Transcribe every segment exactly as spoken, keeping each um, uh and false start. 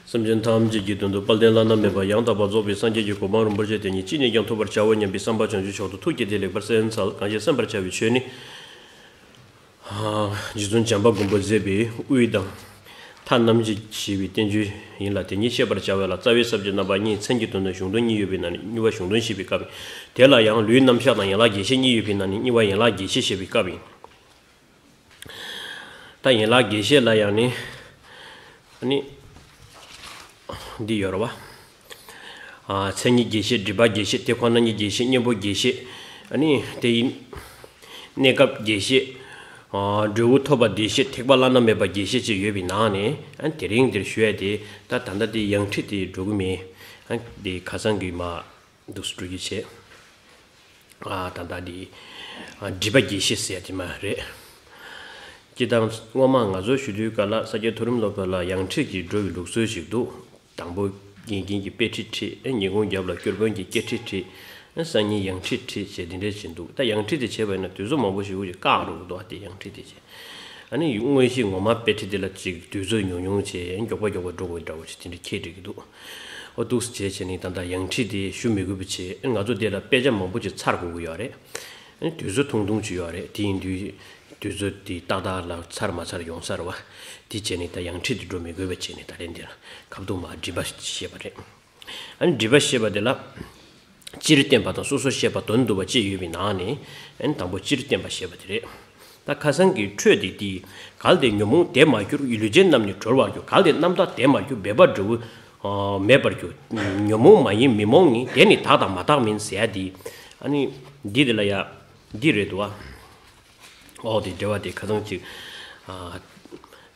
སེམས་ཅན་ཐམས་ཅད་ཀྱི་དོན་དུ་དཔལ་ལྡན་བླ་ན་མེད་པ་ཡང་དག་པར་རྫོགས་པའི་སངས་རྒྱས་ཀྱི་གོ་འཕང་རིན་པོ་ཆེ་དེ་ཉིད་ཅི་ནས་ཀྱང་ཐོབ་པར་བྱའོ་སྙམ་པའི་བསམ་པ་བྱང་ཆུབ་མཆོག་ཏུ་ཐུགས་བསྐྱེད་དེ་ལེགས་པར་གསན་འཚལ། གང་ཞིག་གསན་པར་བྱ་བའི་ཆོས་ནི། རྗེ་བཙུན་བྱམས་པ་མགོན་པོས་མཛད་པའི་དབུས་དང་། མཐའ་རྣམ་འབྱེད་ཞེས་པའི་བསྟན་བཅོས་ཡིན་ལ། དེ་ཉིད་བཤད་པར་བྱ་བ་ལ་རྩ་བའི་ས་བཅད་རྣམ་པ་གཉིས། མཚན་གྱི་དོན་དུ་གཞུང་དོན་གཉིས་ཡོད་པའི་ནང་ནས་གཉིས་པ་གཞུང་དོན་བཤད་པའི་སྐབས་ཡིན། དེ་ལ་ཡང་ལུས་རྣམ་གཞག་དང་ཡན་ལག་རྒྱས་བཤད་གཉིས་ཡོད་པའི་ནང་ནས་གཉིས་པ་ཡན་ལག་རྒྱས་བཤད་བཤད་པའི་སྐབས་ཡིན། ད་ཡན་ལག་རྒྱས་བཤད་ལ་ཡང་ནི། ཨ་ནི། འདི་ཡོད་རེད་བ། ཨ། མཚན་ཉིད་རྒྱས་བཤད། སྒྲིབ་པ་རྒྱས་བཤད། དེ་ཁོ་ན་ཉིད་རྒྱས་བཤད། གཉེན་པོ་རྒྱས་བཤད། ཨ་ནི་དེ་ཡི་གནས་སྐབས་རྒྱས་བཤད། ཨ། འབྲས་བུ་ཐོབ་པ་རྒྱས་བཤད། ཐེག་པ་བླ་ན་མེད་པ་རྒྱས་བཤད་བཅས་ཡོད་པའི་ནང་ནས། ཨ། དེ་རིང་འདིར་ཞུ་ཡ་དེ། ད་ད་ལྟ་དེ་ཡང་ཁྲིད་དེ་འགྲོ་གི་མེད། ཨ། དེ་ཁ་སང་གི་མ་འདུག་སེ་འགྲོ་རྒྱུ་བྱས། ཨ། ད་ལྟ་འདི། ཨ། སྒྲིབ་པ་རྒྱས་བཤད་ཟེར་ཡ་དེ་མ་རེད། སྤྱིར་བཏང་སྔོན་མ་ང་ཚོ་ཞུ་དུས་སྐབས་ལ་ས་སྐྱ་མཐོ་རིམ་སློབ་གྲྭ་ལ་ཡང་ཁྲིད་ཀྱི་འགྲོ་བའི་ལུགས་སྲོལ་ཞིག་འདུག། དང་པོ་དགེ་རྒན་གྱིས་དཔེ་ཁྲིད་ཁྲིད། ཉིན་གུང་རྒྱབ་ལ་སྐྱོར་དཔོན་གྱིས་སྐད་ཁྲིད་ཁྲིད། སང་ཉིན་ཡང་ཁྲིད་ཁྲིད་བྱས་དེ་འདྲས་བྱས་འདུག། ད་ཡང་ཁྲིད་དེ་བྱས་པ་ཡིན་ན་དུས་ཚོད་མང་པོ་ཞིག་ཅིག་བཀག་འགྲོ་གི་འདུག། ཨ། དེ་ཡང་ཁྲིད་དེ་བྱས། ཨ་ནི་དངོས་གཞི་ངོ་མ་དཔེ་ཁྲིད་དེ་ལ་ཅིག་དུས་ཚོད་ཉུང་ཉུང་བྱས། མགྱོགས་པ་མགྱོགས་པ་འགྲོ་དགོས་འདྲ་བོ་ཅིག་དེ་འདྲ་ཁྱེད་འགྲིག་གི་འདུག། ཨོ། འདུག་སེ་བྱས་བྱས་ནས་ད་ལྟ་ཡང་ཁྲིད་དེ་ཞུ་མི་དགོས་པ་བྱས། ང་ཚོ་དེ་ལ་དཔེ་ཆ་མང་པོ་ཅིག་ཚར་དགོས་ཀྱི་ཡོད་རེད། ཨ་ནི་དུས་ཚོད་ཐུང་ཐུང་ཅིག་ཡོད་རེད། དེ་ཡིན་དུས་དུས་ཚོད་དེ་ཏག་ཏག་ལ་ཚར་མ་ཚར་ཡོང་ས་རེད་བ། དེ་བྱས་ནས་ད་ཡང་ཁྲིད་དེ་འགྲོ་མི་དགོས་པ་བྱས་ནས་ད་རེས་འདི་ལ་ཁ་བསྡུ་མ་སྒྲིབ་པ་བཤད་པ་རེད། ཨ་ནི་སྒྲིབ་པ་བཤད་པ་དེ་ལ། སྤྱིར་བསྟན་པ་དང་སོ་སོར་བཤད་པ། དོན་བསྡུ་བ་བཅས་ཡོད་པའི་ནང་ནས། ཨ་ནི་དང་པོ་སྤྱིར་བསྟན་པ་བཤད་པ་དེ་རེད། ད་ཁ་སང་གི་འཕྲོས་དེ་དེ། གལ་ཏེ་ཉོན་མོངས་དེ་མ་གྱུར། ལུས་ཅན་རྣམས་ནི་གྲོལ་བར་འགྱུར། གལ་ཏེ་རྣམ་དག་དེ་མ་གྱུར། འབད་པ་འབྲས་བུ་མེད་པར་འགྱུར། ཉོན་མོངས་མ་ཡིན་མི་རྨོངས་ཡིན། དེ་ནི་དག་དང་མ་དག་མིན་ཟེར་ཡ་དེ། ཨ་ནི་འདི་དེ་ལ་ཡ། འདི་རེད་འདུག་ཨ། ཨོ། དེ་འགྲེལ་བ་དེ་ཁ་སང་ཅིག། ཨ།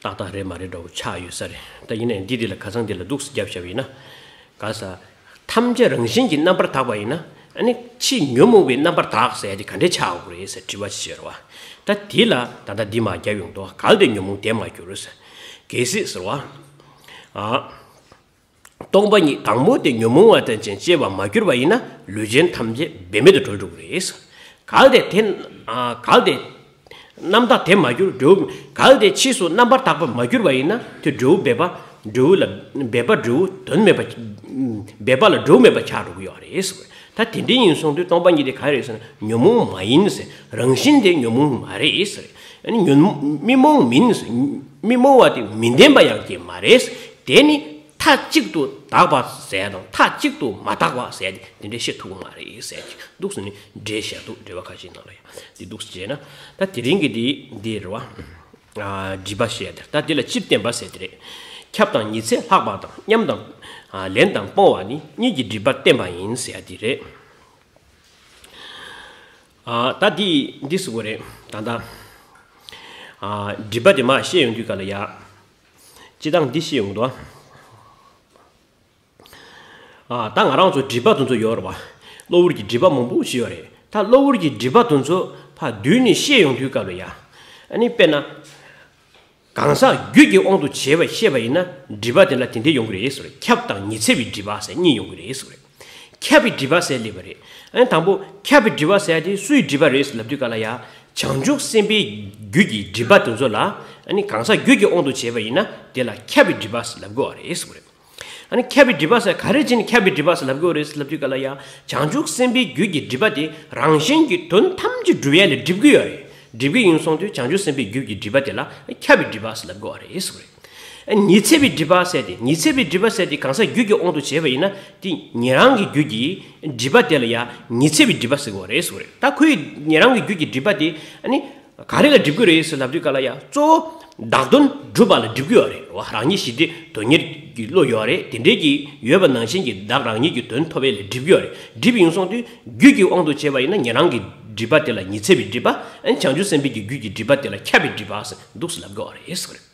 ཏག་ཏག་རེད་མ་རེད་འདྲ་བོ་ཆགས་ཡོད་ས་རེད། ད་ཡིན་ནའི་འདི་དེ་ལ་ཁ་སང་དེ་ལ་འདུག་སེ་བརྒྱབ་བཞག་པ་ཡིན་ན། ག་ས། ཐམས་ཅད་རང་བཞིན་གྱིས་རྣམ་པར་དག་པ་ཡིན་ན། ཨ་ནི་ཕྱིས་ཉོན་མོངས་པའི་རྣམ་པར་དག་ཟེར་ཡ་དེ་ག་འདྲས་ཆགས་དགོས་རེད་ཟེར་དྲི་བ་ཞིག་ཡོད་རེད་བ། ད་དེ་ལ་ད་ལྟ་འདི་མར་བརྒྱབ་ཡོང་འདུག། གལ་ཏེ་ཉོན་མོངས་དེ་མ་གྱུར་ཟེར། གལ་སྲིད་ཟེར་བ། ཨ། སྟོང་པ་ཉིད་དང་པོ་དེ་ཉོན་མོངས་པ་དང་ཅན་སྐྱེས་པ་མ་གྱུར་པ་ཡིན་ན། ལུས་ཅན་ཐམས་ཅད་འབད་མེད་དུ་གྲོལ་འགྲོ་གི་རེད། གལ་ཏེ་དེ། ཨ། གལ་ཏེ་རྣམ་དག་དེ་མ་གྱུར། འབྲས་བུ། གལ་ཏེ་ཕྱིས་སུ་རྣམ་པར་དག་པ་མ་གྱུར་པ་ཡིན་ན། དེ་འབྲས་བུ་འབད་པ། འབྲས་བུ་ལ། འབད་པ་འབྲས་བུ་དོན་མེད་པ། འབད་པ་ལ་འབྲས་བུ་མེད་པ་ཆགས་འགྲོ་གི་ཡོད་རེད་ཟེར། ད་དེ་འདྲ་ཡིན་སོང་དུས་སྟོང་པ་ཉིད་དེ་ག་རེད་ཟེར་ན། ཉོན་མོངས་མ་ཡིན་ཟེར། རང་བཞིན་དེ་ཉོན་མོངས་མ་རེད་ཟེར། ཨ་ནི་ཉོན། མི་རྨོངས་མིན་ཟེར། མི་རྨོངས་པ་དེ་མི་ལྡན་པ་ཡང་ཀྱང་མ་རེད་ཟེར། དེ་ནི། མཐའ་གཅིག་ཏུ་དག་པ་ཟེར་དང་མཐའ་གཅིག་ཏུ་མ་དག་པ་ཟེར་ཏེ་དེ་འདྲ་བཤད་ཐུབ་ཀྱི་མ་རེད་ཟེར་གྱི་འདུག་སེ་ནི་འགྲེལ་བཤད་འདུག། འགྲེལ་པ་ཁ་ཤས་ནང་ལ་ཡང་དེ་འདུག་སེ་བྱས་ན། ད་དེ་རིང་གི་འདི་འདི་རེད་བ། ཨ། སྒྲིབ་པ་བཤད་དེ། ད་འདི་ལ་སྤྱིར་བསྟན་པ་ཟེར་དེ་རེད། ཁྱབ་དང་ཉི་ཚེ་ལྷག་པ་དང་། མཉམ་དང་། ཨ། ལེན་དང་སྤོང་བ་ནི། གཉིས་ཀྱི་སྒྲིབ་པ་བསྟན་པ་ཡིན་ཟེར་ཡ་འདི་རེད། ཨ། ད་འདི་འདི་ཟེར་དགོས་རེད་ད་ལྟ། ཨ། སྒྲིབ་པ་དེ་མར་བཤད་ཡོང་དུས་སྐབས་ལ་ཡ། སྤྱིར་བཏང་འདི་བཤད་ཡོང་གི་འདུག། ཨ། ད་ང་རང་ཚོ་སྒྲིབ་པ་དེ་ཚོ་ཡོད་རེད་བ། གློ་བུར་གྱི་སྒྲིབ་པ་མང་པོ་ཞིག་ཡོད་རེད། ད་གློ་བུར་གྱི་སྒྲིབ་པ་དེ་ཚོ་ཕར་བསྡུས་ནས་བཤད་ཡོང་དུས་སྐབས་ལ་ཡ། ཨ་ནི་དཔེར་ན། གང་ཟག་རྒྱུད་ཀྱི་དབང་དུ་བྱས་པ་བཤད་པ་ཡིན་ན། སྒྲིབ་པ་དེ་ལ་དེ་འདྲ་ཡོང་གི་རེད་ཟེར། ཁྱབ་དང་ཉི་ཚེ་བའི་སྒྲིབ་པ་ཟེར་གཉིས་ཡོང་གི་རེད་ཟེར། ཁྱབ་པའི་སྒྲིབ་པ་ཟེར་སླེབས་པ་རེད། ཨ་ནི་དང་པོ་ཁྱབ་པའི་སྒྲིབ་པ་ཟེར་ཡ་དེ་སུའི་སྒྲིབ་པ་རེད་ཟེར་ལབ་དུས་སྐབས་ལ་ཡ། བྱང་ཆུབ་སེམས་དཔའི་རྒྱུད་ཀྱི་སྒྲིབ་པ་དེ་ཚོ་ལ། ཨ་ནི་གང་ཟག་རྒྱུད་ཀྱི་དབང་དུ་བྱས་པ་ཡིན་ན་དེ་ལ་ཁྱབ་པའི་སྒྲིབ་པ་ཟེར་ལབ་དགོས་པ་རེད་ཟེར་བ་རེད། ཨ་ནི་ཁྱབ་པའི་སྒྲིབ་པ་ཟེར་ག་རེ་བྱས་ནས་ཁྱབ་པའི་སྒྲིབ་པ་ཟེར་ལབ་དགོས་རེད་ཟེར་ལབ་དུས་སྐབས་ལ་ཡ། བྱང་ཆུབ་སེམས་དཔའི་རྒྱུད་ཀྱི་སྒྲིབ་པ་དེ་རང་གཞན་གྱི་དོན་ཐམས་ཅད་སྒྲུབ་ཡ་ལ་སྒྲིབ་ཀྱི་ཡོད་རེད། སྒྲིབ་ཀྱི་ཡིན་སོང་དུས་བྱང་ཆུབ་སེམས་དཔའི་རྒྱུད་ཀྱི་སྒྲིབ་པ་དེ་ལ་ཁྱབ་པའི་སྒྲིབ་པ་ཟེར་ལབ་དགོས་པ་རེད་ཟེར་བ་རེད། ཨ། ཉི་ཚེ་བའི་སྒྲིབ་པ་ཟེར་ཏེ། ཉི་ཚེ་བའི་སྒྲིབ་པ་ཟེར་ཏེ་གང་ཟག་རྒྱུད་ཀྱི་དབང་དུ་བྱས་པ་ཡིན་ན། དེ་ཉན་རང་གི་རྒྱུད་ཀྱི་སྒྲིབ་པ་དེ་ལ་ཡ་ཉི་ཚེ་བའི་སྒྲིབ་པ་ཟེར་དགོས་པ་རེད་ཟེར་བ་རེད། ད་ཁོའི་ཉན་རང་གི་རྒྱུད་ཀྱི་སྒྲིབ་པ་དེ། ཨ་ནི། ག་རེ་ལ་སྒྲིབ་ཀྱི་རེད་ཟེར་ལབ་དུས་སྐབས་ལ་ཡ། གཙོ་བོ་བདག་དོན་སྒྲུབ་པ་ལ་སྒྲིབ་ཀྱི་ཡོད་རེད་བ། རང་ཉིད་ཞི་བདེ་དོན་གཉེར་གྱི་བློ་ཡོད་རེད། དེ་འདྲའི་གི་ཡོད་པ་ནང་བཞིན་གྱི་བདག་རང་ཉིད་ཀྱི་དོན་ཐོབ་པ་ལ་སྒྲིབ་ཀྱི་ཡོད་རེད། སྒྲིབ་ཡིན་སོང་དུས་རྒྱུད་ཀྱི་དབང་དུ་བྱས་པ་ཡིན་ན་ཉན་རང་གི་སྒྲིབ་པ་དེ་ལ་ཉི་ཚེ་བའི་སྒྲིབ་པ། ཨ་ནི་བྱང་ཆུབ་སེམས་དཔའི་གི་རྒྱུད་ཀྱི་སྒྲིབ་པ་དེ་ལ་ཁྱབ་པའི་སྒྲིབ་པ་ཟེར་འདུག་ཟེར་ལབ་ཀྱི་ཡོད་རེད་ཟེར་བ་རེད།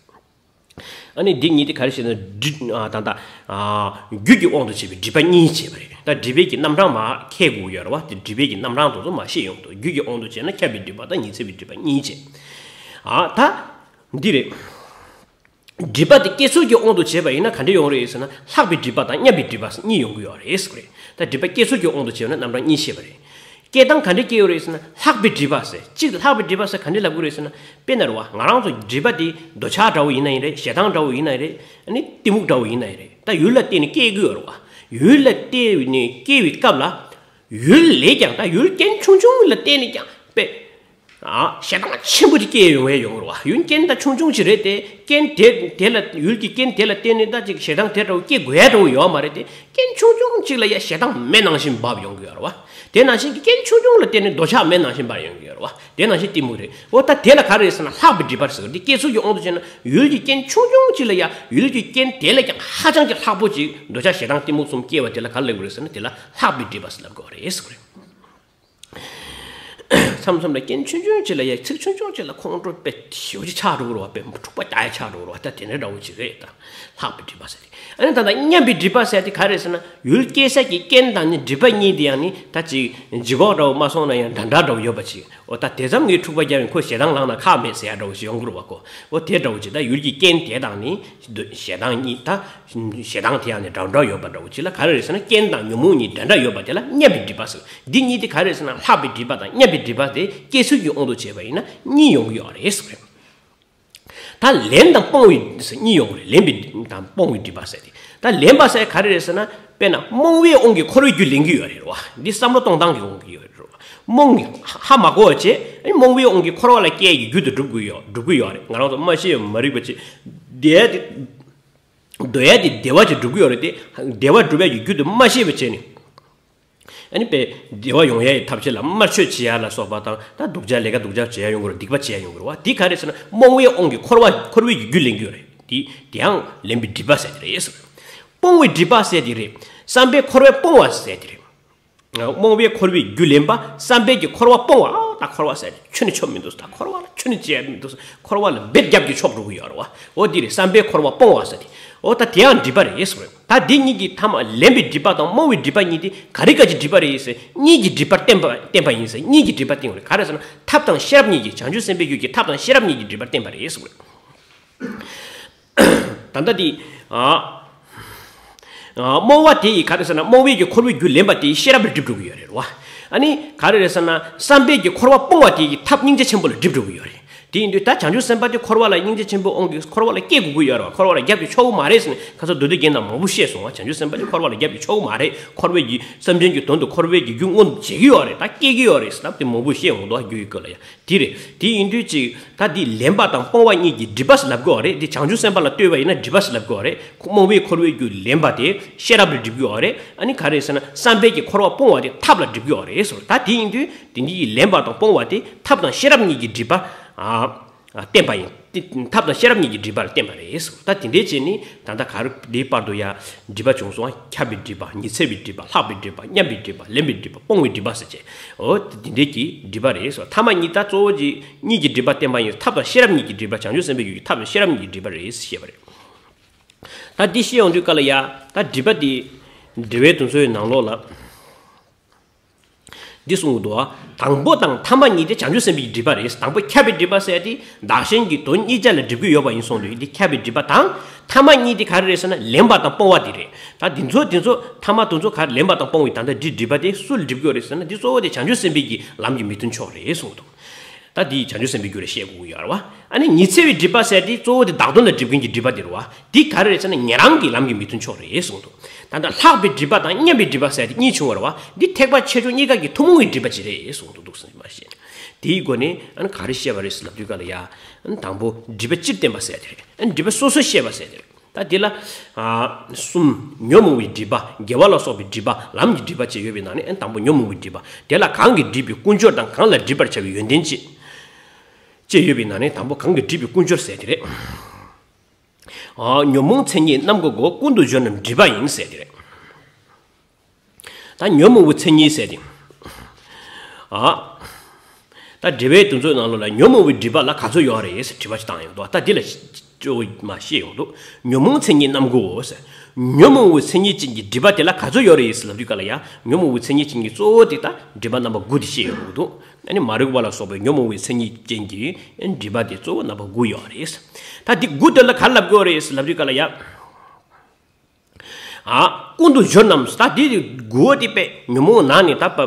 ཨ་ནི་འདི་གཉིས་དེ་ག་རེ་ཞེ་ན། སྒྲིབ། ཨ། ད་ལྟ། ཨ། རྒྱུད་ཀྱི་དབང་དུ་བྱས་པའི་སྒྲིབ་པ་གཉིས་བྱས་པ་རེད། ད་སྒྲིབ་པའི་གི་རྣམ་གྲངས་མར་འཁྱེར་དགོས་ཡོད་རེད་བ། དེ་སྒྲིབ་པའི་གི་རྣམ་གྲངས་དེ་ཚོ་མར་བཤད་ཡོང་དུས། རྒྱུད་ཀྱི་དབང་དུ་བྱས་ན་ཁྱབ་པའི་སྒྲིབ་པ་དང་ཉི་ཚེ་བའི་སྒྲིབ་པ་གཉིས་བྱས། ཨ། ད་འདི་རེད། སྒྲིབ་པ་དེ་སྐྱེ་ཚུལ་གྱི་དབང་དུ་བྱས་པ་ཡིན་ན་ག་འདྲ་ཡོང་རེད་ཟེར་ན། ལྷག་པའི་སྒྲིབ་པ་དང་མཉམ་པའི་སྒྲིབ་པ་གཉིས་ཡོང་གི་ཡོད་རེད་ཟེར་བ་རེད། ད་སྒྲིབ་པ་སྐྱེ་ཚུལ་གྱི་དབང་དུ་བྱས་ན་རྣམ་གྲངས་གཉིས་བཤད་པ་རེད། སྐྱེ་སྟངས་ག་འདྲ་སྐྱེ་ཡོད་རེད་ཟེར་ན། ལྷག་པའི་སྒྲིབ་པ་ཟེར། གཅིག་ལྷག་པའི་སྒྲིབ་པ་ཟེར་ག་འདྲ་ལབ་དགོས་རེད་ཟེར་ན། དཔེར་ན་རེད་བ། ང་རང་ཚོ་སྒྲིབ་པ་དེ་འདོད་ཆགས་འདྲ་བོ་ཡིན་ན་ཡིན་རེད། ཞེ་སྡང་འདྲ་བོ་ཡིན་ན་ཡིན་རེད། ཨ་ནི་གཏི་མུག་འདྲ་བོ་ཡིན་ན་ཡིན་རེད། ད་ཡུལ་ལ་བརྟེན་ནས་སྐྱེ་དགོས་རེད་བ། ཡུལ་ལ་བརྟེན་ནས་སྐྱེ་བའི་སྐབས་ལ། ཡུལ་ལས་ཀྱང་། ད་ཡུལ་རྐྱེན་ཆུང་ཆུང་ལ་བརྟེན་ནས་ཀྱང་དཔེ། ཨ། ཞེ་སྡང་ཆེན་པོ་ཅིག་སྐྱེ་ཡོང་བས་ཡོང་རེད་བ། ཡུལ་རྐྱེན་ད་ཆུང་ཆུང་ཅིག་རེད་དེ། རྐྱེན་དེ་དེ་ལ། ཡུལ་གྱི་རྐྱེན་དེ་ལ་བརྟེན་ནས་ད་ཅིག་ཞེ་སྡང་དེ་འདྲ་བོ་སྐྱེ་དགོས་ཡ་འདྲ་བོ་ཡོད་མ་རེད་དེ། རྐྱེན་ཆུང་ཆུང་ཅིག་ལ་ཡ་ཞེ་སྡང་མེ་ནང་བཞིན་འབབ་ཡོང་གི་ཡོད་རེད་བ། དེ་ནང་བཞིན་གྱི་རྐྱེན་ཆུང་ཆུང་ལ་བརྟེན་ནས་འདོད་ཆགས་མེ་ནང་བཞིན་འབར་ཡོང་གི་ཡོད་རེད་བ། དེ་ནང་བཞིན་གཏི་མུག་རེད། འོ་ད་དེ་ལ་ག་རེ་ཟེར་ན། ལྷག་པའི་སྒྲིབ་པ་ཟེར་གི། འདི་སྐྱེ་ཚུལ་གྱི་དབང་དུ་བྱས་ན། ཡུལ་གྱི་རྐྱེན་ཆུང་ཆུང་ཅིག་ལ་ཡ། ཡུལ་གྱི་རྐྱེན་དེ་ལས་ཀྱང་ཧ་ཅང་གི་ལྷག་པོ་ཅིག་འདོད་ཆགས་ཞེ་སྡང་གཏི་མུག་གསུམ་སྐྱེ་བ་དེ་ལ་ག་རེ་ལབ་དགོས་རེད་ཟེར་ན། དེ་ལ་ལྷག་པའི་སྒྲིབ་པ་ཟེར་ལབ་དགོས་རེད་ཟེར་གི་རེད། མཚམས་མཚམས་ལ་རྐྱེན་ཆུང་ཆུང་ཅིག་ལ་ཡ། ཚིག་ཆུང་ཆུང་ཅིག་ལ་ཁོང་ཁྲོ་དཔེ་ཞེ་པོ་ཅིག་ཆགས་འགྲོ་གི་རེད་བ། དཔེ་འཁྲུག་པ་རྒྱག་ཡ་ཆགས་འགྲོ་གི་རེད་བ། ད་དེ་འདྲ་འདྲ་བོ་ཅིག་རེད། ད་ལྷག་པའི་སྒྲིབ་པ་ཟེར་དེ། ཨ་ནི་ད་ལྟ་མཉམ་པའི་སྒྲིབ་པ་ཟེར་དེ་ག་རེ་ཟེར་ན། ཡུལ་སྐྱེ་ས་ཀྱི་རྐྱེན་དང་ནི་སྒྲིབ་པ་གཉིས་དེ་ཡང་ནི། ད་ཅིག་ལྗིད་ཁོག་འདྲ་བོ་མ་སོང་ན་ཡང་འདྲ་འདྲ་འདྲ་བོ་ཡོད་པ་ཅིག་འོ་ད་དེ་ཙམ་གྱིས་འཁྲུག་པ་རྒྱག་པའི། ཁོ་ཞེ་སྡང་ལངས་ན་ཁག་མེད་ཟེར་ཡ་འདྲ་བོ་ཞིག་ཡོང་གི་རེད་བ་ཁོ། འོ་དེ་འདྲ་བོ་ཅིག་ད་ཡུལ་གྱི་རྐྱེན་དེ་དང་ནི་ཞེ་སྡང་དེ་ཡང་ནི་འདྲ་འདྲ་ཡོད་པ་འདྲ་བོ་ཅིག་ལ་ག་རེ་རེད་ཟེར་ན། རྐྱེན་དང་ཉོན་མོངས་གཉིས་འདྲ་འདྲ་ཡོད་པ་དེ་ལ་མཉམ་པའི་སྒྲིབ་པ་ཟེར། འདི་གཉིས་དེ་ག་རེ་རེད་ཟེར་ན། ལྷག་པའི་སྒྲིབ་པ་དང་མཉམ་པའི་སྒྲིབ་པ་དེ་སྐྱེ་ཚུལ་གྱི་དབང་དུ་བྱས་པ་ཡིན་ན་གཉིས་ཡོང་གི་ཡོད་རེད་ཟེར། ད་ལེན་དང་སྤོང་བའི་གཉིས་ཡོང་གི་རེད། ལེན་པའི་དང་སྤོང་བའི་སྒྲིབ་པ་ཟེར་ཏེ། ད་ལེན་པ་ཟེར་ག་རེ་རེད་ཟེར་ན། དཔེར་ན་རྨོངས་པའི་དབང་གིས་འཁོར་བའི་རྒྱུ་ལེན་གྱི་ཡོད་རེད་བ། འདི་བསམ་བློ་གཏོང་སྟངས་ཀྱི་དབང་གིས་ཡོད་རེད་བ། རྨོངས་ཀྱི་ཧ་མ་གོ་བ་བྱས། རྨོངས་པའི་དབང་གིས་འཁོར་བ་ལ་སྐྱེ་ཡི་རྒྱུ་དེ་སྒྲུབ་དགོས་ཡོད། སྒྲུབ་ཀྱི་ཡོད་རེད། ང་རང་ཚོ་མ་ཤེས་པ་མ་རིག་པ་བྱས། བདེ་བ་དེ། འདོད་ཡ་དེ་བདེ་བ་ཅིག་སྒྲུབ་ཀྱི་ཡོད་རེད་དེ། བདེ་བ་སྒྲུབ་ཡ་གི་རྒྱུ་དེ་མ་ཤེས་པ་བྱས་ནས། ཨ་ནི་དཔེ་བདེ་བ་ཡོང་ཡ་ཡི་ཐབས་ཤེས་ལ་དམར་མཆོད་བྱེད་ཡ་ལ་སོགས་པ་དང་། ད་སྡུག་ཅག་ལས་ཀ་སྡུག་ཅག་བྱེད་ཡ་ཡོང་གི་རེད། སྡིག་པ་བྱེད་ཡ་ཡོང་གི་རེད་བ། འདི་ག་རེ་ཟེར་ན། རྨོངས་པའི་དབང་གིས་འཁོར་བ། འཁོར་བའི་རྒྱུ་ལེན་གྱི་ཡོད་རེད། དེ་དེའང་ལེན་པའི་སྒྲིབ་པ་ཟེར་དེ་རེད་ཟེར། སྤོང་བའི་སྒྲིབ་པ་ཟེར་དེ་རེད། བསམ་པས་འཁོར་བ་སྤོང་བ་ཟེར་དེ་རེད། རྨོངས་པས་འཁོར་བའི་རྒྱུ་ལེན་པ། བསམ་པས་ཀྱི་འཁོར་བ་སྤོང་བ། ཨ། ད་འཁོར་བ་ཟེར་དེ་ཆོས་ནི་ཆོབ་མི་འདུག་ད་འཁོར་བ་ལ་ཆོས་ནི་བྱེད་ཡ་མི་འདུག་འཁོར་བ་ལ་འབེབས་རྒྱབ་ཀྱི་ཆོག་འགྲོ་གི་ཡོད་རེད་བ། འོ་དེ་རེད། བསམ་པས་འཁོར་བ་སྤོང་བ་ཟེར་དེ། འོ་ད་དེའང་སྒྲིབ་པ་རེད་ཟེར། ད་འདི་གཉིས་ཀྱི་ཐ་མ་ལེན་པའི་སྒྲིབ་པ་དང་རྨོངས་པའི་སྒྲིབ་པ་གཉིས་དེ་ག་རེ་ག་ཅིག་སྒྲིབ་པ་རེད་ཟེར། གཉིས་ཀྱི་སྒྲིབ་པར་བསྟན་པ། བསྟན་པ་ཡིན་ཟེར། གཉིས་ཀྱི་སྒྲིབ་པར་བསྟན་པ་རེད། ག་རེ་ཟེར་ན། ཐབས་དང་ཤེས་རབ་གཉིས་ཀྱི། བྱང་ཆུབ་སེམས་དཔའི་རྒྱུད་ཀྱི་ཐབས་དང་ཤེས་རབ་གཉིས་ཀྱི་སྒྲིབ་པར་བསྟན་པ་རེད་ཟེར། ད་ལྟ་དེ། ཨ། ཨ། རྨོངས་པ་དེ་ཡིས་ག་རེ་ཟེར་ན། རྨོངས་པས་ཀྱི་འཁོར་བའི་རྒྱུ་ལེན་པ་དེ་ཤེས་རབ་ལ་སྒྲིབ་འགྲོ་གི་ཡོད་རེད་བ། ཨ་ནི་ག་རེ་རེད་ཟེར་ན། བསམ་པས་ཀྱི་འཁོར་བ་སྤོང་བ་དེ་ཡི་ཐབས་སྙིང་རྗེ་ཆེན་པོ་ལ་སྒྲིབ་འགྲོ་གི་ཡོད་རེད། དེ་ཡིན་དུས་ད་བྱང་ཆུབ་སེམས་དཔའ་དེ་འཁོར་བ་ལ་སྙིང་རྗེ་ཆེན་པོའི་དབང་གིས་འཁོར་བ་ལ་སྐྱེ་དགོས་ཀྱི་ཡོད་རེད་བ། འཁོར་བ་ལ་རྒྱབ་ཀྱི་ཆོག་གི་མ་རེད་ཟེར་ནས་ཁ་སང་མདོ་སྡེ་རྒྱན་དང་མང་པོ་བཤད་སོང་བ། བྱང་ཆུབ་སེམས་དཔའ་དེ་འཁོར་བ་ལ་རྒྱབ་ཀྱི་ཆོག་གི་མ་རེད། འཁོར་བའི་རྒྱུ། སེམས་ཅན་གྱི་དོན་དུ་འཁོར་བའི་རྒྱུ་མངོན་བྱེད་ཀྱི་ཡོད་རེད། ད་སྐྱེ་གི་ཡོད་རེད་ཟེར་ལབ་དེ་མང་པོ་བཤད་འོང་འདུག་རྒྱུ་ཡི་སྐོར་ལ་ཡ། དེ་རེད། དེ་ཡིན་དུས་ཅིག་ད་འདི་ལེན་པ་དང་སྤོང་བ་གཉིས་ཀྱི་སྒྲིབ་པ་ཟེར་ལབ་དགོས་བ་རེད། འདི་བྱང་ཆུབ་སེམས་དཔའ་ལ་ལྟོས་པ་ཡིན་ན་སྒྲིབ་པ་ཟེར་ལབ་དགོས་བ་རེད། རྨོངས་པས་འཁོར་བའི་རྒྱུ་ལེན་པ་དེ་ཤེས་རབ་ལ་སྒྲིབ་དགོས་བ་རེད། ཨ་ནི་ག་རེ་ཟེར་ན། བསམ་པས་ཀྱི་འཁོར་བ་སྤོང་བ་དེ་ཐབས་ལ་སྒྲིབ་དགོས་བ་རེད་ཟེར། ད་དེ་ཡིན་དུས་དེ་འདི་ཡི་ལེན་པ་དང་སྤོང་བ་དེ་ཐབས་དང་ཤེས་རབ་གཉིས་ཀྱི་སྒྲིབ་པ། ཨ། ཨ། བསྟན་པ་ཡིན། དེ་ཐབས་དང་ཤེས་རབ་གཉིས་ཀྱི་སྒྲིབ་པ་ལ་བསྟན་པ་རེད་ཟེར། ད་དེ་འདྲའི་བྱས་ནི་ད་ལྟ་ག་རེ་འདིའི་བར་དུ་ཡ། སྒྲིབ་པ་བྱུང་སོང་། ཁྱབ་པའི་སྒྲིབ་པ། ཉི་ཚེ་བའི་སྒྲིབ་པ། ལྷག་པའི་སྒྲིབ་པ། མཉམ་པའི་སྒྲིབ་པ། ལེན་པའི་སྒྲིབ་པ། སྤོང་བའི་སྒྲིབ་པ་ཟེར་བྱས། འོ་དེ་འདྲའི་གི་སྒྲིབ་པ་རེད་ཟེར། ཐ་མ་གཉིས་ད་གཙོ་བོ་གཅིག་གཉིས་ཀྱི་སྒྲིབ་པ་བསྟན་པ་ཡིན། ཐབས་དང་ཤེས་རབ་གཉིས་ཀྱི་སྒྲིབ་པ། བྱང་ཆུབ་སེམས་དཔའི་རྒྱུད་ཀྱི་ཐབས་དང་ཤེས་རབ་གཉིས་ཀྱི་སྒྲིབ་པ་རེད་ཟེར་བཤད་པ་རེད། ད་འདི་བཤད་ཡོང་དུས་སྐབས་ལ་ཡ། ད་སྒྲིབ་པ་འདི་འགྲེལ་བའི་དོན་ཚོའི་ནང་ལོགས་ལ། འདི་གསུངས་འདུག་དང་པོ་དང་ཐ་མ་གཉིས་དེ་བྱང་ཆུབ་སེམས་དཔའི་སྒྲིབ་པ་རེད། དང་པོ་ཁྱབ་པའི་སྒྲིབ་པ་ཟེར་དེ་བདག་གཞན་གྱི་དོན་གཉིས་ཆ་ལ་སྒྲིབ་ཀྱི་ཡོད་པ་ཡིན་གསུངས་འདུག་འདི་ཁྱབ་པའི་སྒྲིབ་པ་དང་། ཐ་མ་གཉིས་དེ་ག་རེ་རེད་ཟེར་ན། ལེན་པ་དང་སྤོང་བ་དེ་རེད། ད་འདི་ཚོ་འདི་ཚོ་ཐ་མ་དེ་ཚོ་ག་རེ། ལེན་པ་དང་སྤོང་བའི་ད་ལྟ་འདི་སྒྲིབ་པ་དེ་སུ་ལ་སྒྲིབ་ཀྱི་ཡོད་རེད་ཟེར་ན། འདི་གཙོ་བོ་དེ་བྱང་ཆུབ་སེམས་དཔའི་གི་ལམ་གྱི་མི་མཐུན་ཕྱོགས་རེད་གསུངས་འདུག་ད་འདི་བྱང་ཆུབ་སེམས་དཔའི་རྒྱུད་ལ་བཤད་དགོས་ཀྱི་ཡོད་རེད་བ། ཨ་ནི་ཉི་ཚེ་བའི་སྒྲིབ་པ་ཟེར་དེ་གཙོ་བོ་དེ་བདག་དོན་ལ་སྒྲིབ་མཁན་གྱི་སྒྲིབ་པ་དེ་རེད་བ། འདི་ག་རེ་རེད་ཟེར་ན། ཉན་རང་གི་ལམ་གྱི་མི་མཐུན་ཕྱོགས་རེད་གསུངས་འདུག་ད་ལྟ་ལྷག་པའི་སྒྲིབ་པ་དང་མཉམ་པའི་སྒྲིབ་པ་ཟེར་དེ་གཉིས་བྱུང་བ་རེད་བ། འདི་ཐེག་པ་ཆེ་ཆུང་གཉིས་ཀ་གི་ཐུན་མོང་གི་སྒྲིབ་པ་ཅིག་རེད་གསུངས་འདུག་འདུག་སེམས་མ་ཤེས། དེའི་སྒོ་ནས་ཨ་ནི་ག་རེ་བཤད་པ་རེད་ཟེར་ལབ་དུས་སྐབས་ལ་ཡ། ཨ་ནི་དང་པོ་སྒྲིབ་པ་སྤྱིར་བསྟན་པ་ཟེར་དེ་རེད། ཨ་ནི་སྒྲིབ་པ་སོ་སོ་བཤད་པ་ཟེར་དེ་རེད། ད་འདི་ལ། ཨ། གསུམ། ཉོན་མོངས་པའི་སྒྲིབ་པ། དགེ་བ་ལ་སོགས་པའི་སྒྲིབ་པ། ལམ་གྱི་སྒྲིབ་པ་བཅས་ཡོད་པའི་ནང་ནས། ཨ་ནི་དང་པོ་ཉོན་མོངས་པའི་སྒྲིབ་པ། དེ་ལ་གང་གིས་སྒྲིབ་པའི་ཀུན་སྦྱོར་དང་། གང་ལ་སྒྲིབ་པར་བྱ་བའི་ཡོན་ཏན་བཅས། བཅས་ཡོད་པའི་ནང་ནས་དང་པོ་གང་གིས་སྒྲིབ་པའི་ཀུན་སྦྱོར་ཟེར་དེ་རེད། ཨ། ཉོན་མོངས་མཚན་ཉིད་རྣམ་ཀུན་གོ། ཀུན་ཏུ་སྦྱོར་རྣམས་སྒྲིབ་པ་ཡིན་ཟེར་དེ་རེད། ད་ཉོན་མོངས་པའི་མཚན་ཉིད་ཟེར་ཏེ། ཨ། ད་འགྲེལ་པའི་དོན་ཚོའི་ནང་ལོགས་ལ་ཉོན་མོངས་པའི་སྒྲིབ་པ་ལ་ག་ཚོད་ཡོད་རེད་ཟེར་དྲི་བ་ཞིག་བཏང་ཡོང་འདུག་ད་འདི་ལ་ཅོ་མ་བཤད་ཡོང་འདུག་ཉོན་མོངས་མཚན་ཉིད་རྣམ་ཀུན་གོ་ཟེར། ཉོན་མོངས་པའི་མཚན་ཉིད་ཅན་གྱི་སྒྲིབ་པ་དེ་ལ་ག་ཚོད་ཡོད་རེད་ཟེར་ལབ་དུས་སྐབས་ལ་ཡ། ཉོན་མོངས་པའི་མཚན་ཉིད་ཅན་གྱི་གཙོ་བོ་དེ་ད་སྒྲིབ་པ་རྣམ་པ་དགུ་དེ་བཤད་ཡོང་གི་འདུག་ཨ་ནི་མ་རིག་པ་ལ་སོགས་པའི་ཉོན་མོངས་པའི་མཚན་ཉིད་ཅན་གྱི་སྒྲིབ་པ་དེ་གཙོ་བོ་རྣམ་པ་དགུ་ཡོད་རེད། ད་འདི་དགུ་དེ་ལ་ག་རེ་ལབ་དགོས་རེད་ཟེར་ལབ་དུས་སྐབས་ལ་ཡ། ཨ། ཀུན་ཏུ་སྦྱོར་རྣམས། ད་འདི་དགུ་བོ་དེ་དཔེ་ཉོན་མོངས་ནང་ནས་ད་པ།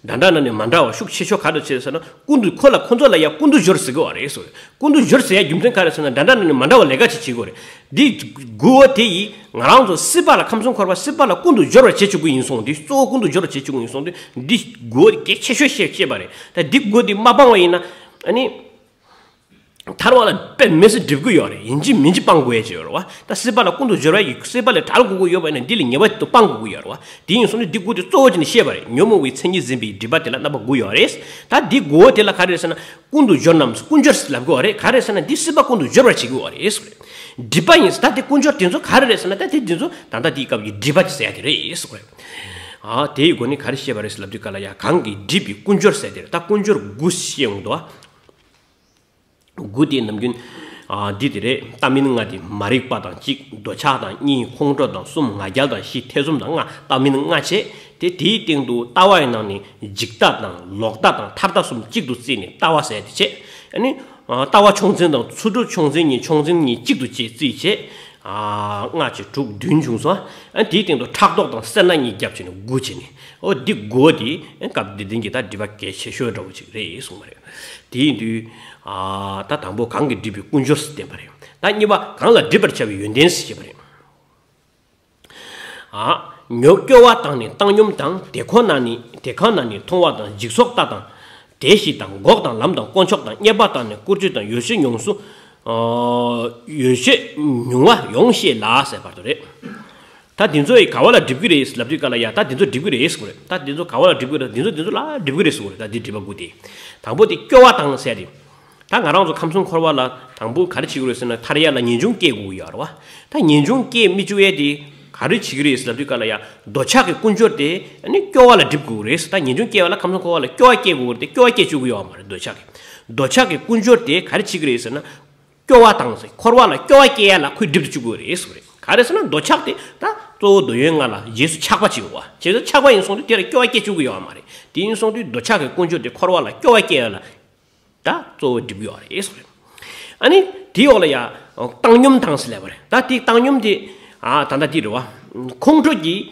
འདྲ་འདྲ་ནང་ནས་མ་འདྲ་བ་ཤུགས་ཆེ་ཤོས་ག་རེ་བྱེད་ཟེར་ན། ཀུན་ཏུ་ཁོ་ལ་ཁོ་ཚོ་ལ་ཡང་ཀུན་ཏུ་སྦྱོར་ཟེར་གི་བ་རེད་ཟེར། ཀུན་ཏུ་སྦྱོར་ཟེར་ཡ་རྒྱུ་མཚན་ག་རེ་ཟེར་ན། འདྲ་འདྲ་ནང་ནས་མ་འདྲ་བ་ལས་ཀ་ཅིག་བྱེད་དགོས་རེད། འདི་དགུ་བོ་དེ་ཡིས་ང་རང་ཚོ་སྲིད་པ་ལ། ཁམས་གསུམ་འཁོར་བ་སྲིད་པ་ལ་ཀུན་ཏུ་སྦྱོར་བར་བྱེད་བཅུག་གི་ཡིན་གསུངས་ཏེ། གཙོ་བོ་ཀུན་ཏུ་སྦྱོར་བར་བྱེད་བཅུག་གི་ཡིན་གསུངས་ཏེ། འདི་དགུ་བོ་དེ་གལ་ཆེ་ཤོས་ཤིག་བཤད་པ་རེད། ད་འདི་དགུ་བོ་དེ་མ་སྤང་བ་ཡིན་ན། ཨ་ནི། ཐར་བ་ལ་དཔེ་མི་སྲིད་སྒྲིབ་ཀྱི་ཡོད་རེད། ཡིན་གཅིག་མིན་གཅིག་སྤང་དགོས་ཡ་ཅིག་ཡོད་རེད་བ། ད་སྲིད་པ་ལ་ཀུན་ཏུ་སྦྱོར་བ་ཡིས་སྲིད་པ་ལས་བྲལ་དགོས་ཀྱི་ཡོད་པ་ཡིན་ན། འདི་ལས་ངེས་པར་དུ་སྤང་དགོས་ཀྱི་ཡོད་རེད་བ། དེ་ཡིན་སོང་ནས་འདི་དགུ་དེ་གཙོ་བོ་བྱས་ནས་བཤད་པ་རེད། ཉོན་མོངས་པའི་མཚན་ཉིད་འཛིན་པའི་སྒྲིབ་པ་དེ་ལ་རྣམ་པ་དགུ་ཡོད་རེད། ད་འདི་དགུ་བོ་དེ་ལ་ག་རེ་ཟེར་ན། ཀུན་ཏུ་སྦྱོར་རྣམས། ཀུན་སྦྱོར་ལབ་དགོས་རེད། ག་རེ་ཟེར་ན། འདི་སྲིད་པ་ཀུན་ཏུ་སྦྱོར་བར་བྱེད་དགོས་རེད་ཟེར་བ་རེད། སྒྲིབ་པ་ཡིན་ཟེར། ད་དེ་ཀུན་སྦྱོར་དེ་ཚོ་ག་རེ་རེད་ཟེར་ན། ད་དེ་དེ་ཚོ་ད་ལྟ་དེའི་སྐབས་ཀྱི་སྒྲིབ་པ་དེ་ཟེར་ཡ་དེ་རེད་ཟེར་བ་རེད། ཨ། དེའི་སྒོ་ནས་ག་རེ་བཤད་པ་རེད་ཟེར་ལབ་དུས་སྐབས་ལ་ཡ། གང་གིས་བསྒྲིབས་པའི་ཀུན་སྦྱོར་ཟེར་དེ་རེད། ད་ཀུན་སྦྱོར་དགུ་བཤད་འོང་དོ། དགུ་དེ་ནམ་རྒྱུན། ཨ། འདི་དེ་རེད། ལྟ་མིན་ལྔ་དེ། མ་རིག་པ་དང་གཅིག་འདོད་ཆགས་དང་གཉིས། ཁོང་ཁྲོ་དང་གསུམ། ང་རྒྱལ་དང་བཞི། ཐེ་ཚོམ་དང་ལྔ། ལྟ་མིན་ལྔ་བྱས། དེ་དེའི་སྟེང་དུ་ལྟ་བ་ཡི་ནང་ནས་འཇིག་ལྟ་དང་ལོག་ལྟ་དང་ཐར་ལྟ་གསུམ་གཅིག་ཏུ་བརྩིས་ནས་ལྟ་བ་ཟེར་དེ་བྱས། ཨ་ནི། ཨ། ལྟ་བ་མཆོག་འཛིན་དང་ཚུལ་ཁྲིམས་མཆོག་འཛིན་གཉིས། མཆོག་འཛིན་གཉིས་གཅིག་ཏུ་བྱས་བརྩིས་བྱས། ཨ། ལྔ་བྱས་དྲུག་བདུན་བྱུང་སོང་། ཨ། དེའི་སྟེང་དུ་ཕྲག་དོག་དང་སེར་སྣ་གཉིས་བརྒྱབ་བྱས་ནས་དགུ་བྱས་ནས། ཨོ། འདི་དགུ་དེ་སྐབས་འདི་དོན་གྱི་ད་སྒྲིབ་པ་གལ་ཆེ་ཤོས་འདྲ་བོ་ཅིག་རེད་གསུངས་པ་རེད། དེ་ཡིན་དུས། ཨ། ད་དང་པོ་གང་གིས་བསྒྲིབས་པའི་ཀུན་སྦྱོར་ཟེར་བསྟན་པ་རེད། ད་གཉིས་པ་གང་ལ་སྒྲིབ་པར་བྱ་བའི་ཡོན་ཏན་ཟེར་བཤད་པ་རེད། ཨ། ཉོན། སྐྱོ་བ་དང་ནི་བཏང་སྙོམས་དང་། དེ་ཁོ་ན་ནི། དེ་ཁོ་ན་ཉིད་མཐོང་བ་དང་། འཇིག་ཚོགས་ལྟ་དང་། དེ་བཞི་དང་། འགོག་དང་ལམ་དང་དཀོན་མཆོག་དང་། རྙེད་པ་དང་ནི་བཀུར་སྤྱོད་དང་། ཡོ་བྱད་ཉུང་སུ། ཨ། ཡོ་བྱད་ཉུང་བ་ཡོངས་ཤེས་ལ་ཟེར་བར་དུ་རེད། ད་འདི་ཚོ་ཡི་ག་བ་ལ་སྒྲིབ་ཀྱི་རེད་ལབ་དུས་སྐབས་ལ་ཡ། ད་འདི་ཚོ་སྒྲིབ་ཀྱི་རེད་ཟེར་གོ་རེད། ད་འདི་ཚོ་ག་བ་ལ་སྒྲིབ་ཀྱི་རེད། འདི་ཚོ་འདི་ཚོ་ལ་སྒྲིབ་ཀྱི་རེད་ཟེར་གོ་རེད། ད་འདི་སྒྲིབ་པ་དགུ་དེ། དང་པོ་དེ་སྐྱོ་བ་དང་ཟེར་དེ། ད་ང་རང་ཚོ་ཁམས་གསུམ་འཁོར་བ་ལ་དང་པོ་ག་རེ་བྱེད་ཀྱི་རེད་ཟེར་ན། ཐར་ཡ་ལ་ངེས་འབྱུང་སྐྱེ་དགོས་ཀྱི་ཡོད་རེད་བ། ད་ངེས་འབྱུང་སྐྱེ་མི་བཅུག་ཡས་དེ་ག་རེ་བྱེད་ཀྱི་རེད་ལབ་དུས་སྐབས་ལ་ཡ། འདོད་ཆགས་ཀྱི་ཀུན་སྦྱོར་དེ་ཨ་ནི་སྐྱོ་བ་ལ་སྒྲིབ་དགོས་ཀྱི་རེད། ད་ངེས་འབྱུང་སྐྱེ་བ་ལ་ཁམས་གསུམ་འཁོར་བ་ལ་སྐྱོ་བ་སྐྱེ་དགོས་ཀྱི་རེད་དེ། སྐྱོ་བ་སྐྱེ་བཅུག་གི་ཡོད་མ་རེད། འདོད་ཆགས་ཀྱི། འདོད་ཆགས་ཀྱི་ཀུན་སྦྱོར་དེ་ག་རེ་བྱེད་ཀྱི་རེད་ཟེར་ན། སྐྱོ་བ་དང་ཟེར། འཁོར་བ་ལ་སྐྱོ་བ་སྐྱེ་ཡ་ལ་ཁོས་སྒྲིབ་ཏུ་བཅུག་དགོས་རེད་ཟེར་བ་རེད། ག་རེ་ཟེར་ན། འདོད་ཆགས་དེ་ད་གཙོ་བོ་འདོད་ཡོན་ལྔ་ལ་རྗེས་སུ་ཆགས་པ་ཅིག་ཡོད་བ། རྗེས་སུ་ཆགས་པ་ཡིན་སོང་དུས་དེ་ལ་སྐྱོ་བ་སྐྱེ་བཅུག་གི་ཡོད་མ་རེད། དེ་ཡིན་སོང་དུས་འདོད་ཆགས་ཀྱི་ཀུན་སྦྱོར་དེ་འཁོར་བ་ལ་སྐྱོ་བ་སྐྱེ་ཡ་ལ་ད་གཙོ་བོ་སྒྲིབ་ཀྱི་ཡོད་རེད་ཟེར་བ་རེད། ཨ་ནི་དེའི་འོག་ལ་ཡ། བཏང་སྙོམས་དང་ཟེར་ལབ་པ་རེད། ད་དེ་བཏང་སྙོམས་དེ། ཨ། ད་ལྟ་དེ་རེད་བ། ཁོང་ཁྲོ་གིས་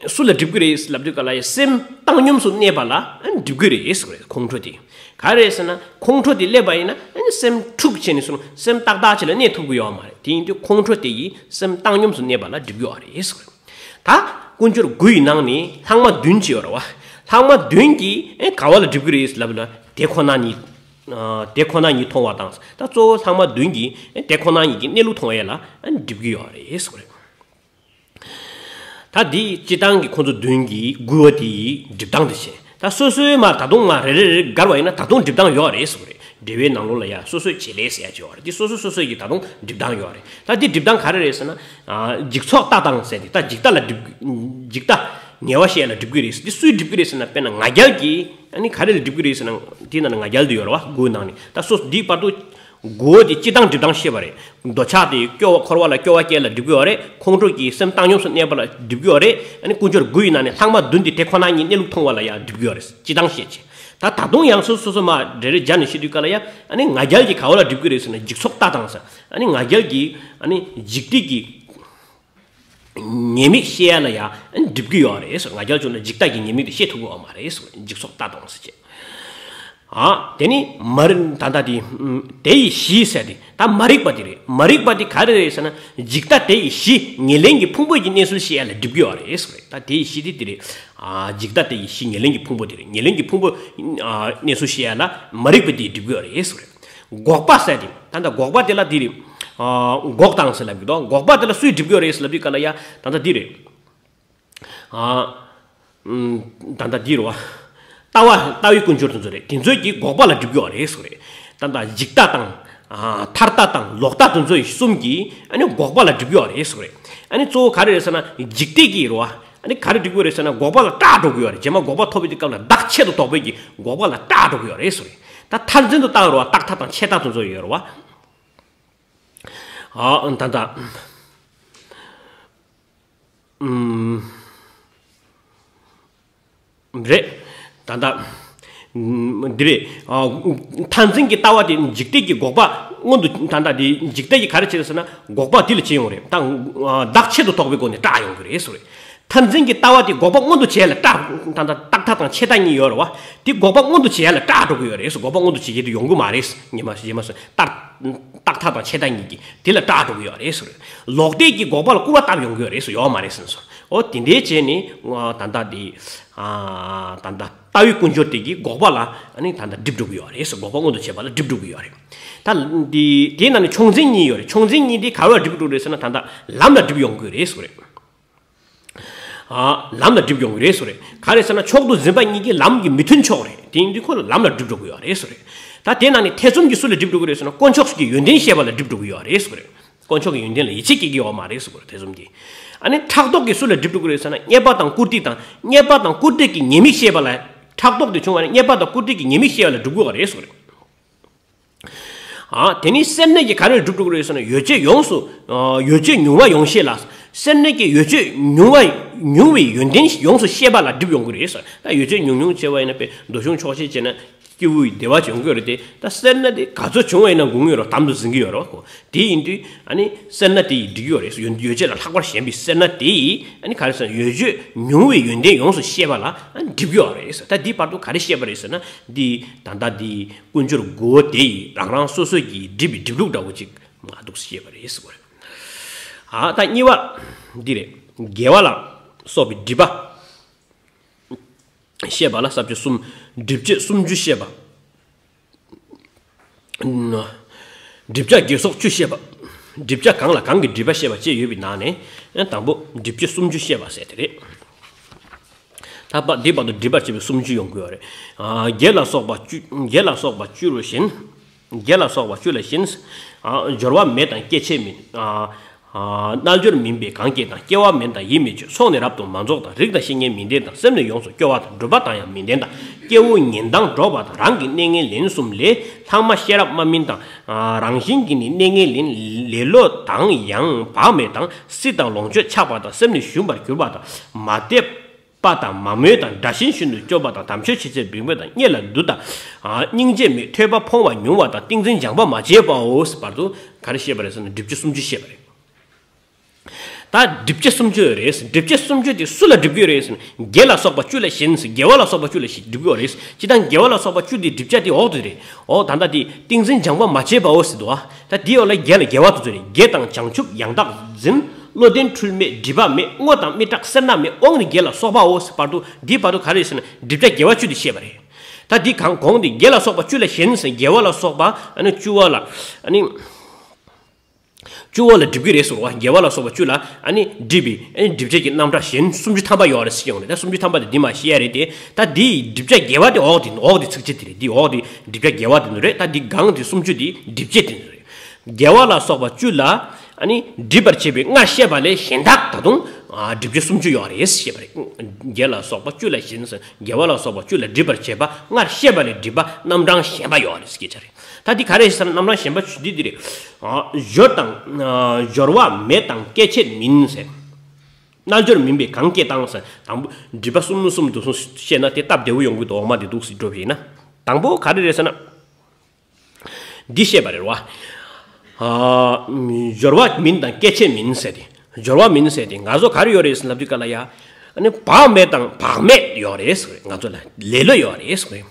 སུ་ལ་སྒྲིབ་ཀྱི་རེད་ལབ་དུས་སྐབས་ལ་ཡ། སེམས་བཏང་སྙོམས་སུ་གནས་པ་ལ་སྒྲིབ་ཀྱི་རེད་ཟེར་བ་རེད། ཁོང་ཁྲོ་དེ་ག་རེ་ཟེར་ན། ཁོང་ཁྲོ་དེ་སླེབས་པ་ཡིན་ན་སེམས་འཁྲུག་བྱས་ནས་སོང་། སེམས་ཏག་ཏག་ཅིག་ལ་གནས་ཐུབ་ཀྱི་ཡོད་མ་རེད། དེ་ཡིན་དུས་ཁོང་ཁྲོ་དེ་ཡིས་སེམས་བཏང་སྙོམས་སུ་གནས་པ་ལ་སྒྲིབ་ཀྱི་ཡོད་རེད་ཟེར་བ་རེད། ད་ཀུན་སྦྱོར་དགུ་ཡི་ནང་ནས་ལྷག་མ་བདུན་ཅིག་ཡོད་རེད་བ། ལྷག་མ་བདུན་གྱིས་ཨེ་ག་བ་ལ་སྒྲིབ་ཀྱི་རེད་ལབ་ན། དེ་ཁོ་ན་ཉིད། ཨ། དེ་ཁོ་ན་ཉིད་མཐོང་བ་དང་། ད་གཙོ་བོ་ལྷག་མ་བདུན་གྱིས་ཨེ་དེ་ཁོ་ན་ཉིད་ཀྱི་གནས་ལུགས་མཐོང་ཡས་ལ་ཨེ་སྒྲིབ་ཀྱི་ཡོད་རེད་ཟེར་བ་རེད། ད་འདི་སྤྱིར་བཏང་གི་ཁོ་ཚོ་བདུན་གྱིས་དགུ་བ་དེ་ཡི་སྒྲིབ་སྟངས་དེ་བཤད། ད་སོ་སོའི་མར་ད་དུང་མར་རེ་རེ་རེ་བགར་བ་ཡིན་ན་ད་དུང་སྒྲིབ་སྟངས་ཡོད་རེད་ཟེར་བ་རེད། འགྲེལ་བའི་ནང་ལོགས་ལ་ཡ། སོ་སོའི་བྱེད་ལས་ཟེར་ཡ་ཅིག་ཡོད་རེད། འདི་སོ་སོ་སོ་སོའི་གི་ད་དུང་སྒྲིབ་སྟངས་ཡོད་རེད། ད་འདི་སྒྲིབ་སྟངས་ག་རེ་རེད་ཟེར་ན། ཨ། འཇིག་ཚོགས་ལྟ་དང་ཟེར་ཏེ། ད་འཇིག་ལྟ་ལ་སྒྲིབ། འཇིག་ལྟ་ངལ་བ་བཤད་ཡ་ལ་སྒྲིབ་ཀྱི་རེད། འདི་སུས་སྒྲིབ་ཀྱི་རེད་ཟེར་ན། དཔེར་ན་ང་རྒྱལ་གྱིས་ཨ་ནི་ག་རེ་ལ་སྒྲིབ་ཀྱི་རེད་ཟེར་ན། དེའི་ནང་ན་ང་རྒྱལ་དེ་ཡོད་རེད་བ། དགུའི་ནང་ནས། ད་སོ་འདིའི་བར་དུ་དགུ་བོ་དེ་སྤྱིར་བཏང་སྒྲིབ་སྟངས་བཤད་པ་རེད། འདོད་ཆགས་དེ་སྐྱོ་བ། འཁོར་བ་ལ་སྐྱོ་བ་སྐྱེ་ལ་སྒྲིབ་ཀྱི་ཡོད་རེད། ཁོང་ཁྲོ་གིས་སེམས་བཏང་སྙོམས་སུ་གནས་པ་ལ་སྒྲིབ་ཀྱི་ཡོད་རེད། ཨ་ནི་ཀུན་སྦྱོར་དགུ་ཡི་ནང་ནས་ལྷག་མ་བདུན་དེ་དེ་ཁོ་ན་ཉིད་གནས་ལུགས་མཐོང་བ་ལ་ཡང་སྒྲིབ་ཀྱི་ཡོད་རེད། སྤྱིར་བཏང་བཤད་ཅིང་། ད་ད་དུང་ཡང་སོ་སོ་སོ་མར་རེ་རེ་སྦྱར་ནས་བཤད་དུས་སྐབས་ལ་ཡང་། ཨ་ནི་ང་རྒྱལ་གྱིས་ག་བ་ལ་སྒྲིབ་ཀྱི་རེད་ཟེར་ན། འཇིག་ཚོགས་ལྟ་དང་ཟེར། ཨ་ནི་ང་རྒྱལ་གྱིས་ཨ་ནི་འཇིག་ལྟས་ཀྱི་ཉེས་དམིགས་བཤད་ཡ་ལ་ཡང་སྒྲིབ་ཀྱི་ཡོད་རེད་ཟེར། ང་རྒྱལ་བྱུང་ན་འཇིག་ལྟ་གི་ཉེས་དམིགས་དེ་བཤད་ཐུབ་ཀྱི་ཡོད་མ་རེད་ཟེར། འཇིག་ཚོགས་ལྟ་དང་ཟེར་བྱས། ཨ། དེ་ནི་མ་རིག་ད་ལྟ་དེ། དེ་ཡི་གཞི་ཟེར་དེ། ད་མ་རིག་པ་དེ་རེད། མ་རིག་པ་དེ་ག་རེ་རེད་ཟེར་ན། འཇིག་ལྟ་དེ་ཡི་གཞི་ཉེར་ལེན་གྱི་ཕུང་པོ་གི་གནས་ཚུལ་བཤད་ཡ་ལ་སྒྲིབ་ཀྱི་ཡོད་རེད་ཟེར། ད་དེ་ཡི་གཞི་དེ་དེ་རེད། ཨ། འཇིག་ལྟ་དེ་ཡི་གཞི་ཉེར་ལེན་གྱི་ཕུང་པོ་དེ་རེད། ཉེར་ལེན་གྱི་ཕུང་པོ། ཨ། གནས་ཚུལ་བཤད་ཡ་ལ་མ་རིག་པ་དེ་ཡིས་སྒྲིབ་ཀྱི་ཡོད་རེད་ཟེར། འགོག་པ་ཟེར་དེ། ད་ལྟ་འགོག་པ་དེ་ལ་དེ་རེད། ཨ། འགོག་དང་ཟེར་ལབ་ཀྱི་འདུག་འགོག་པ་དེ་ལ་སུས་སྒྲིབ་ཀྱི་ཡོད་རེད་ཟེར་ལབ་དུས་སྐབས་ལ་ཡ། ད་ལྟ་དེ་རེད། ཨ། ཨུམ། ད་ལྟ་འདི་རེད་བ། ལྟ་བ། ལྟ་བའི་ཀུན་སྦྱོར་དེ་ཚོ་རེད། དེ་ཚོས་ཀྱིས་འགོག་པ་ལ་སྒྲིབ་ཀྱི་ཡོད་རེད་ཟེར་བ་རེད། ད་ལྟ་འཇིག་ལྟ་དང་། ཨ། ཐར་ལྟ་དང་ལོག་ལྟ་དེ་ཚོ་གསུམ་གྱིས་ཨ་ནི་འགོག་པ་ལ་སྒྲིབ་ཀྱི་ཡོད་རེད་ཟེར་བ་རེད། ཨ་ནི་གཙོ་བོ་ག་རེ་རེད་ཟེར་ན། འཇིག་ལྟས་ཀྱིས་རེད་བ། ཨ་ནི་ག་རེ་སྒྲིབ་ཀྱི་ཡོད་རེད་ཟེར་ན། འགོག་པ་ལ་སྐྲག་འགྲོ་གི་ཡོད་རེད། རྗེས་མ་འགོག་པ་ཐོབ་པའི་དུས་སྐབས་ལ་བདག་ཆད་དུ་དོགས་པས་ཀྱིས་འགོག་པ་ལ་སྐྲག་འགྲོ་གི་ཡོད་རེད་ཟེར་བ་རེད། ད་མཐར་འཛིན་དུ་བཏང་རེད་བ། རྟག་མཐའ་དང་ཆད་མཐའ་དེ་ཚོ་ཡོད་རེད་བ། ཨ། ད་ལྟ། ཨུམ། རེད། ད་ལྟ། ཨུམ། འདི་རེད། ཨ། མཐར་འཛིན་གྱི་ལྟ་བ་དེ་འཇིག་ལྟས་ཀྱི་འགོག་པ། སྔོན་དུ་ད་ལྟ་དེ་འཇིག་ལྟ་ཡི་ག་རེ་བྱེད་ཟེར་ན་འགོག་པ་དེ་ལ་བྱེད་ཡོང་རེད། ད་བདག་ཆེད་དུ་གཏོགས་པའི་སྒོ་ནས་སྐྲག་ཡོང་གི་རེད་ཟེར་རེད། མཐར་འཛིན་གྱི་ལྟ་བ་དེ་འགོག་པ་སྔོན་དུ་བྱས་ལ་སྐྲག་ད་ལྟ་རྟག་མཐའ་དང་ཆད་མཐའ་གཉིས་ཡོད་རེད་བ། དེ་འགོག་པ་སྔོན་དུ་བྱས་ལ་སྐྲག་འགྲོ་གི་ཡོད་རེད་ཟེར། འགོག་པ་སྔོན་དུ་བྱེད་ཀྱི་དེ་ཡོང་གི་མ་རེད་ཟེར། ཉི་མ་ཉི་མ་ཟེར་རྟག་རྟག་མཐའ་དང་ཆད་མཐའ་གཉིས་ཀྱི་དེ་ལ་སྐྲག་འགྲོ་གི་ཡོད་རེད་ཟེར་རེད། ལོག་ལྟས་ཀྱི་འགོག་པ་ལ་སྐུར་བ་བཏབ་ཡོང་གི་ཡོད་རེད་ཟེར། ཡོད་མ་རེད་ཟེར་ནས་སོ། འོ་དེ་འདྲའི་བྱས་ནས་ད་ལྟ་དེ་ད་ལྟ་ལྟ་བའི་ཀུན་སྦྱོར་དེ་གི་འགོག་པ་ལ་ཨ་ནི་ད་ལྟ་སྒྲིབ་འགྲོ་གི་ཡོད་རེད་ཟེར། འགོག་པ་སྔོན་དུ་བྱས་པ་ལ་སྒྲིབ་འགྲོ་གི་ཡོད་རེད། ད་འདི་དེའི་ནང་ནས་ཕྱོགས་འཛིན་གཉིས་ཡོད་རེད། ཕྱོགས་འཛིན་གཉིས་དེ་ག་བར་སྒྲིབ་འགྲོ་རེད་ཟེར་ན་ད་ལྟ་ལམ་ལ་སྒྲིབ་ཡོང་གི་རེད་ཟེར་རེད། ཨ། ལམ་ལ་སྒྲིབ་ཡོང་གི་རེད་ཟེར་རེད། ག་རེ་ཟེར་ན་མཆོག་ཏུ་འཛིན་པ་གཉིས་ཀྱི་ལམ་གྱི་མི་མཐུན་ཕྱོགས་རེད། དེ་ཡིན་དུས་ཁོ་ལ་ལམ་ལ་སྒྲིབ་འགྲོ་གི་ཡོད་རེད་ཟེར་རེད། ད་དེ་ནང་ནས་ཐེ་ཚོམ་གྱིས་སུ་ལ་སྒྲིབ་འགྲོ་གི་རེད་ཟེར་ན་དཀོན་མཆོག་གི་ཡོན་ཏན་ཤེས་པ་ལ་སྒྲིབ་འགྲོ་གི་ཡོད་རེད་ཟེར་རེད། དཀོན་མཆོག་གི་ཡོན་ཏན་ལ་ཡིད་ཆེས་སྐྱེ་གི་ཡོད་མ་རེད་ཟེར་རེད། ཐེ་ཚོམ་གྱིས། ཨ་ནི་ཕྲག་དོག་གིས་སུ་ལ་སྒྲིབ་འགྲོ་གི་རེད་ཟེར་ན་རྙེད་པ་དང་བཀུར་སྟི་དང་རྙེད་པ་དང་བཀུར་སྟི་གི་ཉེས་དམིགས་ཤེས་པ་ལ། ཕྲག་དོག་དེ་བྱུང་བ་ནི་རྙེད་པ་དང་བཀུར་སྟི་གི་ཉེས་དམིགས་ཤེས་པ་ལ་སྒྲིབ་དགོས་པ་རེད་ཟེར་རེད། ཨ། དེ་ནི་སེར་སྣ་གིས་ག་རེར་སྒྲིབ་འགྲོ་གི་རེད་ཟེར་ན་ཡོ་བྱད་ཡོངས་སུ། ཡོ་བྱད་ཉུང་བ་ཡོངས་ཤེས་ལ། སེར་སྣ་གིས་ཡོ་བྱད་ཉུང་བ་ཉུང་བའི་ཡོན་ཏན་ཡོངས་སུ་ཤེས་པ་ལ་སྒྲིབ་ཡོང་གི་རེད་ཟེར། ད་ཡོ་བྱད་ཉུང་ཉུང་བྱས་པ་ཡིན་ན་དཔེ་འདོད་ཆུང་ཆོག་ཤེས་བྱས་ན་སྐྱེ་བོའི་བདེ་བ་ཡོང་གི་རེད་དེ། ད་སེར་སྣ་དེ་ག་ཚོད་བྱུང་བ་ཡིན་ན་འགུག་ངེས་རོ་དམ་དུ་འཛིན་གི་ཡོད་རོ། དེ་ཡིན་དུས་ཨ་ནི་སེར་སྣ་དེ་ཡིས་འགྲིག་གི་ཡོད་རེད། ཡོ་ཡོ་བྱད་ལ་ལྷག་པར་ཞེན་པའི་སེར་སྣ་དེ་ཡིས་ཨ་ནི་ག་རེ་ཟེར་ན་ཡོ་བྱད་ཉུང་བའི་ཡོན་ཏན་ཡོངས་སུ་ཤེས་པ་ལ་ཨ་ནི་སྒྲིབ་གི་ཡོད་རེད་ཟེར། ད་འདིའི་བར་དུ་ག་རེ་བཤད་པ་རེད་ཟེར་ན་འདི་ད་ལྟ་འདི། ཀུན་སྦྱོར་དགུ་པོ་དེ་ཡིས་རང་རང་སོ་སོ་གི་སྒྲིབ་པའི་སྒྲིབ་ལུགས་འདྲ་བོ་ཅིག་མ་འདུག་ཞེས་པ་རེད་ཟེར་བ་རེད། ཨ་ད་གཉིས་པ་འདི་རེད། དགེ་བ་ལ་སོགས་པའི་སྒྲིབ་པ་བཤད་པ་ལ་ས་བཅད་གསུམ། སྒྲིབ་བྱེད་སུམ་ཅུ་བཤད་པ། སྒྲིབ་བྱ་དགེ་སོགས་བཅུ་བཤད་པ། སྒྲིབ་བྱ་གང་ལ་གང་གི་སྒྲིབ་པ་བཤད་པ་བཅས་ཡོད་པའི་ནང་ནས་དང་པོ་སྒྲིབ་བྱེད་སུམ་ཅུ་བཤད་པ་ཟེར་དེ་རེད། ད་བ་འདི་བར་དུ་སྒྲིབ་པར་བྱེད་པའི་སུམ་ཅུ་ཡོང་དགོས་པ་རེད། ཨ། དགེ་ལ་སོགས་པ་བཅུ། དགེ་ལ་སོགས་པ་བཅུ་ལ་ཞེན། དགེ་ལ་སོགས་པ་བཅུ་ལ་ཞེན། ཨ། སྦྱོར་བ་མེད་དང་སྐྱེ་མཆེད་མིན། ཨ། ཨ། རྣལ་འབྱོར་མིན་པས་གང་སྐྱེ་དང་། སྐྱེ་བ་མེད་དང་ཡིད་མི་ཆོས། ཚོགས་ནི་རབ་ཏུ་མ་རྫོགས་དང་། རིགས་དང་བཤེས་གཉེན་མི་ལྡན་དང་། སེམས་ནི་ཡོངས་སུ་སྐྱོ་བ་དང་། སྒྲུབ་པ་དང་ཡང་མི་ལྡན་དང་། སྐྱེ་བོ་ཉོན་དང་འགྲོགས་པ་དང་། རང་གི་གནས་ངན་ལེན་གསུམ་ལས། ལྷག་མ་ཤེས་རབ་མ་སྨིན་དང་། ཨ། རང་བཞིན་གྱིས་ནི་གནས་ངན་ལེན། ལེ་ལོ་དང་ཡང་བག་མེད་དང་། སྲིད་དང་ལོངས་སྤྱོད་ཆགས་པ་དང་། སེམས་ནི་ཞུམ་པར་གྱུར་པ་དང་། མ་དད་པ་དང་། མ་མོས་དང་། དགྲ་གཞན་ཤིན་ཏུ་སྐྱོ་བ་དང་། དམ་ཆོས་ཇི་སྲིད་འབིགས་པ་དང་། རྙེད་ལ་སྡུག་དང་། ཨ། སྙིང་རྗེ་མེད། ཐོས་པ་ཕོངས་པ་ཉུང་བ་དང་། ཏིང་འཛིན་སྦྱངས་པ་མ་བྱས་པའོ། བར་དུ་ག་རེ་བཤད་པ་རེད་ཟེར་ན་སྒྲིབ་བྱེད་སུམ་ཅུ་བཤད་པ་རེད། ད་སྒྲིབ་བྱེད་སུམ་ཅུ་རེད། སྒྲིབ་བྱེད་སུམ་ཅུ་དེ་སུ་ལ་སྒྲིབ་ཀྱི་རེད་ཟེར་ན་དགེ་ལ་སོགས་པ་བཅུ་ལ་ཞེན་ཟེར། དགེ་བ་ལ་སོགས་པ་བཅུ་ལ་ཞེན་སྒྲིབ་ཀྱི་རེད། སྤྱིར་བཏང་དགེ་བ་ལ་སོགས་པ་བཅུ་དེ་སྒྲིབ་བྱ་དེ་འོག་ཏུ་རེད། འོ་ད་ལྟ་དེ་ཏིང་འཛིན་སྦྱངས་པ་མ་བྱས་པའོ་ཟེར་འདུག་ཨ། ད་དེའི་འོག་ལ་དགེ་ལ་དགེ་བ་དེ་ཚོ་རེད། དགེ་དང་བྱང་ཆུབ་ཡང་དག་འཛིན། བློ་ལྡན་འཁྲུལ་མེད་སྒྲིབ་པ་མེད། དངོས་དང་རྨི་ཕྲག་སེར་སྣ་མེད། དབང་ནི་དགེ་ལ་སོགས་པའོ་ཟེར། བར་དུ་འདིའི་བར་དུ་ག་རེ་ཟེར་ན་སྒྲིབ་བྱ་དགེ་བ་བཅུ་དེ་བཤད་པ་རེད། ད་འདི་གང་གོང་དེ་དགེ་ལ་སོགས་པ་བཅུ་ལ་ཞེན་ཟེར། དགེ་བ་ལ་སོགས་པ་ཨ་ནི་བཅུ་བ་ལ་ཨ་ནི། བཅུ་བ་ལ་སྒྲིབ་ཀྱི་རེད་ཟེར་བ། དགེ་བ་ལ་སོགས་པ་བཅུ་ལ་ཨ་ནི་སྒྲིབ་པའི་ཨ་ནི་སྒྲིབ་བྱེད་ཀྱི་རྣམ་གྲངས་གཞན་སུམ་ཅུ་ཐམ་པ་ཡོད་རེད་ཟེར་ཡོང་རེད། ད་སུམ་ཅུ་ཐམ་པ་དེ་འདི་མ་བཤད་ཡ་རེད་དེ། ད་འདིའི་སྒྲིབ་བྱ་དགེ་བ་དེ་འོག་དེ་འོག་དེ་ཚིགས་བཅད་དེ་རེད། འདི་འོག་དེ་སྒྲིབ་བྱ་དགེ་བ་དེ་ནི་རེད། ད་འདི་སྒང་དེ་སུམ་ཅུ་དེ་སྒྲིབ་བྱེད་དེ་ནི་རེད། དགེ་བ་ལ་སོགས་པ་བཅུ་ལ་ཨ་ནི་སྒྲིབ་པར་བྱེད་པའི་སྔར་བཤད་པ་ལས་གཞན་དག་ད་དུང་ཨ་སྒྲིབ་བྱེད་སུམ་ཅུ་ཡོད་རེད་ཟེར་བཤད་པ་རེད། དགེ་ལ་སོགས་པ་བཅུ་ལ་ཞེན་ཟེར། དགེ་བ་ལ་སོགས་པ་བཅུ་ལ་སྒྲིབ་པར་བྱེད་པ་སྔར་བཤད་པ་ལས་སྒྲིབ་པ་རྣམ་གྲངས་གཞན་པ་ཡོད་རེད་ཟེར་སྐད་ཆ་རེད། ད་འདི་ག་རེ་ཟེར་ན་རྣམ་གྲངས་གཞན་པ་བཅུ་འདི་འདི་རེད། ཨ། སྦྱོར་དང་། ཨ། སྦྱོར་བ་མེད་དང་སྐྱེ་མཆེད་མིན་ཟེར། རྣལ་འབྱོར་མིན་པས་གང་སྐྱེ་དང་ཟེར། དང་པོ་སྒྲིབ་པ་གསུམ་གསུམ་དུ་གསུངས་བཤད་ན་དེ་སྟབས་བདེ་བོ་ཡོང་གི་འདུག་འོག་མ་འདི་འདུག་སེ་འགྲོ་བ་ཡིན་ན། དང་པོ་ག་རེ་རེད་ཟེར་ན། འདི་བཤད་པ་རེད་བ། ཨ། སྦྱོར་བ་མིན་དང་སྐྱེ་མཆེད་མིན་ཟེར་ཏེ། སྦྱོར་བ་མིན་ཟེར་ཏེ་ང་ཚོ་ག་རེ་ཡོད་རེད་ཟེར་ལབ་དུས་ག་ལ་ཡ། ཨ་ནི་བག་མེད་དང་བག་མེད་ཡོད་རེད་ཟེར། ང་ཚོ་ལ་ལེ་ལོ་ཡོད་རེད་ཟེར།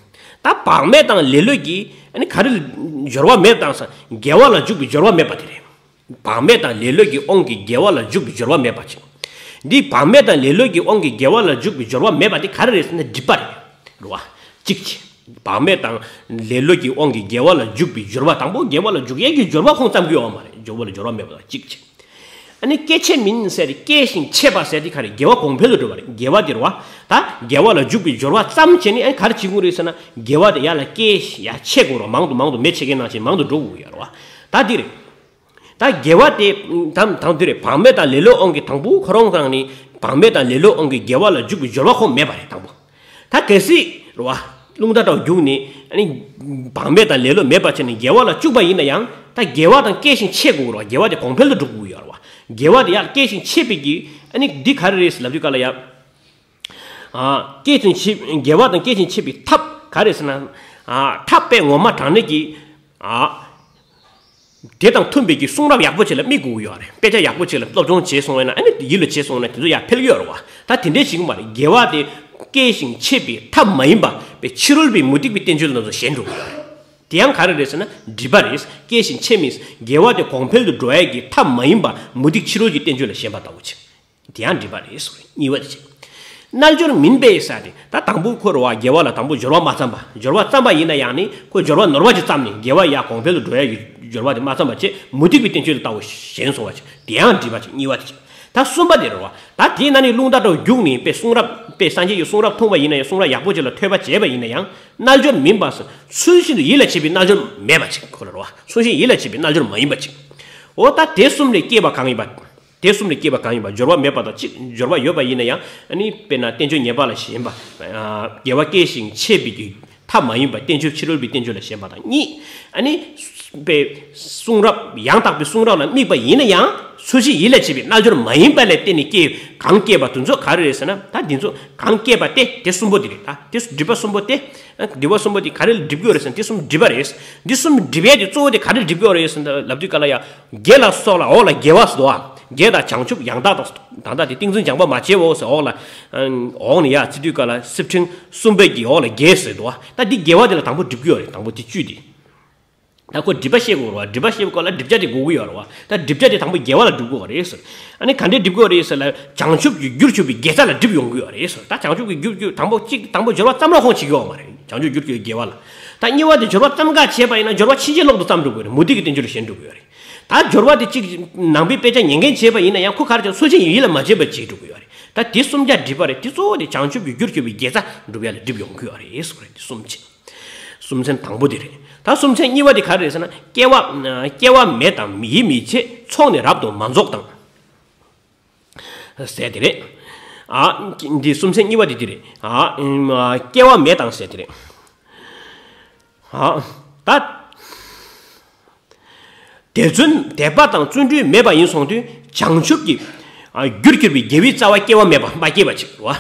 ད་བག་མེད་དང་ལེ་ལོ་གི་ཨ་ནི་ག་རེ་སྦྱོར་བ་མེད་དང་ཟེར། དགེ་བ་ལ་འཇུག་པའི་སྦྱོར་བ་མེད་པ་དེ་རེད། བག་མེད་དང་ལེ་ལོ་གི་དབང་གིས་དགེ་བ་ལ་འཇུག་པའི་སྦྱོར་བ་མེད་པ་ཅིག་འདི་བག་མེད་དང་ལེ་ལོ་གི་དབང་གིས་དགེ་བ་ལ་འཇུག་པའི་སྦྱོར་བ་མེད་པ་དེ་ག་རེ་རེད་ཟེར་ན་སྒྲིབ་པ་རེད། རེད་བ། གཅིག་བྱས། བག་མེད་དང་ལེ་ལོ་གི་དབང་གིས་དགེ་བ་ལ་འཇུག་པའི་སྦྱོར་བ། དང་པོ་དགེ་བ་ལ་འཇུག་ཡས་ཀྱི་སྦྱོར་བ་ཁོང་བརྩམས་ཀྱི་ཡོད་མ་རེད། སྦྱོར་བ་ལ་སྦྱོར་བ་མེད་པ་དང་གཅིག་བྱས། ཨ་ནི་སྐྱེ་མཆེད་མིན་ཟེར་ཏེ་སྐྱེ་ཞིང་མཆེད་པ་ཟེར་ཏེ་ག་རེ་དགེ་བ་གོང་འཕེལ་དུ་འགྲོ་བ་རེད། དགེ་བ་དེ་རེད་བ། ད་དགེ་བ་ལ་འཇུག་པའི་སྦྱོར་བ་ཙམ་བྱས་ནས་ཨ་ནི་ག་རེ་བྱེད་དགོས་རེད་ཟེར་ན་དགེ་བ་དེ་ཡར་ལ་སྐྱེ་ཡ་མཆེད་དགོས་རེད། མང་དུ་མང་དུ་མེ་མཆེད་མཁན་ནང་བཞིན་མང་དུ་འགྲོ་དགོས་ཡ་རེད་བ། ད་འདི་རེད། ད་དགེ་བ་དེ་དང་དང་དེ་རེད། བག་མེད་དང་ལེ་ལོའི་དབང་གིས་དང་པོ་ཁོ་རང་རང་ནི་བག་མེད་དང་ལེ་ལོའི་དབང་གིས་དགེ་བ་ལ་འཇུག་པའི་སྦྱོར་བ་ཁོ་མེད་པ་རེད། དང་པོ། ད་གལ་སྲིད་རེད་བ། རླུང་རྟ་འདྲ་བོ་རྒྱུགས་ནས་ཨ་ནི་བག་མེད་དང་ལེ་ལོ་མེད་པ་བྱས་ནས་དགེ་བ་ལ་བཅུག་པ་ཡིན་ན་ཡང་ད་དགེ་བ་དང་སྐྱེ་ཞིང་མཆེད་དགོས་རེད་བ། དགེ་བ་དེ་གོང་འཕེལ་དུ་འགྲོ་དགོས་ཡོད་རེད་བ། དགེ་བ་དེ་ཡར་སྐྱེ་ཞིང་མཆེད་པའི་གི་ཨ་ནི་འདི་ག་རེ་རེད་ཟེར་ལབ་དུས་ག་ལ་ཡ། ཨ། སྐྱེ་ཞིང་མཆེད། དགེ་བ་དང་སྐྱེ་ཞིང་མཆེད་པའི་ཐབས་ག་རེ་ཟེར་ན། ཨ། ཐབས་དཔེ་ངོ་མ་དྲངས་ནས་ཀྱི། ཨ། དེ་དང་མཐུན་པའི་གི་གསུང་རབ་ཡག་པོ་ཅིག་ལ་དམིགས་དགོས་ཀྱི་ཡོད་རེད། དཔེ་ཆ་ཡག་པོ་ཅིག་ལ་སློབ་སྦྱོང་བྱས་སོང་བས་ན། ཨ་ནི་ཡིད་ལ་བྱས་སོང་ན་དེ་ཚོ་ཡར་འཕེལ་གྱི་ཡོད་རེད་བ། ད་དེ་འདྲའི་ཞིག་མ་རེད། དགེ་བ་དེ་བསྐྱེད་ཅིང་བྱེད་པའི་ཐབས་མ་ཡིན་པ་པའི་ཕྱི་རོལ་པའི་མུ་སྟེགས་པའི་བསྟན་བཅོས་ལ་ཚོ་ཞེན་འགྲོ་གི་ཡོད་རེད། དེ་ཡང་ག་རེ་རེད་ཟེར་ན་སྒྲིབ་པ་རེད། བསྐྱེད་ཅིང་བྱེད་མིན། དགེ་བ་དེ་གོང་འཕེལ་དུ་འགྲོ་ཡས་ཀྱི་ཐབས་མ་ཡིན་པ་མུ་སྟེགས་ཕྱི་རོལ་གྱི་བསྟན་བཅོས་ལ་ཞེན་པ་ལྟ་བུ་ཅིག་དེ་ཡང་སྒྲིབ་པ་རེད་ཟེར་བ་རེད། གཉིས་པ་དེ་བྱས། རྣལ་འབྱོར་མིན་པའི་ས་དེ། ད་དང་པོ་ཁོ་རེད་བ། དགེ་བ་ལ་དང་པོ་སྦྱོར་བ་མ་བརྩམས་པ། སྦྱོར་བ་བརྩམས་པ་ཡིན་ན་ཡང་ནི་ཁོ་སྦྱོར་བ་ནོར་བ་ཅིག་བརྩམས་ནས་དགེ་བ་ཡར་གོང་འཕེལ་དུ་འགྲོ་ཡ་གི་སྦྱོར་བ་དེ་མ་བརྩམས་པ་བྱས། མུ་སྟེགས་པའི་བསྟན་བཅོས་ལ་ལྟ་བུ་ཞེན་སོང་བ་བྱས། དེ་ཡང་སྒྲིབ་པ་བྱས། གཉིས་པ་དེ་བྱས། ད་གསུམ་པ་དེ་རེད་བ། ད་དེའི་ནང་ནས་རླུང་རྟ་འདྲ་བོ་རྒྱུགས་ནས་དཔེ་གསུང་རབ། དཔེ་སངས་རྒྱས་ཀྱི་གསུང་རབ་འཐུང་བ་ཡིན་ན་ཡང་། གསུང་རབ་ཡག་པོ་ཅིག་ལ་ཐོས་པ་བྱས་པ་ཡིན་ན་ཡང་། རྣལ་འབྱོར་མིན་པ་སོགས་ཚུལ་བཞིན་དུ་ཡིད་ལ་བྱེད་པའི་རྣལ་འབྱོར་མེད་པ་ཅིག་ཁོ་རེད་བ། ཚུལ་བཞིན་ཡིད་ལ་བྱེད་པའི་རྣལ་འབྱོར་མ་ཡིན་པ་ཅིག་འོ་ད་དེ་གསུམ་ལས་སྐྱེས་པ་གང་ཡིན་པ། དེ་གསུམ་ལས་སྐྱེས་པ་གང་ཡིན་པ། སྦྱོར་བ་མེད་པ་དང་གཅིག་སྦྱོར་བ་ཡོད་པ་ཡིན་ན་ཡང་། ཨ་ནི་དཔེར་ན་བསྟན་བཅོས་ཉེས་པ་ལ་ཞེན་པ། ཨ་དགེ་བ་བསྐྱེད་ཅིང་བྱེད་པའི་གི་ཐབས་མ་ཡིན་པ། བསྟན་བཅོས་ཕྱི་རོལ་པའི་བསྟན་བཅོས་ལ་ཞེན་པ་དང་གཉིས། ཨ་ནི་དཔེ་གསུང་རབ་ཡང་དག་པའི་གསུང་རབ་ལ་དམིགས་པ་ཡིན་ན་ཡང་། ཚུལ་བཞིན་ཡིད་ལ་བྱེད་པའི་རྣལ་འབྱོར་མ་ཡིན་པ་ལ་བརྟེན་ནས་སྐྱེས། གང་སྐྱེས་པ་དེ་ཚོ་ག་རེ་རེད་ཟེར་ན། ད་འདི་ཚོ་གང་སྐྱེས་པ་སྟེ། དེ་གསུམ་པོ་དེ་རེད། ད་དེ་སྒྲིབ་པ་གསུམ་པོ་སྟེ། སྒྲིབ་པ་གསུམ་པོ་དེ་ག་རེ་ལ་སྒྲིབ་ཀྱི་ཡོད་རེད་ཟེར་ན། དེ་གསུམ་སྒྲིབ་པ་རེད། འདི་གསུམ་སྒྲིབ་ཡས་དེ་གཙོ་བོ་དེ་ག་རེ་ལ་སྒྲིབ་ཀྱི་ཡོད་རེད་ཟེར་ན། ལབ་དུས་ག་ལ་ཡ། དགེ་ལ་སོགས་ལ། འོག་ལ་དགེ་བ་ཟེར་དོ། དགེ་དང་བྱང་ཆུབ་ཡང་དག་དང་། ད་ལྟ་དེ་ཏིང་འཛིན་སྦྱངས་པ་མ་བྱས་པའོ་ཟེར། འོག་ལ། འོག་ནས་ཡར་བརྩི་དུས་ག་ལ་སེར་ཕྲེང་གསུམ་པའི་གི་འོག་ལ་དགེ་ཟེར་དོ། ད་འདི་དགེ་བ་དེ་ལ་དང་པོ་སྒྲིབ་ཀྱི་ཡོད་རེད། དང་པོ་དེ་བཅུད་དེ། ད་ཁོ་སྒྲིབ་པ་ཤེས་དགོས་རེད་བ། སྒྲིབ་པ་ཤེས་དགོས་ལ་སྒྲིབ་བྱ་དེ་དགོས་ཀྱི་ཡོད་རེད་བ། ད་སྒྲིབ་བྱ་དེ་དང་པོ་དགེ་བ་ལ་སྒྲིབ་དགོས་རེད་ཟེར། ཨ་ནི་ག་འདྲས་སྒྲིབ་དགོས་རེད་ཟེར་ལ། བྱང་ཆུབ་ཀྱི་རྒྱུར་གྱུར་པའི་དགེ་རྩ་ལ་སྒྲིབ་ཡོང་གི་ཡོད་རེད་ཟེར། ད་བྱང་ཆུབ་ཀྱི་རྒྱུར་གྱུར། དང་པོ་གཅིག་དང་པོ་སྦྱོར་བ་བརྩམས་རོགས་ཁོང་བྱེད་ཀྱི་ཡོད་མ་རེད། བྱང་ཆུབ་རྒྱུར་གྱུར་པའི་དགེ་བ་ལ། ད་གཉིས་པ་དེ་སྦྱོར་བ་བརྩམས་ག་བྱས་པ་ཡིན་ན། སྦྱོར་བ་ཕྱིན་ཅི་ལོག་ཏུ་བརྩམས་འགྲོ་གི་ཡོད་རེད། མུ་སྟེགས་ཀྱི་བསྟན་བཅོས་ལ་ཞེན་འགྲོ་གི་ཡོད་རེད། ད་སྦྱོར་བ་དེ་གཅིག་ནང་པའི་དཔེ་ཆ་ཉན་མཁན་བྱས་པ་ཡིན་ན་ཡང་། ཁོ་ག་རེ་བྱས། ཚུལ་བཞིན་ཡིད་ལ་མ་བྱེད་པ་ཅིག་འགྲོ་གི་ཡོད་རེད། ད་དེ་གསུམ་ཀ་སྒྲིབ་པ་རེད། དེ་གཙོ་བོ་དེ་བྱང་ཆུབ་ཀྱི་རྒྱུར་གྱུར་པའི་དགེ་རྩ་སྒྲུབ་ཡ་ལ་སྒྲིབ་ཡོང་གི་ཡོད་རེད་ཟེར་བ་རེད། དེ་གསུམ་བྱས། གསུམ་ཚན་དང་པོ་དེ་རེད། ད་གསུམ་ཚན་གཉིས་པ་དེ་ག་རེ་རེད་ཟེར་ན། སྐྱེ་བ། སྐྱེ་བ་མེད་དང་ཡིད་མི་ཆེས། ཚོགས་ནི་རབ་ཏུ་མ་རྫོགས་དང་། ཟེར་དེ་རེད། ཨ། འདི་གསུམ་ཚན་གཉིས་པ་དེ་དེ་རེད། ཨ། སྐྱེ་བ་མེད་དང་ཟེར་དེ་རེད། ཨ། ད། དད་བརྩོན། དད་པ་དང་བརྩོན་འགྲུས་མེད་པ་ཡིན་སོང་དུས། བྱང་ཆུབ་ཀྱི། ཨ། རྒྱུར་གྱུར་པའི་དགེ་བའི་རྩ་བ་སྐྱེ་བ་མེད་པ་མ་སྐྱེས་པ་ཅིག་རེད་བ།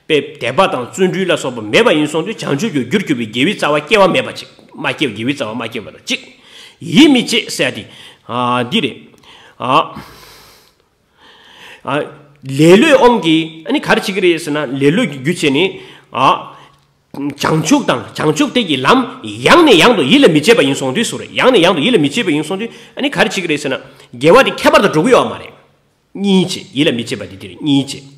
དཔེ་དད་པ་དང་བརྩོན་འགྲུས་ལ་སོགས་པ་མེད་པ་ཡིན་སོང་དུས། བྱང་ཆུབ་ཀྱི་རྒྱུར་གྱུར་པའི་དགེ་བའི་རྩ་བ་སྐྱེ་བ་མེད་པ་ཅིག་མ་སྐྱེས། དགེ་བའི་རྩ་བ་མ་སྐྱེས་པ་དང་གཅིག་ཡིད་མི་ཆེས་ཟེར་ཡ་དེ། ཨ། འདི་རེད། ཨ། ཨ། ལེ་ལོའི་དབང་གིས་ཨ་ནི་ག་རེ་བྱེད་ཀྱི་རེད་ཟེར་ན། ལེ་ལོའི་རྒྱུ་བྱས་ནས། ཨ། བྱང་ཆུབ་དང་། བྱང་ཆུབ་དེ་གི་ལམ་ཡང་ནས་ཡང་དུ་ཡིད་ལ་མི་བྱེད་པ་ཡིན་སོང་དུས་སུ་རེད། ཡང་ནས་ཡང་དུ་ཡིད་ལ་མི་བྱེད་པ་ཡིན་སོང་དུས། ཨ་ནི་ག་རེ་བྱེད་ཀྱི་རེད་ཟེར་ན། དགེ་བ་དེ་ཁྱད་པར་དུ་འགྲོ་གི་ཡོད་མ་རེད། གཉིས་བྱས། ཡིད་ལ་མི་བྱེད་པ་དེ་དེ་རེད། གཉིས་བྱས།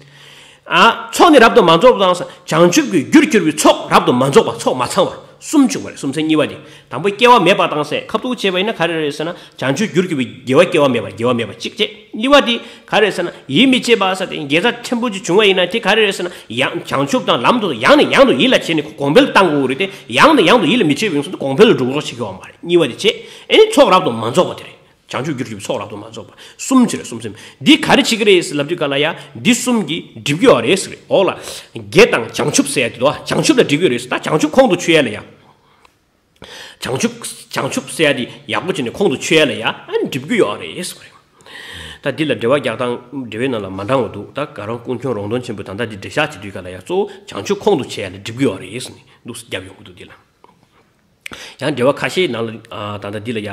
ཨ། ཚོགས་ནི་རབ་ཏུ་མ་རྫོགས་དང་། བྱང་ཆུབ་ཀྱི་རྒྱུར་གྱུར་པའི་ཚོགས་རབ་ཏུ་མ་རྫོགས་པ། ཚོགས་མ་ཚང་བ། གསུམ་བྱུང་བ་རེད། གསུམ་ཚན་གཉིས་པ་དེ། དང་པོ་སྐྱེ་བ་མེད་པ་དང་ཟེར། ཁ་ཐུག་བྱས་པ་ཡིན་ན་ག་རེ་རེད་ཟེར་ན། བྱང་ཆུབ་རྒྱུར་གྱུར་པའི་དགེ་བ་སྐྱེ་བ་མེད་པ། དགེ་བ་མེད་པ་གཅིག་བྱས། གཉིས་པ་དེ་ག་རེ་རེད་ཟེར་ན། ཡིད་མི་ཆེས་པ་ཟེར་དེ། དགེ་རྩ་ཕྲན་བུ་ཅིག་བྱུང་བ་ཡིན་ན། དེ་ག་རེ་རེད་ཟེར་ན། ཡང་བྱང་ཆུབ་དང་ལམ་དུ་ཡང་ནས་ཡང་དུ་ཡིད་ལ་བྱས་ནས་གོང་འཕེལ་བཏང་དགོས་རེད་དེ། ཡང་ནས་ཡང་དུ་ཡིད་ལ་མི་བྱེད་པའི་ཡོང་སོང་དུས་གོང་འཕེལ་ལ་འགྲོ་དགོས་བྱེད་ཀྱི་ཡོད་མ་རེད། གཉིས་པ་དེ་བྱས། ཨེ་ནི་ཚོགས་རབ་ཏུ་མ་རྫོགས་པ་དེ་རེད། བྱང་ཆུབ་རྒྱུར་གྱུར་པའི་ཚོགས་རབ་ཏུ་མ་རྫོགས་པ། གསུམ་བྱས་རེད། གསུམ་ཚན། འདི་ག་རེ་བྱེད་ཀྱི་རེད་ཟེར་ལབ་དུས་ག་ལ་ཡ། འདི་གསུམ་གྱིས་སྒྲིབ་ཀྱི་ཡོད་རེད་ཟེར། འོག་ལ་དགེ་དང་བྱང་ཆུབ་ཟེར་ཡ་དེ་དོ། བྱང་ཆུབ་ལ་སྒྲིབ་ཀྱི་ཡོད་རེད་ཟེར། ད་བྱང་ཆུབ་ཁོང་དུ་ཆུད་ཡ་ལ་ཡ། བྱང་ཆུབ། བྱང་ཆུབ་ཟེར་ཡ་དེ་ཡག་པོ་བྱས་ནས་ཁོང་དུ་ཆུད་ཡ་ལ་ཡ། ཨ་ནི་སྒྲིབ་ཀྱི་ཡོད་རེད་ཟེར་བ་རེད། ད་འདི་ལ་འགྲེལ་བ་རྒྱག་སྟངས་འགྲེལ་བའི་ནང་ལ་མ་འདྲ་བ་འདུག་ད་ག་རང་ཀུན་མཁྱེན་རོང་སྟོན་ཆེན་པོས་ད་ལྟ་འདི་འགྲེལ་བཤད་བྱེད་དུས་ག་ལ་ཡ། གཙོ་བོ་བྱང་ཆུབ་ཁོང་དུ་ཆུད་ཡ་ལ་སྒྲིབ་ཀྱི་ཡོད་རེད་ཟེར་ནས་འདུག་སེ་བརྒྱབ་ཡོང་གི་འདུག་འདི་ལ། ཡང་འགྲེལ་བ་ཁ་ཤས་ནང་ལ། ཨ། ད་ལྟ་འདི་ལ་ཡ་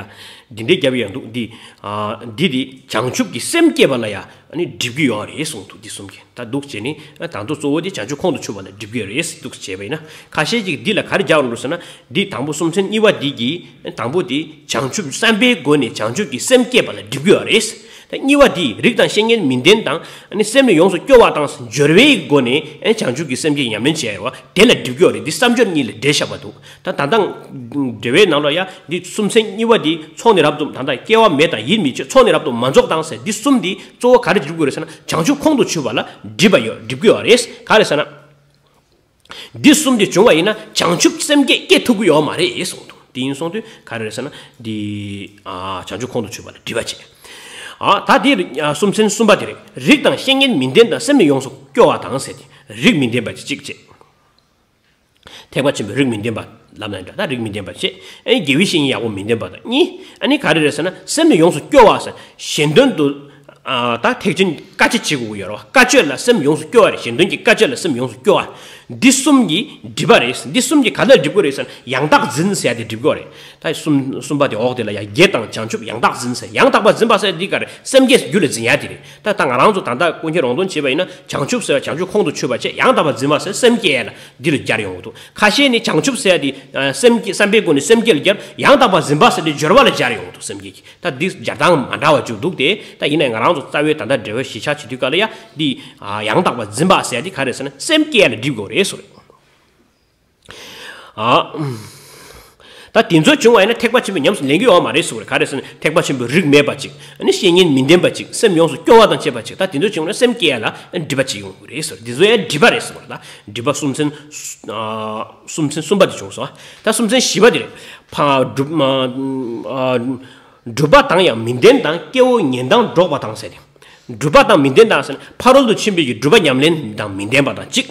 འདི་འདྲའི་རྒྱབ་ཡང་འདུག་འདི། ཨ། འདི་དེ་བྱང་ཆུབ་ཀྱི་སེམས་བསྐྱེད་པ་ལ་ཡ་ཨ་ནི་སྒྲིབ་ཀྱི་ཡོད་རེད་གསུངས་འདུག་འདི་གསུམ་གྱིས། ད་འདུག་བྱས་ནས། ཨ། ད་དུང་གཙོ་བོ་དེ་བྱང་ཆུབ་ཁོང་དུ་ཆུད་པ་ལ་སྒྲིབ་ཀྱི་ཡོད་རེད་འདུག་བྱས་པ་ཡིན་ན། ཁ་ཤས་ཀྱིས་འདི་ལ་ག་རེ་རྒྱག་རུང་ཟེར་ན། འདི་དང་པོ་གསུམ་ཚན་གཉིས་པ་འདི་གིས། ཨ། དང་པོ་དེ་བྱང་ཆུབ་བསམ་པའི་སྒོ་ནས་བྱང་ཆུབ་ཀྱི་སེམས་བསྐྱེད་པ་ལ་སྒྲིབ་ཀྱི་ཡོད་རེད། ད་གཉིས་པ་འདི་རིགས་དང་བཤེས་གཉེན་མི་ལྡན་དང་། ཨ་ནི་སེམས་ནི་ཡོངས་སུ་སྐྱོ་བ་དང་སྦྱོར་བའི་སྒོ་ནས། ཨ། བྱང་ཆུབ་ཀྱི་སེམས་བསྐྱེད་ཉམས་ལེན་བྱས་པ་དེ་ལ་སྒྲིབ་ཀྱི་ཡོད་རེད། འདི་བསམ་སྦྱོར་གཉིས་ལ་འགྲེལ་བཞག་པ་འདུག་ད་ད་ལྟ་འགྲེལ་བའི་ནང་ལ་ཡ་འདི་གསུམ་ཚན་གཉིས་པ་འདི་ཚོགས་ནི་རབ་ཏུ། ད་ལྟ་སྐྱེ་བ་མེད་དང་ཡིད་མི་ཆེས། ཚོགས་ནི་རབ་ཏུ་མ་རྫོགས་དང་ཟེར། འདི་གསུམ་འདི་གཙོ་བོ་ག་རེ་སྒྲིབ་དགོས་རེད་ཟེར་ན། བྱང་ཆུབ་ཁོང་དུ་ཆུད་པ་ལ་སྒྲིབ་པ་ཡོད། སྒྲིབ་ཀྱི་ཡོད་རེད། ག་རེ་ཟེར་ན། འདི་གསུམ་འདི་བྱུང་བ་ཡིན་ན་བྱང་ཆུབ་སེམས་བསྐྱེད་སྐྱེ་ཐུབ་ཀྱི་ཡོད་མ་རེད་གསུངས་འདུག་དེ་ཡིན་སོང་དུས་ག་རེ་རེད་ཟེར་ན། འདི། ཨ། བྱང་ཆུབ་ཁོང་དུ་ཆུད་པ་ལ་སྒྲིབ་པ་བྱེད། ཨ། ད་དེ། ཨ། གསུམ་ཚན་གསུམ་པ་དེ་རེད། རིགས་དང་བཤེས་གཉེན་མི་ལྡན་དང་སེམས་ནི་ཡོངས་སུ་སྐྱོ་བ་དང་ཟེར་ཏེ། རིགས་མི་ལྡན་པ་གཅིག་བྱས། ཐེག་པ་ཆེན་པོའི་རིགས་མི་ལྡན་པ་ལབ་ན་འདྲ། ད་རིགས་མི་ལྡན་པ་བྱས། ཨ་ནི་དགེ་བའི་བཤེས་གཉེན་ཡག་པོ་མི་ལྡན་པ་དང་གཉིས། ཨ་ནི་ག་རེ་རེད་ཟེར་ན། སེམས་ནི་ཡོངས་སུ་སྐྱོ་བ་ཟེར། གཞན་དོན་དུ། ཨ། ད་ཐེག་ཆེན་དཀའ་སྤྱད་བྱེད་དགོས་ཀྱི་ཡོད་རེད་བ། དཀའ་སྤྱད་ལ་སེམས་ཡོངས་སུ་སྐྱོ་བ་རེད། གཞན་དོན་གྱི་དཀའ་སྤྱད་ལ་སེམས་ཡོངས་སུ་སྐྱོ་བ། འདི་གསུམ་གྱིས་སྒྲིབ་པ་རེད། འདི་གསུམ་གྱིས་ག་ལ་སྒྲིབ་དགོས་རེད་ཟེར་ན། ཡང་དག་འཛིན་ཟེར་ཡ་དེ་སྒྲིབ་དགོས་རེད། ད་གསུམ་གསུམ་པ་དེ་འོག་དེ་ལ་ཡ། དགེ་དང་བྱང་ཆུབ་ཡང་དག་འཛིན་ཟེར། ཡང་དག་པ་འཛིན་པ་ཟེར་འདི་ག་རེད། སེམས་བསྐྱེད་རྒྱུད་ལ་འཛིན་ཡ་དེ་རེད། ད་ད་ང་རང་ཚོ་ད་ལྟ་ཀུན་མཁྱེན་རོང་སྟོན་བྱེད་པ་ཡིན་ན། བྱང་ཆུབ་ཟེར་བ་བྱང་ཆུབ་ཁོང་དུ་ཆུད་པ་བྱས། ཡང་དག་པ་འཛིན་པ་ཟེར་སེམས་བསྐྱེད་ཡ་ལ་འདི་ལ་སྦྱར་ཡོང་གི་འདུག་ཁ་ཤས་ནི་བྱང་ཆུབ་ཟེར་ཡ་དེ་སེམས་བསྐྱེད། བསམ་པའི་སྒོ་ནས་སེམས་བསྐྱེད་ལ་སྦྱར། ཡང་དག་པ་འཛིན་པ་ཟེར་དེ་སྦྱོར་བ་ལ་སྦྱར་ཡོང་གི་འདུག་སེམས་བསྐྱེད་ཀྱི། ད་འདི་སྦྱར་སྟངས་མ་འདྲ་བ་ཅིག་འདུག་སྟེ། ད་ཡིན་ནའི་ང་རང་ཚོ་རྩ་བའི་ད་ལྟ་འགྲེལ་བ་གཞི་ཆགས་བྱེད་དུས་ག་ལ་ཡ། འདི་ཡང་དག་པ་འཛིན་པ་ཟེར་ཡ་འདི་ག་རེ་ཟེར་ན། སེམས་བསྐྱེད་ལ་སྒྲིབ་དགོས་རེད་ཟེར། ཨ། ད་དེ་ཚོ་བྱུང་བ་ཡིན་ན་ཐེག་པ་ཆེན་པོ་ཉམས་སུ་ལེན་གྱི་ཡོད་མ་རེད་ཟེར་བ་རེད། ག་རེ་ཟེར་ན། ཐེག་པ་ཆེན་པོའི་རིགས་མེད་པ་ཅིག་ཨ་ནི་བཤེས་གཉེན་མི་ལྡན་པ་ཅིག་སེམས་ཡོངས་སུ་སྐྱོ་བ་དང་བཅས་པ་ཅིག་ད་དེ་ཚོ་བྱུང་ན་སེམས་བསྐྱེད་ཡ་ལ་སྒྲིབ་པ་ཅིག་ཡོང་གི་རེད་ཟེར། དེ་ཚོ་ཡང་སྒྲིབ་པ་རེད་ཟེར་བ་རེད། ད་སྒྲིབ་པ་གསུམ་ཚན། ཨ། གསུམ་ཚན་གསུམ་པ་དེ་བྱུང་སོང་། ད་གསུམ་ཚན་བཞི་པ་དེ་རེད། ཕ་སྒྲུབ། ཨ། སྒྲུབ་པ་དང་ཡང་མི་ལྡན་དང་། སྐྱེ་བོ་ཉོན་དང་འགྲོགས་པ་དང་ཟེར་ཏེ། སྒྲུབ་པ་དང་མི་ལྡན་དང་ཟེར་ན། ཕ་རོལ་ཏུ་ཕྱིན་པའི་གི་སྒྲུབ་པ་ཉམས་ལེན་དང་མི་ལྡན་པ་དང་གཅིག་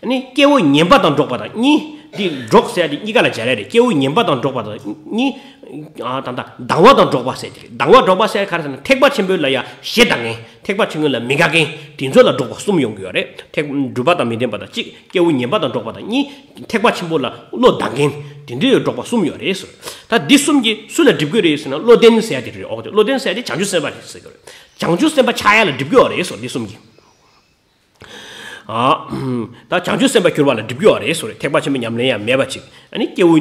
ཨ་ནི་སྐྱེ་བོ་ཉན་པ་དང་འགྲོགས་པ་དང་གཉིས། འདི་འགྲོགས་ཟེར་ཡ་དེ་གཉིས་ཀ་ལ་སྦྱར་ཡ་རེད། སྐྱེ་བོ་ཉན་པ་དང་འགྲོགས་པ་དང་གཉིས། ཨ། ད་ལྟ་སྡང་བ་དང་འགྲོགས་པ་ཟེར་དེ་རེད། སྡང་བ་འགྲོགས་པ་ཟེར་ག་རེ་ཟེར་ན། ཐེག་པ་ཆེན་པོའི་ལ་ཡ་ཞེ་སྡང་མཁན། ཐེག་པ་ཆེན་པོའི་ལ་མི་དགའ་མཁན། དེ་ཚོ་ལ་འགྲོགས་པ་གསུམ་ཡོང་གི་ཡོད་རེད། ཐེག་སྒྲུབ་པ་དང་མི་ལྡན་པ་དང་གཅིག་སྐྱེ་བོ་ཉན་པ་དང་འགྲོགས་པ་དང་གཉིས། ཐེག་པ་ཆེན་པོ་ལ་བློ་སྡང་མཁན། དེ་འདྲའི་འགྲོགས་པ་གསུམ་ཡོད་རེད་ཟེར། ད་འདི་གསུམ་གྱིས་སུ་ལ་སྒྲིབ་ཀྱི་རེད་ཟེར་ན། བློ་ལྡན་ཟེར་ཡ་དེ་རེད། འོ་དེ་བློ་ལྡན་ཟེར་ཡ་དེ་བྱང་ཆུབ་སེམས་དཔའ་རེད་ཟེར་གྱི་རེད། བྱང་ཆུབ་སེམས་དཔའ་ཆགས་ཡ་ལ་སྒྲིབ་ཀྱི་ཡོད་རེད་ཟེར། འདི་གསུམ་གྱིས། ཨ། ད་བྱང་ཆུབ་སེམས་དཔའ་གྱུར་པ་ལ་སྒྲིབ་ཀྱི་ཡོད་རེད་ཟེར། ཐེག་པ་ཆེན་པོ་ཉམས་ལེན་ཡང་མེད་པ་ཅིག་ཨ་ནི་སྐྱེ་བོ་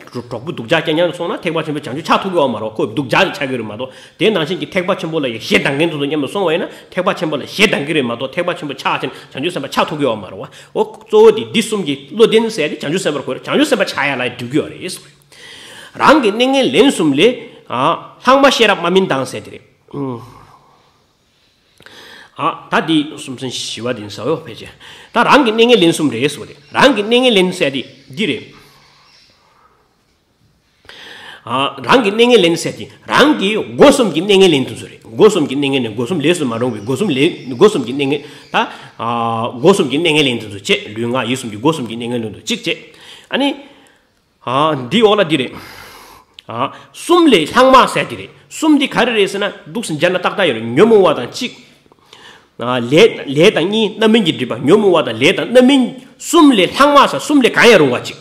གྲོགས་པོ་སྡུག་ཅག་རྐྱང་རྐྱང་དུ་སོང་ན། ཐེག་པ་ཆེན་པོ་བྱང་ཆུབ་ཆགས་ཐུབ་ཀྱི་ཡོད་མ་རེད། ཁོ་སྡུག་ཅག་ཅིག་ཆགས་ཀྱི་རེད་མ་གཏོགས། དེ་ནང་བཞིན་གྱི་ཐེག་པ་ཆེན་པོ་ལ་ཡང་ཞེ་སྡང་མཁན་དེ་ཚོ་མཉམ་དུ་སོང་བ་ཡིན་ན། ཐེག་པ་ཆེན་པོ་ལ་ཞེ་སྡང་གི་རེད་མ་གཏོགས། ཐེག་པ་ཆེན་པོ་ཆགས་ཕྱིན་བྱང་ཆུབ་སེམས་དཔའ་ཆགས་ཐུབ་ཀྱི་ཡོད་མ་རེད་བ། འོ་གཙོ་བོ་དེ་འདི་གསུམ་གྱིས། བློ་ལྡན་ཟེར་ཡ་དེ་བྱང་ཆུབ་སེམས་དཔའ་ལ་གོ་རེད། བྱང་ཆུབ་སེམས་དཔའ་ཆགས་ཡ་ལ་སྒྲིབ་ཀྱི་ཡོད་རེད་ཟེར། རང་གི་གནས་ངན་ལེན་གསུམ་ལས། ཨ། ལྷག་མ་ཤེས་རབ་མ་སྨིན་དང་ཟེར་དེ་རེད། ཨ། ད་འདི་གསུམ་ཚན་བཞི་པ་དེ་ཡིན་ས་ཡོད་ཕལ་ཆེར། ད་རང་གི་གནས་ངན་ལེན་གསུམ་རེད་ཟེར་བ་དེ། རང་གི་གནས་ངན་ལེན་ཟེར་དེ་འདི་རེད། ཨ། རང་གི་གནས་ངན་ལེན་ཟེར་དེ་རང་གི་སྒོ་གསུམ་གྱི་གནས་ངན་ལེན་དུ་ཚུད་རེད། སྒོ་གསུམ་གྱི་གནས་ངན་ལེན། སྒོ་གསུམ་ལས་སུ་མ་རུང་བའི་སྒོ་གསུམ་ལས། སྒོ་གསུམ་གྱི་གནས་ངན། ད། ཨ། སྒོ་གསུམ་གྱི་གནས་ངན་ལེན་དུ་ཚུད་བྱས། ལུས་ངག་ཡིད་གསུམ་གྱི་སྒོ་གསུམ་གྱི་གནས་ངན་ལེན་དུ་གཅིག་བྱས། ཨ་ནི། ཨ། འདི་འོག་ལ་འདི་རེད། ཨ། གསུམ་ལས་ལྷག་མ་ཟེར་དེ་རེད། གསུམ་འདི་ག་རེ་རེད་ཟེར་ན། འདུག་སེ་མཇལ་ན་ཏག་ཏག་ཡོད་རེད། ཉོན་མོངས་པ་དང་གཅིག་ཨ། ལས། ལས་དང་གཉིས། རྣམ་སྨིན་གྱི་སྒྲིབ་པ། ཉོན་མོངས་པ་དང་ལས་དང་རྣམ་སྨིན། གསུམ་ལས་ལྷག་མ་ཟེར། གསུམ་ལས་གང་ཡང་རུང་བ་གཅིག་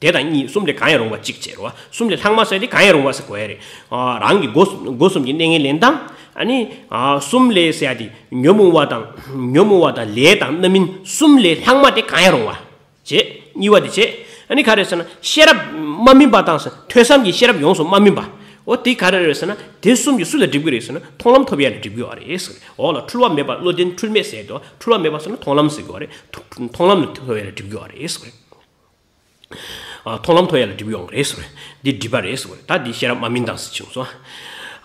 དེ་དང་གཉིས། གསུམ་ལས་གང་ཡང་རུང་བ་གཅིག་བྱས་རོ། གསུམ་ལས་ལྷག་མ་ཟེར་དེ་གང་ཡང་རུང་བ་ཟེར་གོ་ཡ་རེད། ཨ། རང་གི་སྒོ་སྒོ་གསུམ་གྱི་གནས་ངན་ལེན་དང་། ཨ་ནི། ཨ། གསུམ་ལས་ཟེར་ཡ་དེ་ཉོན་མོངས་པ་དང་། ཉོན་མོངས་པ་དང་ལས་དང་རྣམ་སྨིན། གསུམ་ལས་ལྷག་མ་དེ་གང་ཡང་རུང་བ་བྱས། གཉིས་པ་དེ་བྱས། ཨ་ནི་ག་རེ་ཟེར་ན། ཤེས་རབ་མ་སྨིན་པ་དང་ཟེར། ཐོས་བསམ་གྱི་ཤེས་རབ་ཡོངས་སུ་མ་སྨིན་པ། འོ་དེ་ག་རེ་རེད་ཟེར་ན། དེ་གསུམ་གྱིས་སུ་ལ་སྒྲིབ་ཀྱི་རེད་ཟེར་ན། མཐོང་ལམ་ཐོབ་ཡ་ལ་སྒྲིབ་ཀྱི་ཡོད་རེད་ཟེར། འོག་ལ་འཁྲུལ་བ་མེད་པ། བློ་ལྡན་འཁྲུལ་མེད་ཟེར་དོ། འཁྲུལ་བ་མེད་པ་ཟེར་ན་མཐོང་ལམ་ཟེར་གྱི་ཡོད་རེད། མཐོང་ལམ་ལ་ཐོབ་ཡ་ལ་སྒྲིབ་ཀྱི་ཡོད་རེད་ཟེར། ཨ། མཐོང་ལམ་ཐོབ་ཡ་ལ་སྒྲིབ་ཡོང་གི་རེད་ཟེར། འདི་སྒྲིབ་པ་རེད་ཟེར། ད་འདི་ཤེས་རབ་མ་སྨིན་དང་ཟེར་བྱུང་སོང་།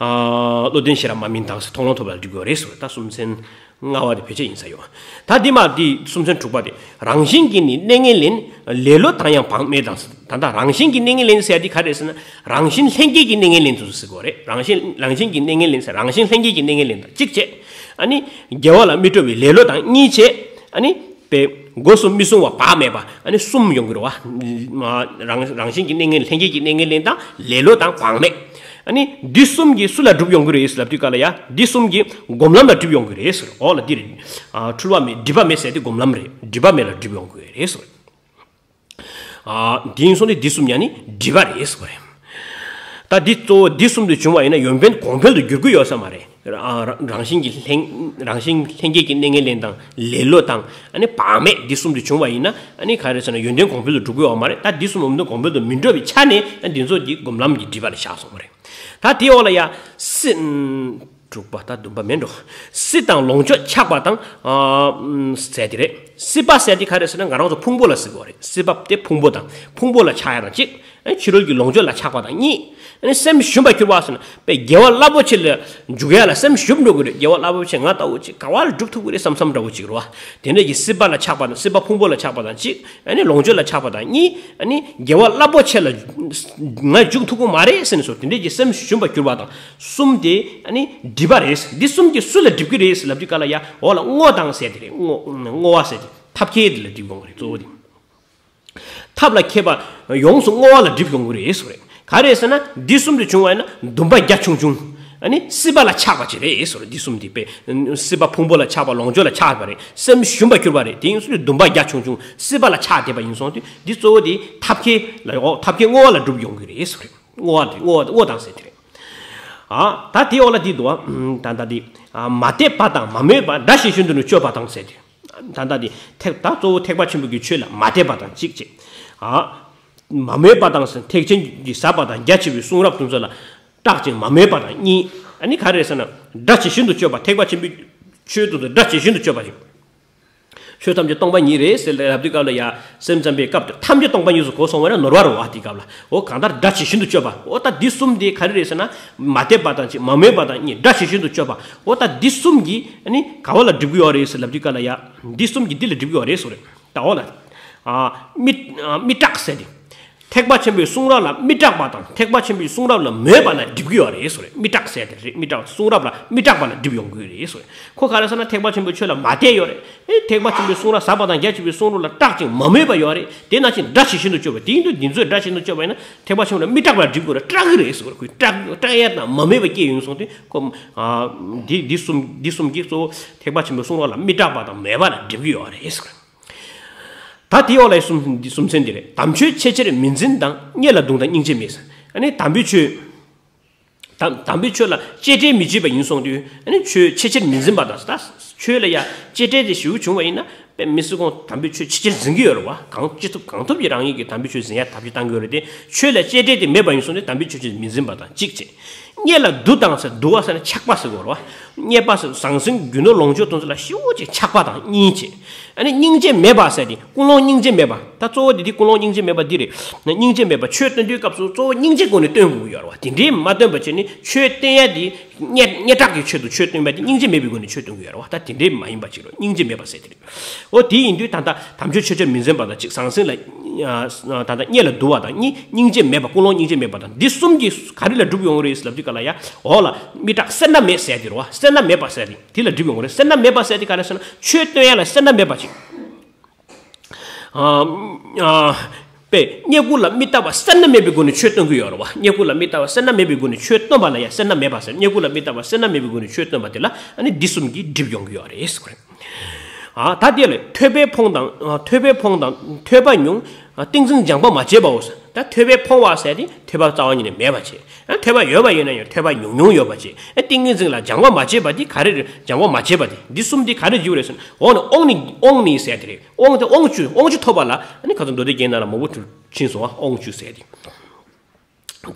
ཨ། བློ་ལྡན་ཤེས་རབ་མ་སྨིན་དང་ཟེར། མཐོང་ལམ་ཐོབ་ཡ་ལ་སྒྲིབ་ཡོད་རེད་ཟེར། ད་གསུམ་ཚན་ལྔ་པ་དེ་ཕལ་ཆེར་ཡིན་ས་ཡོད། ད་འདི་མ་འདི་གསུམ་ཚན་དྲུག་པ་དེ། རང་བཞིན་གྱིས་ནི་གནས་ངན་ལེན། ལེ་ལོ་དང་ཡང་བག་མེད་དང་ཟེར། ད་ལྟ་རང་བཞིན་གྱིས་གནས་ངན་ལེན་ཟེར་ཡ་འདི་ག་རེ་ཟེར་ན། རང་བཞིན་ལྷན་སྐྱེས་ཀྱི་གནས་ངན་ལེན་དུ་ཟེར་གྱི་ཡོད་རེད། རང་བཞིན་རང་བཞིན་གྱིས་གནས་ངན་ལེན་ཟེར། རང་བཞིན་ལྷན་སྐྱེས་ཀྱི་གནས་ངན་ལེན་དང་གཅིག་བྱས། ཨ་ནི། དགེ་བ་ལ་མི་སྤྲོ་བའི་ལེ་ལོ་དང་གཉིས་བྱས། ཨ་ནི། པའི་སྒོ་གསུམ་མི་སྲུང་བ་བག་མེད་པ། ཨ་ནི་གསུམ་ཡོང་གི་རེད་བ། རང་རང་བཞིན་གྱི་གནས་ངན་ལྷན་སྐྱེས་ཀྱི་གནས་ངན་ལེན་དང་ལེ་ལོ་དང་བག་མེད། ཨ་ནི་འདི་གསུམ་གྱིས་སུ་ལ་སྒྲུབ་ཡོང་གི་རེད་ལབ་དུས་ག་ལ་ཡ། འདི་གསུམ་གྱིས་སྒོམ་ལམ་ལ་སྒྲུབ་ཡོང་གི་རེད་ཟེར། འོག་ལ་འདི་རེད། ཨ། འཁྲུལ་བ་མེད། སྒྲིབ་པ་མེད་ཟེར་དེ་སྒོམ་ལམ་རེད། སྒྲིབ་པ་མེད་ལ་སྒྲུབ་ཡོང་གི་རེད་ཟེར། ཨ། འདི་ཡིན་སོང་སྟེ་འདི་གསུམ་ཡང་ནི་སྒྲིབ་པ་རེད་ཟེར་བ་རེད། ད་འདི་གཙོ་བོ་འདི་གསུམ་དུ་བྱུང་བ་ཡིན་ན་ཡོན་ཏན་གོང་འཕེལ་དུ་འགྱུར་གྱི་ཡོད་ས་མ་རེད། ཨ། རང་བཞིན་གྱི་ལྷན་རང་བཞིན་ལྷན་སྐྱེས་ཀྱི་གནས་ངན་ལེན་དང་ལེ་ལོ་དང་། ཨ་ནི་བག་མེད་འདི་གསུམ་དུ་བྱུང་བ་ཡིན་ན། ཨ་ནི་ག་རེ་ཟེར་ན། ཡོན་ཏན་གོང་འཕེལ་དུ་འགྲོ་གི་ཡོད་མ་རེད། ད་འདི་གསུམ་ཡོན་ཏན་གོང་འཕེལ་དུ་མི་འགྲོ་བའི་ཆ་ནས། ཨ། འདི་ཚོ་འདི་སྒོམ་ལམ་གྱི་སྒྲིབ་པ་ལ་བཞག་སོང་བ་རེད། ད་དེའི་འོག་ལ་ཡ་སྲིད། དྲུག་པ། ད་བདུན་པ་མིན་འགྲོ། སྲིད་དང་ལོངས་སྤྱོད་ཆགས་པ་དང་། ཨ། ཟེར་དེ་རེད། སྲིད་པ་ཟེར་དེ་ག་རེ་ཟེར་ན། ང་རང་ཚོ་ཕུང་པོ་ལ་ཟེར་གྱི་ཡོད་རེད། སྲིད་པ་དེ་ཕུང་པོ་དང་། ཕུང་པོ་ལ་ཆགས་ཡ་དང་གཅིག་ཨ། ཕྱི་རོལ་གྱི་ལོངས་སྤྱོད་ལ་ཆགས་པ་དང་གཉིས། ཨ་ནི་སེམས་ཞུམ་པར་གྱུར་པ་ཟེར་ན། དཔེ་དགེ་བ་རླབས་པོ་ཆེ་ལ་འཇུག་ཡ་ལ་སེམས་ཞུམ་འགྲོ་གི་རེད། དགེ་བ་རླབས་པོ་ཆེ་ང་ལྟ་བུ་ཅིག་ག་བ་ལ་སྒྲུབ་ཐུབ་ཀྱི་རེད་བསམ་བསམ་འདྲ་བོ་ཅིག་རེད་བ། དེ་འདྲ་གྱི་སྲིད་པ་ལ་ཆགས་པ་དང་། སྲིད་པ་ཕུང་པོ་ལ་ཆགས་པ་དང་གཅིག་ཨ་ནི་ལོངས་སྤྱོད་ལ་ཆགས་པ་དང་གཉིས། ཨ་ནི་དགེ་བ་རླབས་པོ་ཆེ་ལ་ང་འཇུག་ཐུབ་ཀྱི་མ་རེད་ཟེར་ནས་སོ། དེ་འདྲས་ཀྱི་སེམས་ཞུམ་པར་གྱུར་པ་དང་གསུམ་དེ། ཨ་ནི་སྒྲིབ་པ་རེད། འདི་གསུམ་གྱིས་སུ་ལ་སྒྲིབ་ཀྱི་རེད་ལབ་དུས་ག་ལ་ཡ། འོག་ལ་བསྔོ་དང་ཟེར་དེ་རེད། བསྔོ་བསྔོ་བ་ཟེར་དེ་ཐབས་མཁས་དེ་ལ་སྒྲིབ་ཡོང་གི་རེད། གཙོ་བོ་དེ། ཐབས་ལ་མཁས་པ་ཡོངས་སུ་བསྔོ་བ་ལ་སྒྲིབ་ཡོང་གི་རེད་ཟེར་བ་རེད། ག་རེ་ཟེར་ན། འདི་གསུམ་དུ་བྱུང་བ་ཡིན་ན་འདུན་པ་རྒྱ་ཆུང་ཆུང་། ཨ་ནི་སྲིད་པ་ལ་ཆགས་པ་ཅིག་རེད་ཟེར་བ། འདི་གསུམ་འདི་པས་སྲིད་པ་ཕུང་པོ་ལ་ཆགས་པ། ལོངས་སྤྱོད་ལ་ཆགས་པ་རེད། སེམས་ཞུམ་པར་གྱུར་པ་རེད། དེ་ཡིན་ཙང་འདུན་པ་རྒྱ་ཆུང་ཆུང་སྲིད་པ་ལ་ཆགས་བསྡད་པ་ཡིན་སོང་དུས། འདི་གཙོ་བོ་དེ་ཐབས་མཁས་ལ། འོ་ཐབས་མཁས་བསྔོ་བ་ལ་སྒྲུབ་ཡོང་གི་རེད་ཟེར་བ་རེད། བསྔོ་བ་དེ་བསྔོ་བ་བསྔོ་དང་ཟེར་དེ་རེད། ཨ་ད་དེའི་འོག་ལ་འདི་འདུག་བ། ད་ལྟ་དེ་མ་དད་པ་དང་མ་མོས་པ། དགྲ་གཞན་ཤིན་ཏུ་ནི་གཅོད་པ་དང་ཟེར་དེ། ད་ལྟ་དེ་ཐེག་ད་གཙོ་བོ་ཐེག་པ་ཆེན་པོའི་གི་ཆོས་ལ་མ་དད་པ་དང་གཅིག་བྱས། ཨ་མ་མོས་པ་དང་ཟེར། ཐེག་ཆེན་གྱི་ཟབ་པ་དང་རྒྱ་ཆེ་བའི་གསུང་རབ་དེ་ཚོ་ལ་སྐྲག་ཅིང་མ་མོས་པ་དང་གཉིས། ཨ་ནི་ག་རེ་ཟེར་ན། དགྲ་གཞན་ཤིན་ཏུ་གཅོད་པ། ཐེག་པ་ཆེན་པོའི་ཆོས་དེ་ཚོ་དགྲ་གཞན་ཤིན་ཏུ་གཅོད་པ་ཞིག་ཆོས་ཐམས་ཅད་སྟོང་པ་ཉིད་རེད་ཟེར་ལབ་དུས་སྐབས་ལ་ཡ། སེམས་ཙམ་པའི་སྐབས་དེ་ཐམས་ཅད་སྟོང་པ་ཉིད་དུ་གོ་སོང་བ་ན་ནོར་བ་རེད་བ། དེ་སྐབས་ལ། འོ་གང་ལྟར་དགྲ་ཇི་བཞིན་དུ་གཅོད་པ། འོ་ད་འདི་གསུམ་དེ་ག་རེ་རེད་ཟེར་ན། མ་དད་པ་དང་གཅིག་མ་མོས་པ་དང་གཉིས། དགྲ་ཇི་བཞིན་དུ་གཅོད་པ། འོ་ད་འདི་གསུམ་གྱིས་ཨ་ནི་ག་བ་ལ་སྒྲིབ་ཀྱི་ཡོད་རེད་ཟེར་ལབ་དུས་སྐབས་ལ་ཡ། འདི་གསུམ་གྱིས་འདི་ལ་སྒྲིབ་ཀྱི་ཡོད་རེད་ཟེར་རེད། ད་འོ་ལ། ཨ་མི་ཨ་མི་སྐྲག་ཟེར་ཏེ། ཐེག་པ་ཆེན་པོའི་གསུང་རབ་ལ་མི་སྐྲག་པ་དང་། ཐེག་པ་ཆེན་པོའི་གསུང་རབ་ལ་མོས་པ་ལ་སྒྲིབ་ཀྱི་ཡོད་རེད་ཟེར་རེད། མི་སྐྲག་ཟེར་དེ་རེད། མི་སྐྲག་གསུང་རབ་ལ་མི་སྐྲག་པ་ལ་སྒྲིབ་ཡོང་གི་ཡོད་རེད་ཟེར་རེད། ཁོ་ག་རེ་ཟེར་ན། ཐེག་པ་ཆེན་པོའི་ཆོས་ལ་མ་དད་ཡོད་རེད། ཨེ་ཐེག་པ་ཆེན་པོའི་གསུང་རབ་ཟབ་པ་དང་རྒྱ་ཆེ་བའི་གསུང་རབ་ལ་སྐྲག་ཅིང་མ་མོས་པ་ཡོད་རེད། དེ་ནང་བཞིན་དགྲ་ཇི་བཞིན་དུ་གཅོད་པ། དེ་ཡིན་དུས་འདི་ཚོས་དགྲ་ཇི་བཞིན་དུ་གཅོད་པ་ཡིན་ན། ཐེག་པ་ཆེན་པོ་ལ་མི་སྐྲག་པར་སྒྲིབ་དགོས་རེད། སྐྲག་གི་རེད་ཟེར་བ། ཁོས་སྐྲག་སྐྲག་ཡ་དང་མ་མོས་པ་སྐྱེས་ཡོང་སོང་དུས་ཁོ། ཨ་འདི་འདི་གསུམ་འདི་གསུམ་གྱིས་གཙོ་བོ་ཐེག་པ་ཆེན་པོའི་གསུང་རབ་ལ་མི་སྐྲག་པ་དང་མོས་པ་ལ་སྒྲིབ་ཀྱི་ཡོད་རེད་ཟེར། ད་དེའི་འོག་ལ་གསུམ་འདི་གསུམ་ཚན་འདི་རེད། དམ་ཆོས་ཆེས་ཆེར་མི་འཛིན་དང་། རྙེད་ལ་དུག་དང་སྙིང་རྗེ་མེད་ཟེར། ཨ་ནི་དམ་པའི་ཆོས། དམ་དམ་པའི་ཆོས་ལ་གཅེས་སྤྲས་མི་བྱེད་པ་ཡིན་སོང་དུས། ཨ་ནི་ཆོས་ཆེས་ཆེར་མི་འཛིན་པ་དང་། ད་ཆོས་ལ་ཡ་གཅེས་སྤྲས་དེ་ཞེ་པོ་བྱུང་བ་ཡིན་ན། དཔེ་མི་སྲིད་ཁོང་དམ་པའི་ཆོས་ཆེས་ཆེར་འཛིན་གྱི་ཡོད་རེད་བ། གང་ཅི་ཐུབ་གང་ཐུབ་ཀྱིས་རང་ཉིད་ཀྱིས་དམ་པའི་ཆོས་འཛིན་ཡ་ཐབས་ཤེས་བཏང་གི་ཡོད་རེད་དེ། ཆོས་ལ་གཅེས་སྤྲས་དེ་མེད་པ་ཡིན་སོང་དུས་དམ་པའི་ཆོས་ཆེས་མི་འཛིན་པ་དང་གཅིག་བྱས། རྙེད་ལ་དུག་དང་ཟེར། དུག་པ་ཟེར་ན་ཆགས་པ་ཟེར་གོ་རེད་བ། རྙེད་པ་ཟེར། ཟང་ཟིང་རྒྱུ་ནོར་ལོངས་སྤྱོད་དེ་ཚོ་ལ་ཞེ་པོ་ཅིག་ཆགས་པ་དང་གཉིས་བྱས། ཨ་ནི་སྙིང་རྗེ་མེད་པ་ཟེར་དེ། ཀུན་སློང་སྙིང་རྗེ་མེད་པ། ད་གཙོ་བོ་དེ་དེ་ཀུན་སློང་སྙིང་རྗེ་མེད་པ་འདི་རེད། སྙིང་རྗེ་མེད་པ། ཆོས་སྟོན་དུས་སྐབས་སུ་གཙོ་བོ་སྙིང་རྗེ་སྒོ་ནས་སྟོན་དགོས་ཀྱི་ཡོད་རེད་བ། དེ་འདྲའི་མ་སྟོན་པ་བྱས་ནས་ཆོས་སྟོན་ཡ་དེ། སྙན་སྙན་གྲགས་ཀྱི་ཆེད་དུ་ཆོས་སྟོན་པ་དེ་སྙིང་རྗེ་མེད་པའི་སྒོ་ནས་ཆོས་སྟོན་གྱི་ཡོད་རེད་བ། ད་དེ་འདྲའི་མ་ཡིན་པ་ཅིག་རེད། སྙིང་རྗེ་མེད་པ་ཟེར་དེ་རེད། འོ་དེ་ཡིན་དུས་ད་ལྟ་དམ་ཆོས་ཆེས་ཆེར་མི་འཛིན་པ་དང་གཅིག་ཟང་ཟིང་ལ། ད་ལྟ་རྙེད་ལ་དུག་པ་དང་གཉིས། སྙིང་རྗེ་མེད་པ། ཀུན་སློང་སྙིང་རྗེ་མེད་པ་དང་། འདི་གསུམ་གྱིས་ག་རེ་ལ་སྒྲུབ་ཡོང་གི་རེད་ལབ་དུས་སྐབས་ལ་ཡ། འོག་ལ་མི་སྐྲག་སེར་སྣ་མེད་ཟེར་དེ་རེད་བ། སེར་སྣ་མེད་པ་ཟེར་དེ། དེ་ལ་སྒྲིབ་ཡོང་གི་རེད། སེར་སྣ་མེད་པ་ཟེར་དེ་ག་རེ་ཟེར་ན། ཆོས་སྟོན་ཡ་ལ་སེར་སྣ་མེད་པ་ཅིག་ཨ་ཨ་པས་རྙེད་བཀུར་ལ་མི་ལྟ་བ་སེར་སྣ་མེད་པའི་སྒོ་ནས་ཆོས་སྟོན་གྱི་ཡོད་རེད་བ། རྙེད་བཀུར་ལ་མི་ལྟ་བ་སེར་སྣ་མེད་པའི་སྒོ་ནས་ཆོས་སྟོན་པ་ལ་ཡང་སེར་སྣ་མེད་པ་ཟེར། རྙེད་བཀུར་ལ་མི་ལྟ་བ་སེར་སྣ་མེད་པའི་སྒོ་ནས་ཆོས་སྟོན་པ་དེ་ལ་ཨ་ནི་འདི་གསུམ་གྱིས་སྒྲིབ་ཡོང་གི་ཡོད་རེད་ཟེར་བ་རེད། ཨ་ད་དེ་ལས་ཐོས་པས་ཕོངས་དང་། ཨ་ཐོས་པས་ཕོངས་དང་ཐོས་པ་ཉུང་། ཨ་ཏིང་འཛིན་སྦྱངས་པ་མ་བྱས་པའོ་ཟེར། ད་ཐོས་པས་ཕོངས་པ་ཟེར་དེ་ཐོས་པ་རྩ་བ་ཉིད་ནས་མེད་པ་བྱས། ཨ་ཐོས་པ་ཡོད་པ་ཡིན་ན་ཡང་ཐོས་པ་ཉུང་ཉུང་ཡོད་པ་བྱས། ཨ་ཏིང་ངེ་འཛིན་ལ་སྦྱང་བ་མ་བྱས་པ་འདི་ག་རེ་རེད། སྦྱང་བ་མ་བྱས་པ་འདི། འདི་གསུམ་འདི་ག་རེ་བརྗོད་རེད་ཟེར་ན། འོང་ནི་དབང་ནི་དབང་ནི་ཟེར་དེ་རེད། དབང་དེ་དབང་བཅུ། དབང་བཅུ་ཐོབ་པ་ལ་ཨ་ནི་ཁ་སང་མདོ་སྡེ་རྒྱན་ནང་ལ་མང་པོ་ཕྱིན་སོང་བ། དབང་བཅུ་ཟེར་དེ།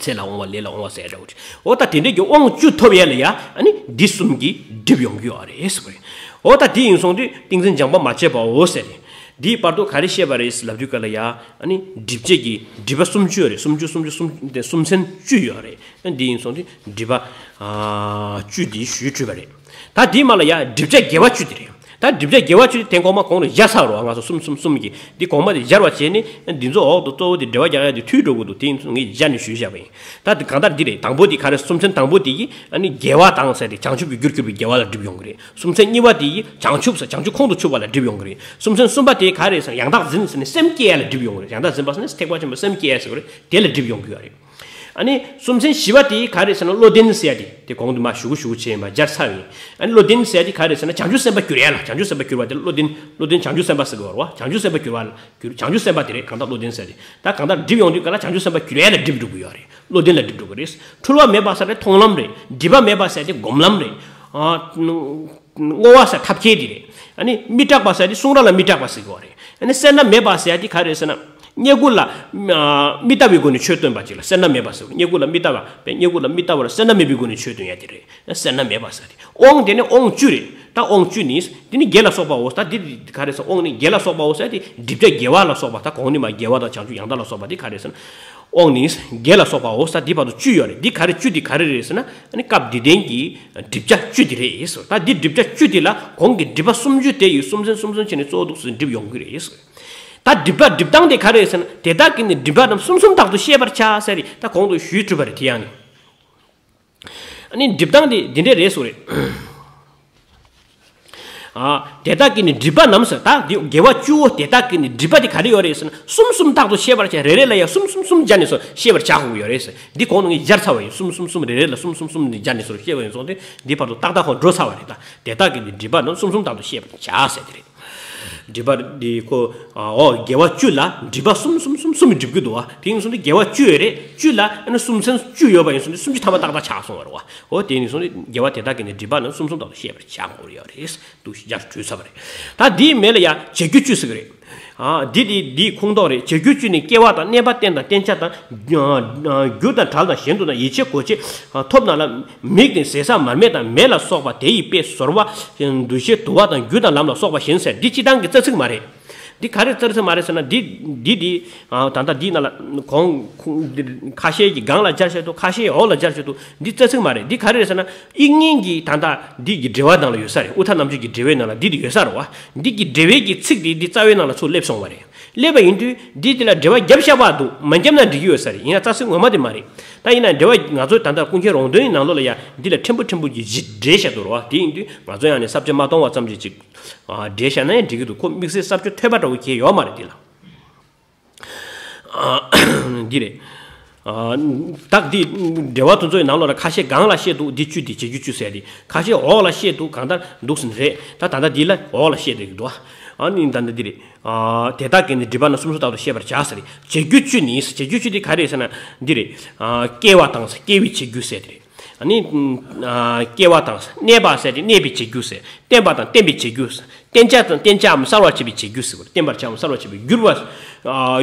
ཚེ་ལ་དབང་བ་ལས་ལ་དབང་བ་ཟེར་འདྲ་བོ་ཅིག་འོ་ད་དེ་འདྲའི་གི་དབང་བཅུ་ཐོབ་ཡ་ལ་ཡ་ཨ་ནི་འདི་གསུམ་གྱིས་སྒྲིབ་ཡོང་གི་ཡོད་རེད་ཟེར་བ་རེད། འོ་ད་དེ་ཡིན་སོང་དུས་ཏིང་འཛིན་སྦྱངས་པ་མ་བྱས་པའོ་ཟེར་དེ། འདིའི་བར་དུ་ག་རེ་བཤད་པ་རེད་ལབ་དུས་སྐབས་ལ་ཡ། ཨ་ནི་སྒྲིབ་བྱེད་ཀྱི་སྒྲིབ་པ་སུམ་ཅུ་ཡོད་རེད། སུམ་ཅུ་སུམ་ཅུ་སུམ་སུམ་ཚན་བཅུ་ཡོད་རེད། ཨ་འདི་ཡིན་སོང་དུས་སྒྲིབ་པ་ཨ་བཅུ་འདི་ཞུས་གྲུབ་པ་རེད། ད་འདིའི་མ་ལ་ཡ་སྒྲིབ་བྱ་དགེ་བ་བཅུ་དེ་རེད། ད་སྒྲིབ་བྱ་དགེ་བ་བཅུ་དེ་དེ་གོང་མ་གོང་ལ་སྦྱར་ཚར་རོ། ང་ཚོ་གསུམ་གསུམ་གསུམ་གྱི་འདི་གོང་མ་དེ་སྦྱར་བ་བྱས་ནས་འདི་ཚོ་འོག་ཏུ་གཙོ་བོ་དེ་འགྲེལ་པ་རྒྱག་ཡ་དེ་འཐུས་འགྲོ་དགོས་འདུག་དེ་ཡིན་ཙང་ངས་སྦྱར་ནས་ཞུས་བཞག་པ་ཡིན། ད་དེ་གང་ལྟར་འདི་རེད། དང་པོ་དེ་ག་རེ། སུམ་ཚན་དང་པོ་དེ་ཡིས་ཨ་ནི་དགེ་བ་དང་ཟེར་ཏེ་བྱང་ཆུབ་ཀྱི་རྒྱུར་གྱུར་པའི་དགེ་བ་ལ་སྒྲིབ་ཡོང་གི་རེད། སུམ་ཚན་གཉིས་པ་དེ་ཡིས་བྱང་ཆུབ་ཟེར་བྱང་ཆུབ་ཁོང་དུ་ཆུད་པ་ལ་སྒྲིབ་ཡོང་གི་རེད། སུམ་ཚན་གསུམ་པ་དེ་ག་རེ་ཟེར་ན། ཡང་དག་འཛིན་ཟེར་ནས་སེམས་བསྐྱེད་ཡ་ལ་སྒྲིབ་ཡོང་གི་རེད། ཡང་དག་འཛིན་པ་ཟེར་ནས་ཐེག་པ་ཆེན་པོ་སེམས་བསྐྱེད་ཡ་ཟེར་བ་རེད། དེ་ལ་སྒྲིབ་ཡོང་གི་ཡོད་རེད། ཨ་ནི་སུམ་ཚན་བཞི་པ་དེ་ག་རེ་ཟེར་ན། བློ་ལྡན་ཟེར་ཡ་དེ། དེ་གོང་དུ་མ་ཞུ་གུ་ཞུ་གུ་བྱས་ཡིན་པ་སྦྱར་ཚར་ཡིན། ཨ་ནི་བློ་ལྡན་ཟེར་ཡ་དེ་ག་རེ་ཟེར་ན། བྱང་ཆུབ་སེམས་དཔའ་གྱུར་ཡ་ལ། བྱང་ཆུབ་སེམས་དཔའ་གྱུར་པ་དེ་བློ་ལྡན། བློ་ལྡན་བྱང་ཆུབ་སེམས་དཔའ་ཟེར་གི་ཡོད་རེད་བ། བྱང་ཆུབ་སེམས་དཔའ་གྱུར་པ་ལ་གྱུར། བྱང་ཆུབ་སེམས་དཔའ་དེ་རེད། གང་ལྟར་བློ་ལྡན་ཟེར་ཡ་དེ། ད་གང་ལྟར་སྒྲིབ་ཡོང་དུས་ག་ལ་བྱང་ཆུབ་སེམས་དཔའ་གྱུར་ཡ་ལ་སྒྲིབ་འགྲོ་གི་ཡོད་རེད། བློ་ལྡན་ལ་སྒྲིབ་འགྲོ་གི་རེད། འཁྲུལ་བ་མེད་པ་ཟེར་ན་མཐོང་ལམ་རེད། སྒྲིབ་པ་མེད་པ་ཟེར་དེ་སྒོམ་ལམ་རེད། ཨ། བསྔོ་བ་ཟེར་ཐབས་མཁས་དེ་རེད། ཨ་ནི་མི་སྐྲག་པ་ཟེར་དེ་གསུང་རབ་ལ་མི་སྐྲག་པ་ཟེར་གི་ཡོད་རེད། ཨ་ནི་སེར་སྣ་མེད་པ་ཟེར་དེ་ག་རེ་ཟེར་ན། རྙེད་བཀུར་ལ་མི་ལྟ་བའི་སྒོ་ནས་ཆོས་སྟོན་པ་ཅིག་ལ་སེར་སྣ་མེད་པ་ཟེར། རྙེད་བཀུར་ལ་མི་ལྟ་བ་པས། རྙེད་བཀུར་ལ་མི་ལྟ་བར་སེར་སྣ་མེད་པའི་སྒོ་ནས་ཆོས་སྟོན་ཡ་དེ་རེད། སེར་སྣ་མེད་པ་ཟེར་དེ། དབང་དེ་ནི་དབང་བཅུ་རེད། ད་དབང་བཅུ་ནི་དེ་ནི་དགེ་ལ་སོགས་པའོ། ད་འདི་ག་རེ་ཟེར། དབང་ནི་དགེ་ལ་སོགས་པའོ་ཟེར་དེ། སྒྲིབ་བྱ་དགེ་བ་ལ་སོགས་པ། ད་གོང་ནི་མ་དགེ་བ་དང་བྱང་ཆུབ་ཡང་དག་ལ་སོགས་པ་དེ་ག་རེ་ཟེར་ན། དབང་ནི་དགེ་ལ་སོགས་པའོ་ཟེར། འདི་བར་དུ་བཅུ་ཡོད་རེད། འདི་ག་རེ་བཅུ་འདི་ག་རེ་རེད་ཟེར་ན། ཨ་ནི་སྐབས་འདི་ལྡན་གྱི་སྒྲིབ་བྱ་བཅུ་འདི་རེད་ཟེར། ད་འདི་སྒྲིབ་བྱ་བཅུ་འདི་ལ་གོང་གི་སྒྲིབ་པ་སུམ་ཅུ་དེ་ཡི་སུམ་ཚན་སུམ་ཚན་བྱས་ནས་གཙོ་བོ་འདུག་ཟེར་སྒྲིབ་ཡོང་གི་རེད་ཟེར། ད་སྒྲིབ་པ་སྒྲིབ་སྟངས་དེ་ག་རེ་རེད་ཟེར་ན། དེ་དག་གི་ནི་སྒྲིབ་པ་རྣམས་སུམ་སུམ་རྟག་ཏུ་ཤེས་པར་བྱ་ཟེར་རེད། ད་གོང་དུ་ཞུས་གྲུབ་པ་རེད། དེ་ཡང་ནི། ཨ་ནི་སྒྲིབ་སྟངས་དེ་འདི་འདྲས་རེད་ཟེར་རེད། ཨ། དེ་དག་གིས་ནི་སྒྲིབ་པ་རྣམས་ཟེར། ད་འདི་དགེ་བ་བཅུ་བོ་དེ་དག་གིས་ནི་སྒྲིབ་པ་དེ་ག་རེ་ཡོད་རེད་ཟེར་ན། གསུམ་གསུམ་རྟག་ཏུ་ཤེས་པར་བྱ། རེ་རེ་ལ་ཡང་གསུམ་གསུམ་གསུམ་སྦྱར་ནས་སོ་ཤེས་པར་བྱ་དགོས་ཀྱི་ཡོད་རེད་ཟེར། འདི་གོང་ནས་ངས་སྦྱར་ཚར་བ་ཡིན། གསུམ་གསུམ་གསུམ། རེ་རེ་ལ་གསུམ་གསུམ་གསུམ་ནས་སྦྱར་ནས་སོ་ཤེས་པ་ཡིན་སོང་སྟེ། འདི་བར་དུ་ཏག་ཏག་ཁོང་འགྲོ་ཚར་བ་རེད། ད་དེ་དག་གིས་ནི་སྒྲིབ་པ་རྣམས་གསུམ་གསུམ་རྟག་ཏུ་ཤེས་པར་བྱ་ཟེར་དེ་རེད། སྒྲིབ་པ་འདི་ཁོ། ཨོ། དགེ་བ་བཅུ་ལ་སྒྲིབ་པ་གསུམ་གསུམ་གསུམ་གསུམ་སྒྲིབ་ཀྱི་འདུག་བ། དེ་ཡིན་སོང་སྟེ་དགེ་བ་བཅུ་ཡོད་རེད། བཅུ་ལ་ཨ་ནི་གསུམ་ཚན་བཅུ་ཡོད་པ་ཡིན་སོང་སྟེ་སུམ་ཅུ་ཐམ་པ་ཏག་ཏག་ཆགས་སོང་བ་རེད་བ། ཨོ། དེ་ཡིན་སོང་སྟེ་དགེ་བ་དེ་དག་གིས་ནི་སྒྲིབ་པ་རྣམས་གསུམ་གསུམ་རྟག་ཏུ་ཤེས་པར་བྱ་དགོས་ཡོད་རེད། འདུག་སྦྱར་བྲུས་ཚར་བ་རེད། ད་འདིའི་མེ་ལ་ཡ་བྱེད་རྒྱུ་བཅུ་ཟེར་གི་རེད། ཨ། འདི་འདི་འདིའི་ཁུངས་གཏོགས་རེད། བྱེད་རྒྱུ་བཅུ་ནི་སྐྱེ་བ་དང་གནས་པ་རྟེན་དང་བརྟེན་བྱ་དང་། རྒྱུ་དང་བྲལ་དང་གཞན་དུ་དང་། ཡིད་ཆེས་གོ་བྱེད་ཐོབ་རྣམས་ལ། མིག་དང་ཟས་ཟ་མར་མེ་དང་མེ་ལ་སོགས་པ་དེ་ཡི་དཔེ། ཟོར་བ་འདུ་ཤེས་དུ་བ་དང་རྒྱུ་དང་ལམ་ལ་སོགས་པ་གཞན་ཟེར། འདི་སྤྱིར་བཏང་གི་རྩ་ཚིག་མ་རེད། འདི་ག་རེ་རྩ་ཚིག་མ་རེད་ཟེར་ན། འདི་འདི་འདི་ད་ལྟ་འདི་ནང་ལ་གོང་ཁ་ཤས་ཀྱིས་སྒང་ལ་སྦྱར་བྱས་འདུག་ཁ་ཤས་འོག་ལ་སྦྱར་བྱས་འདུག་འདི་རྩ་ཚིག་མ་རེད། འདི་ག་རེ་རེད་ཟེར་ན། དབྱིག་གཉེན་གྱི་ད་ལྟ་འདི་གི་འགྲེལ་བ་ནང་ལ་ཡོད་ས་རེད། དབུ་མཐའ་རྣམ་འབྱེད་ཀྱི་འགྲེལ་བའི་ནང་ལ་འདི་འདི་ཡོད་ས་རེད་བ། འདི་གི་འགྲེལ་བའི་གི་ཚིག་འདི་འདི་རྩ་བའི་ནང་ལ་ཚུར་སླེབས་སོང་བ་རེད། སླེབས་པ་ཡིན་དུས་འདི་འདི་ལ་འགྲེལ་བ་བརྒྱབ་བཞག་པ་འདུག་མ་བརྒྱབ་ན་འགྲིག་གི་ཡོད་ས་རེད། ཡིན་ན་རྩ་ཚིག་ངོ་མ་དེ་མ་རེད། ད་ཡིན་ན་འགྲེལ་བ་ང་ཚོའི་ད་ལྟ་ཀུན་མཁྱེན་རོང་སྟོན་ནང་ལོགས་ལ་ཡ་འདི་ལ་ཕྲན་བུ་ཕྲན་བུ་གྱི་གཞི་འགྲེལ་བཞག་འདུག་རེད་བ། དེ་ཡིན་དུས་ང་ཚོ་ཡང་ནས་ས་བཅད་མ་སྟོང་བ་ཙམ་ཅིག་ཅིག་འགྲེལ་བཞག་ན་ཡང་འགྲིག་གི་འདུག་ཁོ་དམིགས་བསལ་ས་བཅད་ཐོས་པ་འདྲ་བོ་གང་ཡང་ཡོད་མ་རེད་འདི་ལ། འདི་རེད། ད་འདི་འགྲེལ་བ་དེ་ཚོའི་ནང་ལོགས་ལ་ཁ་ཤས་སྒང་ལ་བཤད་འདུག་འདི་བཅུ་འདི་བྱེད་རྒྱུ་བཅུ་ཟེར་ཏེ། ཁ་ཤས་འོག་ལ་བཤད་འདུག་གང་ལྟར་འདུག་ཟིན་རེད། ད་ད་ལྟ་འདི་ལ་འོག་ལ་བཤད་འདུག་འདུག་ཨ་ནི་ད་ལྟ་འདི་རེད། དེ་དག་གིས་ནི་སྒྲིབ་པ་རྣམས་གསུམ་གསུམ་རྟག་ཏུ་ཤེས་པར་བྱ་ཟེར། བྱེད་རྒྱུ་བཅུ་ནི། བྱེད་རྒྱུ་བཅུ་འདི་ག་རེ་ཟེར་ན། འདི་རེད། སྐྱེ་བ་དང་སྐྱེ་བའི་བྱེད་རྒྱུ་ཟེར་དེ་རེད། ཨ་ནི། སྐྱེ་བ་དང་གནས་པ་ཟེར་ཏེ་གནས་པའི་བྱེད་རྒྱུ་ཟེར། བརྟེན་པ་དང་བརྟེན་པའི་བྱེད་རྒྱུ་ཟེར། བརྟེན་བྱ་དང་བརྟེན་བྱའམ་གསལ་བར་བྱེད་པའི་བྱེད་རྒྱུ་ཟེར། བརྟེན་པར་བྱའམ་གསལ་བར་བྱེད་པའི་བསྒྱུར་བ།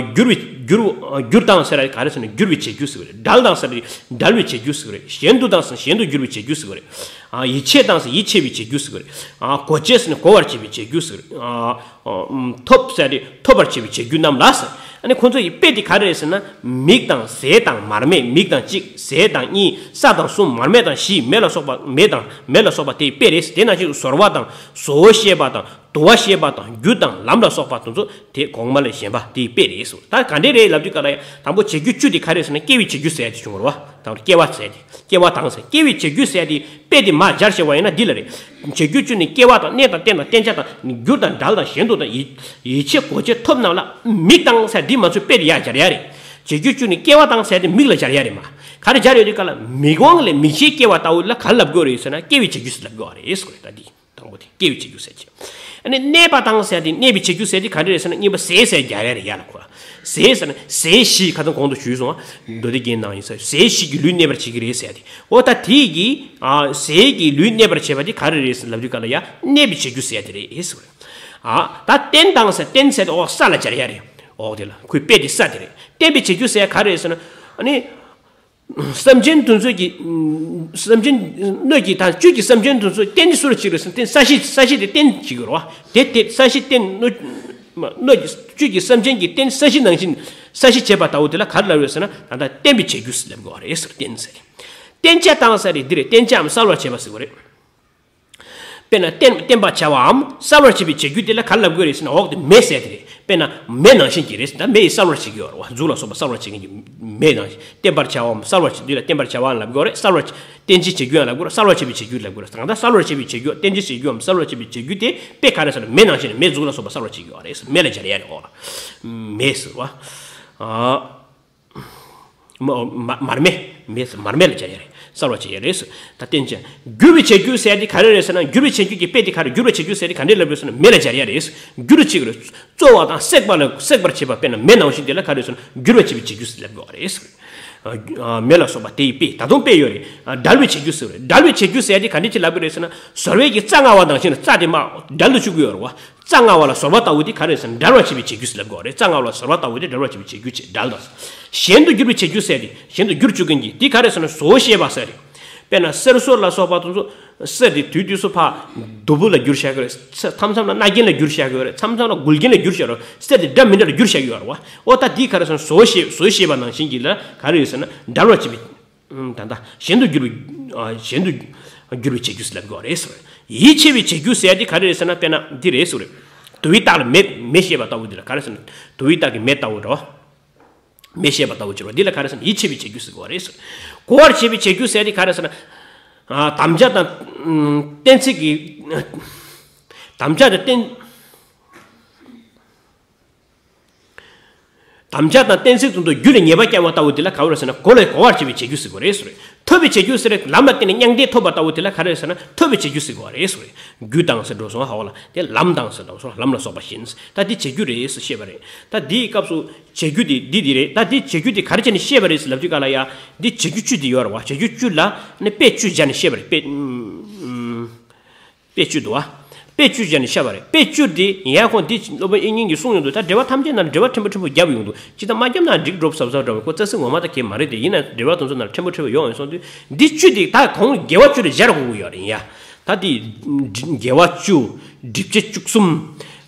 བསྒྱུར་བའི་བསྒྱུར་བསྒྱུར་དང་ཟེར་ན་ག་རེ་ཟེར་ན་བསྒྱུར་བའི་བྱེད་རྒྱུ་ཟེར་བ་རེད། བྲལ་དང་ཟེར་ན་བྲལ་བའི་བྱེད་རྒྱུ་ཟེར་བ་རེད། གཞན་དུ་དང་ཟེར་ན་གཞན་དུ་འགྱུར་བའི་བྱེད་རྒྱུ་ཟེར་བ་རེད། ཡིད་ཆེས་དང་ཟེར་ན་ཡིད་ཆེས་པའི་བྱེད་རྒྱུ་ཟེར་བ་རེད། གོ་བྱེད་ཟེར་ན་གོ་བར་བྱེད་པའི་བྱེད་རྒྱུ་ཟེར་བ་རེད། ཐོབ་ཟེར་ཏེ་ཐོབ་པར་བྱེད་པའི་བྱེད་རྒྱུ་རྣམས་ལ་ཟེར། ཨ་ནི་ཁོང་ཚོ་ཡི་དཔེ་དེ་ག་རེ་རེད་ཟེར་ན། མིག་དང་ཟས་དང་མར་མེ། མིག་དང་གཅིག་ཟས་དང་གཉིས། ས་དང་གསུམ། མར་མེ་དང་བཞི། མེ་ལ་སོགས་པ་མེ་དང་མེ་ལ་སོགས་པ་དེའི་དཔེ་རེད། དེ་ནང་བཞིན་ཟོར་བ་དང་བཟོ་བོ་ཤེས་པ་དང་དུ་བ་ཤེས་པ་དང་རྒྱུ་དང་ལམ་ལ་སོགས་པ་དེ་ཚོ་དེ་གོང་མ་ལས་གཞན་པ་དེའི་དཔེ་རེད་ཟེར། ད་ག་འདྲས་རེད་ལབ་དུས་ག་ལ་ཡ་དང་པོ་བྱེད་རྒྱུ་བཅུ་དེ་ག་རེ་རེད་ཟེར་ན་སྐྱེ་བའི་བྱེད་རྒྱུ་ཟེར་ཡ་དེ་བྱུང་བ་རེད་བ། དང་པོ་སྐྱེ་བ་ཟེར་ཡ་དེ། སྐྱེ་བ་དང་ཟེར། སྐྱེ་བའི་བྱེད་རྒྱུ་ཟེར་ཡ་དེ་དཔེ་དེ་མར་སྦྱར་བྱས་པ་ཡིན་ན་འདི་ལ་རེད། བྱེད་རྒྱུ་བཅུ་ནི་སྐྱེ་བ་དང་གནས་དང་རྟེན་དང་བརྟེན་བྱ་དང་རྒྱུ་དང་བྲལ་དང་གཞན་དུ་དང་ཡིད་ཡིད་ཆེས་གོ་བྱེད་ཐོབ་རྣམས་ལ། མིག་དང་ཟེར་འདི་མ་ཚུད་དཔེ་དེ་ཡར་སྦྱར་ཡ་རེད། བྱེད་རྒྱུ་བཅུ་ནི་སྐྱེ་བ་དང་ཟེར་དེ་མིག་ལ་སྦྱར་ཡ་རེད་མ། ག་རེ་སྦྱར་ཡོད་དུས་ག་ལ་མིག་དབང་ལས་མིག་ཤེས་སྐྱེ་བ་ལྟ་བུ་ལ་ག་རེ་ལབ་དགོས་རེད་ཟེར་ན་སྐྱེ་བའི་བྱེད་རྒྱུ་ཟེར་ལབ་དགོས་རེད་ཟེར་གོ་རེད། ད་འདི། དང་པོ་དེ་སྐྱེ་བའི་བྱེད་རྒྱུ་ཟེར་གྱི། ཨ་ནི་གནས་པ་དང་ཟེར་དེ་གནས་པའི་བྱེད་རྒྱུ་ཟེར་དེ་ག་འདྲ་རེད་ཟེར་ན་གཉིས་པ་ཟས་ཟེར་རྒྱག་ཡ་རེད་ཡ་ལ་ཁོ། ཟས་ཟེར་ན་ཟས་བཞི་ཁ་སང་གོང་དུ་ཞུས་སོང་ང་། མདོ་སྡེ་རྒྱན་ནང་ཡིན་ས་ཟས་བཞི་གིས་ལུས་གནས་པར་བྱེད་ཀྱི་རེད་ཟེར་དེ། འོ་ད་དེ་གི་ཨ་ཟས་ཀྱིས་ལུས་གནས་པར་བྱེད་པ་དེ་ག་རེ་རེད་ཟེར་ལབ་དུས་ག་ལ་ཡ་གནས་པའི་བྱེད་རྒྱུ་ཟེར་དེ་རེད་ཟེར་བ་རེད། ཨ་ད་རྟེན་དང་ཟེར་རྟེན་ཟེར་དེ་འོག་ས་ལ་སྦྱར་ཡ་རེད། འོག་དེ་ལ་ཁོའི་དཔེ་དེ་ས་དེ་རེད། བརྟེན་པའི་བྱེད་རྒྱུ་ཟེར་ག་རེ་རེད་ཟེར་ན་ཨ་ནི། སེམས་ཅན་དེ་ཚོ་གི། སེམས་ཅན་སྣོད་ཀྱི་དང་བཅུད་ཀྱི་སེམས་ཅན་དེ་ཚོ་རྟེན་གྱི་སུ་རུ་གཅིག་རེད་ཟེར་ན་རྟེན་ས་གཞི་ས་གཞི་དེ་རྟེན་གཅིག་ཡོད་རེད་བ། དེ་དེ་ས་གཞི་རྟེན་སྣོད། སྣོད་ཀྱི་བཅུད་ཀྱི་སེམས་ཅན་གྱི་རྟེན་ས་གཞི་ནང་བཞིན་ས་གཞི་བྱེད་པ་ལྟ་བུ་དེ་ལ་ག་རེ་ལབ་ཡོད་ཟེར་ན་ད་ལྟ་བརྟེན་པའི་བྱེད་རྒྱུ་ཟེར་ལབ་དགོས་བ་རེད་ཟེར་རྟེན་ཟེར། བརྟེན་བྱ་དང་ཟེར་རེད་འདི་རེད་བརྟེན་བྱའམ་གསལ་བར་བྱེད་པ་ཟེར་བ་རེད། དཔེར་ན་བརྟེན་བརྟེན་པར་བྱ་བའམ་གསལ་བར་བྱེད་པའི་བྱེད་རྒྱུ་དེ་ལ་ག་རེ་ལབ་དགོས་རེད་ཟེར་ན་འོག་ཏུ་མེ་ཟེར་དེ་རེད། དཔེར་ན་མེ་ནང་བཞིན་གྱི་རེད་ཟེར་ད་མེ་ཡིས་གསལ་བར་བྱེད་ཀྱི་ཡོད་རེད་བ། གཟུགས་ལ་སོགས་པ་གསལ་བར་བྱེད་མཁན་གྱི་མེ་ནང་བཞིན་བརྟེན་པར་བྱ་བའམ་གསལ་བར་བྱེད་དུས་ལ་བརྟེན་པར་བྱ་བའམ་ལབ་དགོས་རེད། གསལ་བར་བརྟེན་བྱེད་བྱེད་རྒྱུ་ཡང་ལབ་དགོས་རེད། གསལ་བར་བྱེད་པའི་བྱེད་རྒྱུ་ལབ་དགོས་རེད། གང་ལྟར་གསལ་བར་བྱེད་པའི་བྱེད་རྒྱུ་བརྟེན་བྱེད་བྱེད་རྒྱུའམ་གསལ་བར་བྱེད་པའི་བྱེད་རྒྱུ་དེ་དཔེ་ག་རེ་ཟེར་ན་མེ་ནང་བཞིན་མེ་གཟུགས་ལ་སོགས་པ་གསལ་བར་བྱེད་ཀྱི་ཡོད་རེད་ཟེར་མེ་ལ་སྦྱར་ཡ་རེད་འོག་ལ་མེ་ཟེར་བ། མ་མ་མར་མེ། མེ་ཟེར་མར་མེ་ལ་སྦྱར་ཡ་རེད། གསལ་བར་བྱེད་ཡ་རེད་ཟེར། ད་བརྟེན་བྱ། འགྱུར་བའི་བྱེད་རྒྱུ་ཟེར་ཡ་དེ་ག་རེ་རེད་ཟེར་ན་འགྱུར་བའི་བྱེད་རྒྱུ་གི་དཔེ་དེ་ག་རེ་འགྱུར་བའི་བྱེད་རྒྱུ་ཟེར་ཡ་དེ་ག་འདྲས་ལབ་ཡོད་ཟེར་ན་མེ་ལ་སྦྱར་ཡ་རེད་ཟེར། འགྱུར་བྱེད་ཀྱི་རེད། གཙོ་བ་དང་བསྲེག་པ་ལ་བསྲེག་པར་བྱེད་པ་དཔེར་ན་མེ་ནང་བཞིན་དེ་ལ་ག་རེ་ཟེར་ན་འགྱུར་བར་བྱེད་པའི་བྱེད་རྒྱུ་ཟེར་ལབ་དགོས་པ་རེད་ཟེར། མེ་ལ་སོགས་པ་དེ་ཡི་དཔེ་ད་དུང་དཔེ་ཡོད་རེད། འབྲལ་བའི་བྱེད་རྒྱུ་ཟེར་བ་རེད། འབྲལ་བའི་བྱེད་རྒྱུ་ཟེར་ཡ་དེ་ག་འདྲས་ཅིག་ལབ་ཀྱི་རེད་ཟེར་ན་ཟོར་བའི་གི་རྩ་སྔ་བ་ནང་བཞིན་ལ་རྩ་དེ་མར་འབྲལ་དུ་བཅུག་གི་ཡོད་རེད་བ། རྩ་སྔ་བ་ལ་ཟོར་བ་ལྟ་བུ་དེ་ག་རེ་ཟེར་ན་འབྲལ་བར་བྱེད་པའི་བྱེད་རྒྱུ་ཟེར་ལབ་དགོས་རེད། རྩ་སྔ་བ་ལ་ཟོར་བ་ལྟ་བུ་དེ་འབྲལ་བར་བྱེད་པའི་བྱེད་རྒྱུ་བྱེད་འབྲལ་དང་། གཞན་དུ་འགྱུར་བའི་བྱེད་རྒྱུ་ཟེར་ཏེ་གཞན་དུ་འགྱུར་བཅུག་མཁན་གྱི་དེ་ག་རེ་ཟེར་ན་བཟོ་བོ་ཤེས་པ་ཟེར་རེད། དཔེར་ན་གསེར་སོར་ལ་སོགས་པ་དེ་ཚོ་གསེར་དེ་དུས་དུས་སུ་ཕར་དུམ་བུ་ལ་འགྱུར་བཞག་གི་རེད། མཚམས་མཚམས་ལ་རྣ་རྒྱན་ལ་འགྱུར་བཞག་གི་ཡོད་རེད། མཚམས་མཚམས་ལ་མགུལ་རྒྱན་ལ་འགྱུར་བཞག་རེད། གསེར་དེ་འདྲ་མི་འདྲ་ལ་འགྱུར་བཞག་གི་ཡོད་རེད་བ། ཨོ་ད་དེ་ག་རེ་ཟེར་ན་བཟོ་བོ་ཤེས་བཟོ་བོ་ཤེས་པ་ནང་བཞིན་གྱི་ལ་ག་རེ་ཡོད་ཟེར་ན་འབྲལ་བར་བྱེད་པའི། ད་ལྟ་གཞན་དུ་འགྱུར་བའི་གཞན་དུ་འགྱུར་བའི་བྱེད་རྒྱུ་ཟེར་ལབ་དགོས་རེད་ཟེར། ཡིད་ཆེས་པའི་བྱེད་རྒྱུ་ཟེར་ཡ་དེ་ག་རེ་རེད་ཟེར་ན་དཔེར་ན་འདི་རེད་ཟེར་རེད། དུ་བའི་རྟགས་ལ་མེ་མེ་ཤེས་པ་ལྟ་བུ་འདི་ལ་ག་རེ་ཟེར་ན་དུ་བའི་རྟགས་ཀྱི་མེ་ལྟ་བུ་འདྲ་བ། མེ་ཤེས་པ་ལྟ་བུ་འགྱུར་བ་འདི་ལ་ག་རེ་ཟེར་ན་ཡིད་ཆེས་པའི་བྱེད་རྒྱུ་ཟེར་དགོས་རེད་ཟེར། གོ་བར་བྱེད་པའི་བྱེད་རྒྱུ་ཟེར་ཡ་དེ་ག་རེ་ཟེར་ན། དམ་བཅའ་དང་། གཏན་ཚིགས་ཀྱི། དམ་བཅའ་དང་གཏན། དམ་བཅའ་དང་གཏན་ཚིགས་དང་དུ་རྒྱུ་ལ་ཉེས་པ་བསྐྱང་བ་ལྟ་བུ་དེ་ལ་ག་བར་ཟེར་ན་གོ་ལ་གོ་བར་བྱེད་པའི་བྱེད་རྒྱུ་ཟེར་དགོས་རེད་ཟེར། ཐོབ་པའི་བྱེད་རྒྱུ་ཟེར་ལམ་ལ་བརྟེན་ནས་མྱང་འདས་ཐོབ་པ་ལྟ་བུ་དེ་ལ་ག་རེ་ཟེར་ན་ཐོབ་པའི་བྱེད་རྒྱུ་ཟེར་དགོས་རེད་ཟེར། རྒྱུ་དང་ཟེར་འགྲོ་སོང་ཧ་བ་ལ་དེ་ལམ་དང་ཟེར་འགྲོ་སོང་ལམ་ལ་སོགས་པ་བཞིན། ད་དེ་བྱེད་རྒྱུ་རེད་ཟེར་བཤད་པ་རེད། ད་དེའི་སྐབས་སུ་བྱེད་རྒྱུ་དེ་འདི་འདི་རེད། ད་དེ་བྱེད་རྒྱུ་དེ་ག་རེ་བྱས་ནས་བཤད་པ་རེད་ཟེར་ལབ་དུས་ག་ལ་ཡ་འདི་བྱེད་རྒྱུ་བཅུ་དེ་ཡོད་རེད་བ། བྱེད་རྒྱུ་བཅུ་ལ་ནི་དཔེ་བཅུ་སྦྱར་ནས་བཤད་པ་རེད། དཔེ་ཨུམ། དཔེ་བཅུ་འདུག་བ། དཔེ་བཅུ་སྦྱར་ནས་བཤད་པ་རེད། དཔེ་བཅུ་དེ་ཡང་ཁོང་འདི་སློབ་དཔོན་དབྱིག་གཉེན་གྱིས་གསུངས་ཡོང་དུས་ད་འགྲེལ་པ་ཐམས་ཅད་ནང་འགྲེལ་པ་ཕྲན་བུ་ཕྲན་བུ་བརྒྱབ་ཡོང་དུས་ཅི་ལྟར་མ་བརྒྱབ་ན་འགྲིག་འགྲོ་ཟབ་ཟབ་འདྲ་བའི་ཁོ་རྩ་ཚིག་ངོ་མ་ད་གས་མ་རེད་དེ། ཡིན་ན་འགྲེལ་པ་དེ་ཚོ་ནང་ཕྲན་བུ་ཕྲན་བུ་ཡོང་ཡོང་སོང་དུས་འདི་བཅུ་དེ་ད་ཁོང་དགེ་བ་བཅུ་ལ་སྦྱར་དགོས་ཀྱི་ཡོད་རེད་ཡ། ད་དེ་དགེ་བ་བཅུ། སྒྲིབ་བྱེད་བཅུ་གསུམ།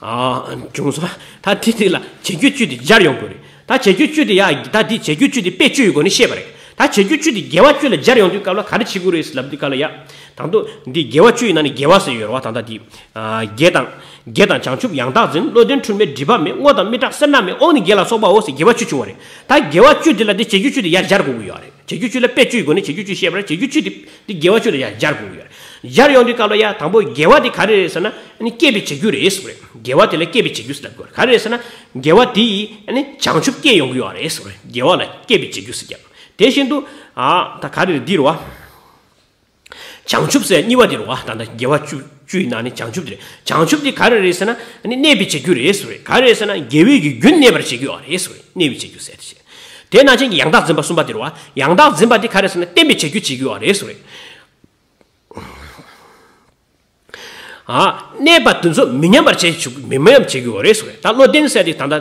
ཨ། བྱུང་སོང་། ད་དེ་དེ་ལ་བྱེད་རྒྱུ་བཅུ་དེ་སྦྱར་ཡོང་དགོས་རེད། ད་བྱེད་རྒྱུ་བཅུ་དེ་ཡ། ད་དེ་བྱེད་རྒྱུ་བཅུ་དེ་དཔེ་བཅུ་ཡི་སྒོ་ནས་བཤད་པ་རེད། ད་བྱེད་རྒྱུ་བཅུ་དེ་དགེ་བ་བཅུ་ལ་སྦྱར་ཡོང་དུས་སྐབས་ལ་ག་རེ་བྱེད་དགོས་རེད་ཟེར་ལབ་དུས་སྐབས་ལ་ཡ། དང་པོ་འདི་དགེ་བ་བཅུ་ཡིན་ན་ནི་དགེ་བ་ཟེར་ཡོད་རེད་བ། ད་ལྟ་དེ། ཨ། དགེ་དང་། དགེ་དང་བྱང་ཆུབ་ཡང་དག་འཛིན། བློ་ལྡན་འཁྲུལ་མེད་སྒྲིབ་པ་མེད། བསྔོ་དང་མི་སྐྲག་སེར་སྣ་མེད། དབང་ནི་དགེ་ལ་སོགས་པའོ་ཟེར་དགེ་བ་བཅུ་བྱུང་བ་རེད། ད་དགེ་བ་བཅུ་དེ་ལ་འདི་བྱེད་རྒྱུ་བཅུ་དེ་ཡ་སྦྱར་དགོས་ཀྱི་ཡོད་རེད། བྱེད་རྒྱུ་བཅུ་ལ་དཔེ་བཅུ་ཡི་སྒོ་ནས་བྱེད་རྒྱུ་བཅུ་བཤད་པ་རེད། བྱེད་རྒྱུ་བཅུ་དེ་འདི་དགེ་བ་བཅུ་ལ་ཡ་སྦྱར་དགོས་ཀྱི་ཡོད་རེད། སྦྱར་ཡོང་དུས་སྐབས་ལ་ཡ་དང་པོ་དགེ་བ་དེ་ག་རེ་རེད་ཟེར་ན་ནི་སྐྱེས་པའི་བྱེད་རྒྱུ་རེད་ཟེར་བ་རེད། དགེ་བ་དེ་ལ་སྐྱེས་པའི་བྱེད་རྒྱུ་ཟེར་ལབ་དགོས་རེད། ག་རེ་རེད་ཟེར་ན་དགེ་བ་དེ་ཡིས་ནི་བྱང་ཆུབ་སྐྱེ་ཡོང་གི་ཡོད་རེད་ཟེར་བ་རེད། དགེ་བ་ལ་སྐྱེས་པའི་བྱེད་རྒྱུ་ཟེར་ཀྱང་། དེ་བཞིན་དུ། ཨ། ད་ག་རེ་རེད་འདི་རེད་བ། བྱང་ཆུབ་ཟེར་གཉིས་པ་དེ་རེད་བ། ད་ལྟ་དགེ་བ་བཅུ་བཅུ་ཡི་ནང་ནས་བྱང་ཆུབ་དེ་རེད། བྱང་ཆུབ་དེ་ག་རེ་རེད་ཟེར་ན་ནི་གནས་པའི་བྱེད་རྒྱུ་རེད་ཟེར་བ་རེད། ག་རེ་རེད་ཟེར་ན་དགེ་བའི་གི་རྒྱུན་གནས་པར་བྱེད་རྒྱུ་ཡོད་རེད་ཟེར་བ་རེད། གནས་པའི་བྱེད་རྒྱུ་ཟེར་དེ་བྱེད། དེ་ནང་བཞིན་གྱི་ཡང་དག་འཛིན་པ་གསུམ་པ་དེ་རེད་བ། ཡང་དག་འཛིན་པ་དེ་ག་རེ་ཟེར་ན་བརྟན་པའི་བྱེད་རྒྱུ་བྱེད་རྒྱུ་ཡོད་རེད་ཟེར་བ་རེད། ཨ། གནས་པ་དེ་ཚོ་མི་ཉམས་པར་བྱེད་ཆུག་མི་མི་ཉམས་བྱེད་དགོས་རེད་ཟེར་བས། ད་བློ་ལྡན་ཟེར་དེ་ད་ལྟ་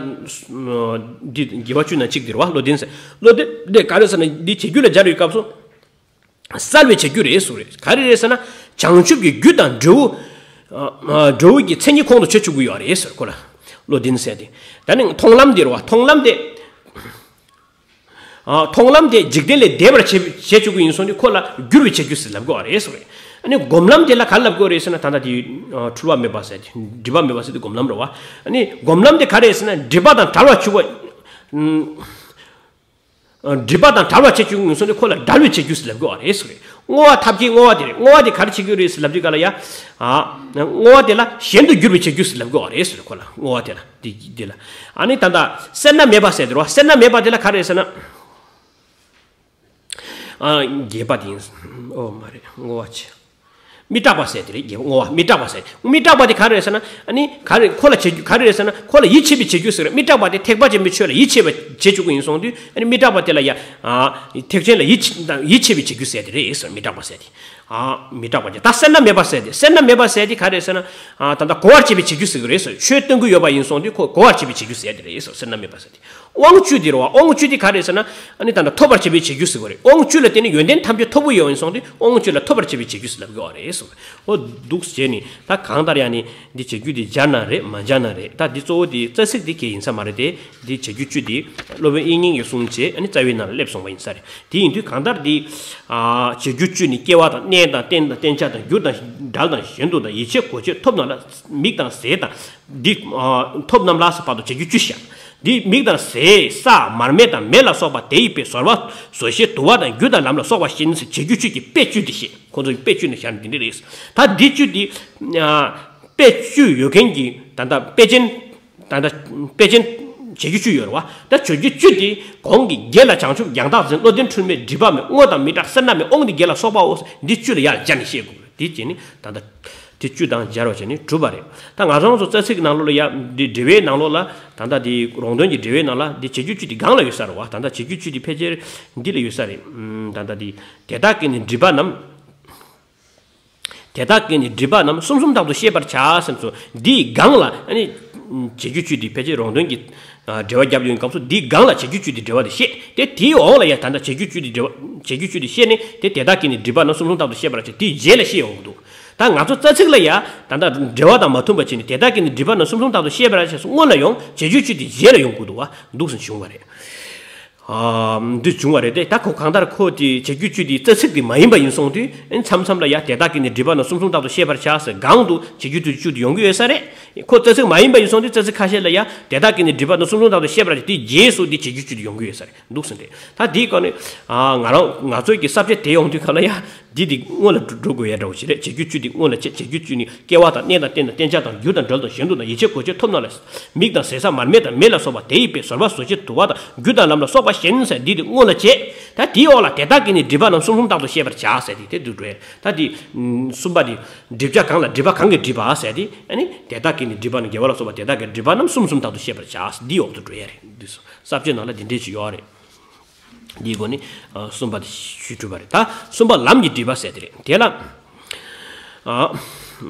འདི་དགེ་བ་བཅུ་ན་གཅིག་དེ་རེད་བ། བློ་ལྡན་ཟེར། བློ་ལྡན་དེ་ག་རེ་ཟེར་ན་འདི་བྱེད་རྒྱུ་ལ་སྦྱར་བའི་སྐབས་སུ་གསལ་བའི་བྱེད་རྒྱུ་རེད་ཟེར་བས། ག་རེ་རེད་ཟེར་ན་བྱང་ཆུབ་ཀྱི་རྒྱུ་དང་འབྲས་བུ། ཨ། འབྲས་བུ་གི་མཚན་ཉིད་ཁོང་དུ་ཆུད་ཆུག་གི་ཡོད་རེད་ཟེར་ཁོ་ལ། བློ་ལྡན་ཟེར་དེ། ད་ནི་མཐོང་ལམ་དེ་རེད་བ། མཐོང་ལམ་དེ། ཨ། མཐོང་ལམ་དེ་འཇིག་རྟེན་ལས་འདས་པར་བྱེད་བྱེད་བཅུག་གི་ཡིན་སོང་དུས་ཁོ་ལ་འགྱུར་བའི་བྱེད་རྒྱུ་ཟེར་ལབ་དགོས་པ་རེད་ཟེར་བས། ཨ་ནི་སྒོམ་ལམ་དེ་ལ་ག་རེ་ལབ་དགོས་རེད་ཟེར་ན་ད་ལྟ་དེ་འཁྲུལ་པ་མེད་པ་ཟེར་དེ་སྒྲིབ་པ་མེད་པ་ཟེར་དེ་སྒོམ་ལམ་རེད་བ། ཨ་ནི་སྒོམ་ལམ་དེ་ག་རེ་རེད་ཟེར་ན་སྒྲིབ་པ་དང་བྲལ་བ་ཆུད་པ། སྒྲིབ་པ་དང་བྲལ་བ་བྱེད་བཅུག་གི་ཡིན་སོང་དུས་ཁོ་ལ་བྲལ་བའི་བྱེད་རྒྱུ་ཟེར་ལབ་དགོས་པ་རེད་ཟེར་བས། བསྔོ་བ་ཐབས་མཁས་བསྔོ་བ་དེ་རེད། བསྔོ་བ་དེ་ག་རེ་བྱེད་རྒྱུ་རེད་ཟེར་ལབ་དུས་ག་ལ་ཡ། ཨ། བསྔོ་བ་དེ་ལ་གཞན་དུ་འགྱུར་བའི་བྱེད་རྒྱུ་ཟེར་ལབ་དགོས་པ་རེད་ཟེར་ཁོ་ལ་བསྔོ་བ་དེ་ལ། འདི་འདི་ལ། ཨ་ནི་ད་ལྟ་སེར་སྣ་མེད་པ་ཟེར་དེ་རེད་བ། སེར་སྣ་མེད་པ་དེ་ལ་ག་རེ་ཟེར་ན། ཨ། རྒྱས་པ་དེ་ཡིན། ཨོ་མ་རེད། བསྔོ་བ་བྱེད། མི་སྐྲག་པ་ཟེར་དེ་རེད། རྒྱས་པ་བསྔོ་བ་མི་སྐྲག་པ་ཟེར། མི་སྐྲག་པ་དེ་ག་རེ་ཟེར་ན། ཨ་ནི་ག་རེ་ཁོ་ལ་བྱེད་རྒྱུ་ག་རེ་ཟེར་ན་ཁོ་ལ་ཡིད་ཆེས་པའི་བྱེད་རྒྱུ་ཟེར། མི་སྐྲག་པ་དེ་ཐེག་པ་ཆེན་པོའི་ཆོས་ལ་ཡིད་ཆེས་པ་བྱེད་བཅུག་གི་ཡིན་སོང་དུས། ཨ་ནི་མི་སྐྲག་པ་དེ་ལ་ཡ། ཨ། ཐེག་ཆེན་ལ་ཡིད་ཆེས་ཡིད་ཆེས་པའི་བྱེད་རྒྱུ་ཟེར་དེ་རེད་ཟེར། མི་སྐྲག་པ་ཟེར་དེ། ཨ། མི་སྐྲག་པ་དེ། ད་སེར་སྣ་མེད་པ་ཟེར་དེ། སེར་སྣ་མེད་པ་ཟེར་དེ་ག་རེ་ཟེར་ན། ཨ། ད་ལྟ་གོ་བར་བྱེད་པའི་བྱེད་རྒྱུ་ཟེར་གི་རེད་ཟེར། ཆོས་སྟོན་གི་ཡོད་པ་ཡིན་སོང་དུས་ཁོ་གོ་བར་བྱེད་པའི་བྱེད་རྒྱུ་ཟེར་དེ་རེད་ཟེར། སེར་སྣ་མེད་པ་ཟེར་དེ། དབང་བཅུ་དེ་རེད་བ། དབང་བཅུ་དེ་ག་རེ་ཟེར་ན། ཨ་ནི་ད་ལྟ་ཐོབ་པར་བྱེད་པའི་བྱེད་རྒྱུ་ཟེར་གི་རེད། དབང་བཅུ་ལ་བརྟེན་ནས་ཡོན་ཏན་ཐམས་ཅད་ཐོབ་གི་ཡོད་ཡིན་སོང་དུས་དབང་བཅུ་ལ་ཐོབ་པར་བྱེད་པའི་བྱེད་རྒྱུ་ཟེར་ལབ་གི་ཡོད་རེད་ཟེར། ཨོ་འདུག་བྱས་ནས་ད་གང་ལྟར་ཡང་ནི་འདི་བྱེད་རྒྱུ་དེ་སྦྱར་ན་རེད་མ་སྦྱར་ན་རེད། ད་འདི་གཙོ་བོ་དེ་རྩ་ཚིག་དེ་གལ་ཡིན་ས་མ་རེད་དེ། འདི་བྱེད་རྒྱུ་བཅུ་དེ་སློབ་དཔོན་དབྱིག་གཉེན་གྱིས་གསུངས་བྱས། ཨ་ནི་རྩ་བའི་ནང་ལ་སླེབས་སོང་བ་ཡིན་ས་རེད། དེ་ཡིན་དུས་གང་ལྟར་འདི། ཨ། བྱེད་རྒྱུ་བཅུ་ནི་སྐྱེ་བ་དང་གནས་དང་རྟེན་དང་རྟེན་ཆགས་དང་རྒྱུ་དང་འབྲེལ་དང་གཞན་དུ་དང་ཡིད་ཆེས་གོ་ཆོད་ཐོབ་རྣམས་ལ་མིག་དང་ཟས་དང་འདི། ཨ། ཐོབ་རྣམས་ལ་སོགས་པ་དང་བྱེད་རྒྱུ་བཅུ་བཞག་འདི་མིག་དང་ཟས་ས་མར་མེ་དང་མེ་ལ་སོགས་པ་དེ་ཡི་དཔེ་ཟོར་བ་ཟོ་ཤེས་དུ་བ་དང་རྒྱུ་དང་ལམ་ལ་སོགས་པ་བཞིན་བྱེད་རྒྱུ་བཅུ་གི་དཔེ་བཅུ་དེ་བཤད། ཁོ་ཚོ་གི་དཔེ་བཅུ་ནི་བཞག་ནི་འདི་འདྲ་རེད། ད་འདི་བཅུ་འདི། ཨ། དཔེ་བཅུ་ཡོད་མཁན་གྱི་ད་ལྟ་དཔེ་ཅན། ད་ལྟ་དཔེ་ཅན་བྱེད་རྒྱུ་བཅུ་ཡོད་རེད་བ། ད་བྱེད་རྒྱུ་བཅུ་དེ་གོང་གི་དགེ་ལ་བྱང་ཆུབ་ཡང་དག་འཛིན། བློ་ལྡན་འཁྲུལ་མེད་སྒྲིབ་པ་མེད། བསྔོ་དང་མི་སྐྲག་སེར་སྣ་མེད། དབང་དེ་དགེ་ལ་སོགས་པའོ། འདི་བཅུ་ལ་ཡར་སྦྱར་ནས་བཤད་དགོས་རེད། དེ་བྱས་ནི་ད་ལྟ་དེ་བཅུ་དང་སྦྱར་བ་བྱས་ནི་གྲུབ་པ་རེད། ད་ང་ཚོ་ཚོ་རྩ་ཚིག་ནང་ལོགས་ལ་ཡ་འདི་འགྲེལ་པའི་ནང་ལོགས་ལ་ད་ལྟ་དེ་རོང་སྟོན་གྱི་འགྲེལ་པའི་ནང་ལ་འདི་བྱེད་རྒྱུ་བཅུ་དེ་སྒང་ལ་ཡོད་ས་རེད་བ། ད་ལྟ་བྱེད་རྒྱུ་བཅུ་དེ་ཕལ་ཆེར་འདི་ལ་ཡོད་ས་རེད། ད་ལྟ་དེ་དེ་དག་གི་ནི་སྒྲིབ་པ་རྣམས། དེ་དག་གི་ནི་སྒྲིབ་པ་རྣམས་གསུམ་གསུམ་དག་ཏུ་ཤེས་པར་བྱ་ཟེར་ཚོ། འདིའི་སྒང་ལ་ཨ་ནི་བྱེད་རྒྱུ་བཅུ་དེ་ཕལ་ཆེར་རོང་སྟོན་གྱི་འགྲེལ་པ་བརྒྱབ་ཡོང་སྐབས་སུ་འདིའི་སྒང་ལ་བྱེད་རྒྱུ་བཅུ་དེ་འགྲེལ་པ་དེ་བཤད་དེ། དེའི་འོག་ལ་ཡ་ད་ལྟ་བྱེད་རྒྱུ་བཅུ་དེ་འགྲེལ་པ་བྱེད་རྒྱུ་བཅུ་དེ་བཤད་ནས་དེ་དེ་དག་གི་ནི་སྒྲིབ་པ་རྣམས་གསུམ་གསུམ་དག་ཏུ་ཤེས་པར་བྱ། དེའི་རྗེས་ལ་བཤད་ཡོང་གི་འདུག་ད་ང་ཚོ་རྩ་ཚིག་ལ་ཡ་ད་ལྟ་འགྲེལ་པ་དང་མ་མཐུན་པ་བྱས་ནས་དེ་དག་གི་ནི་སྒྲིབ་པ་རྣམས་གསུམ་གསུམ་དག་ཏུ་ཤེས་པར་བྱ་སོ་སྔོན་ལ་ཡོང་། བྱེད་རྒྱུ་བཅུ་དེ་རྗེས་ལ་ཡོང་དགོས་འདུག་བ། འདུག་སེ་བྱུང་བ་རེད། ཨ་འདི་བྱུང་བ་རེད་དེ། ད་ཁོ་གང་ལྟར་ཁོ་དེ་བྱེད་རྒྱུ་བཅུ་དེ་རྩ་ཚིག་དེ་མ་ཡིན་པ་ཡིན་སོང་དུས། ཨ་མཚམས་མཚམས་ལ་ཡ་དེ་དག་གིས་ནི་སྒྲིབ་པ་རྣམས་གསུམ་གསུམ་དག་ཏུ་ཤེས་པར་བྱ་ཟེར། གང་དུ་བྱེད་རྒྱུ་བཅུ་བཅུ་དེ་ཡོང་གི་ཡོད་ས་རེད། ཁོ་རྩ་ཚིག་མ་ཡིན་པ་ཡིན་སོང་དུས། རྩ་ཚིག་ཁ་ཤས་ལ་ཡ་དེ་དག་གིས་ནི་སྒྲིབ་པ་རྣམས་གསུམ་གསུམ་དག་ཏུ་ཤེས་པར་བྱ། དེའི་རྗེས་སུ་དེ་བྱེད་རྒྱུ་བཅུ་དེ་ཡོང་གི་ཡོད་ས་རེད། འདུག་ཟེར་ཏེ། ད་དེའི་སྐོར་ནས་ཨ་ང་རང་ང་ཚོའི་གི་ས་བཅད་དེ་ཡོང་དུས་ག་ལ་ཡ་འདི་དེ་སྔོན་ལ་འགྲོ་འགྲོ་དགོས་ཡ་འདྲ་བོ་ཞིག་རེད། བྱེད་རྒྱུ་བཅུ་དེ་སྔོན་ལ་བྱེད། བྱེད་རྒྱུ་བཅུ་ནི་སྐྱེ་བ་དང་གནས་དང་རྟེན་དང་རྟེན་ཆགས་དང་རྒྱུ་དང་འབྲེལ་དང་གཞན་དུ་དང་ཡིད་ཆེས་གོས་ཆེས་ཐོབ་རྣམས་ལ། མིག་དང་ཟས་ཟ་མར་མེ་དང་མེ་ལ་སོགས་པ་དེ་ཡི་དཔེ། བཟོད་པ་བཟོད་བྱེད་དུ་བ་དང་རྒྱུ་དང་ལམ་ལ་སོགས་པ་གཞན་ཟེར་འདི་དེ་སྔོན་ལ་བྱེད། ད་དེའི་འོག་ལ་དེ་དག་གིས་ནི་སྒྲིབ་པ་རྣམས་གསུམ་གསུམ་དག་ཏུ་ཤེས་པར་བྱ་ཟེར་ཏེ་དེ་འདུག་འགྲོ་ཡ། ད་དེ་གསུམ་པ་དེ་སྒྲིབ་བྱ་གང་ལ་སྒྲིབ་པ་གང་གིས་སྒྲིབ་པ་ཟེར་ཏེ། ཨ་ནི་དེ་དག་གིས་ནི་སྒྲིབ་པ་རྣམས། དགེ་བ་ལ་སོགས་པ་དེ་དག་གིས་སྒྲིབ་པ་རྣམས་གསུམ་གསུམ་དག་ཏུ་ཤེས་པར་བྱ། འདིའི་འོག་ཏུ་འགྲོ་ཡ་རེད། འདི་ས་བཅད་ནང་ལ་འདི་འདྲའི་ཅིག་ཡོད་རེད། འདིའི་སྒོ་ནས་ཨ་གསུམ་པ་དེ་ཞུས་གྲུབ་པ་རེད། ད་གསུམ་པ་ལམ་གྱི་སྒྲིབ་པ་ཟེར་དེ་རེད། དེ་ལ་ཨ་ཨ་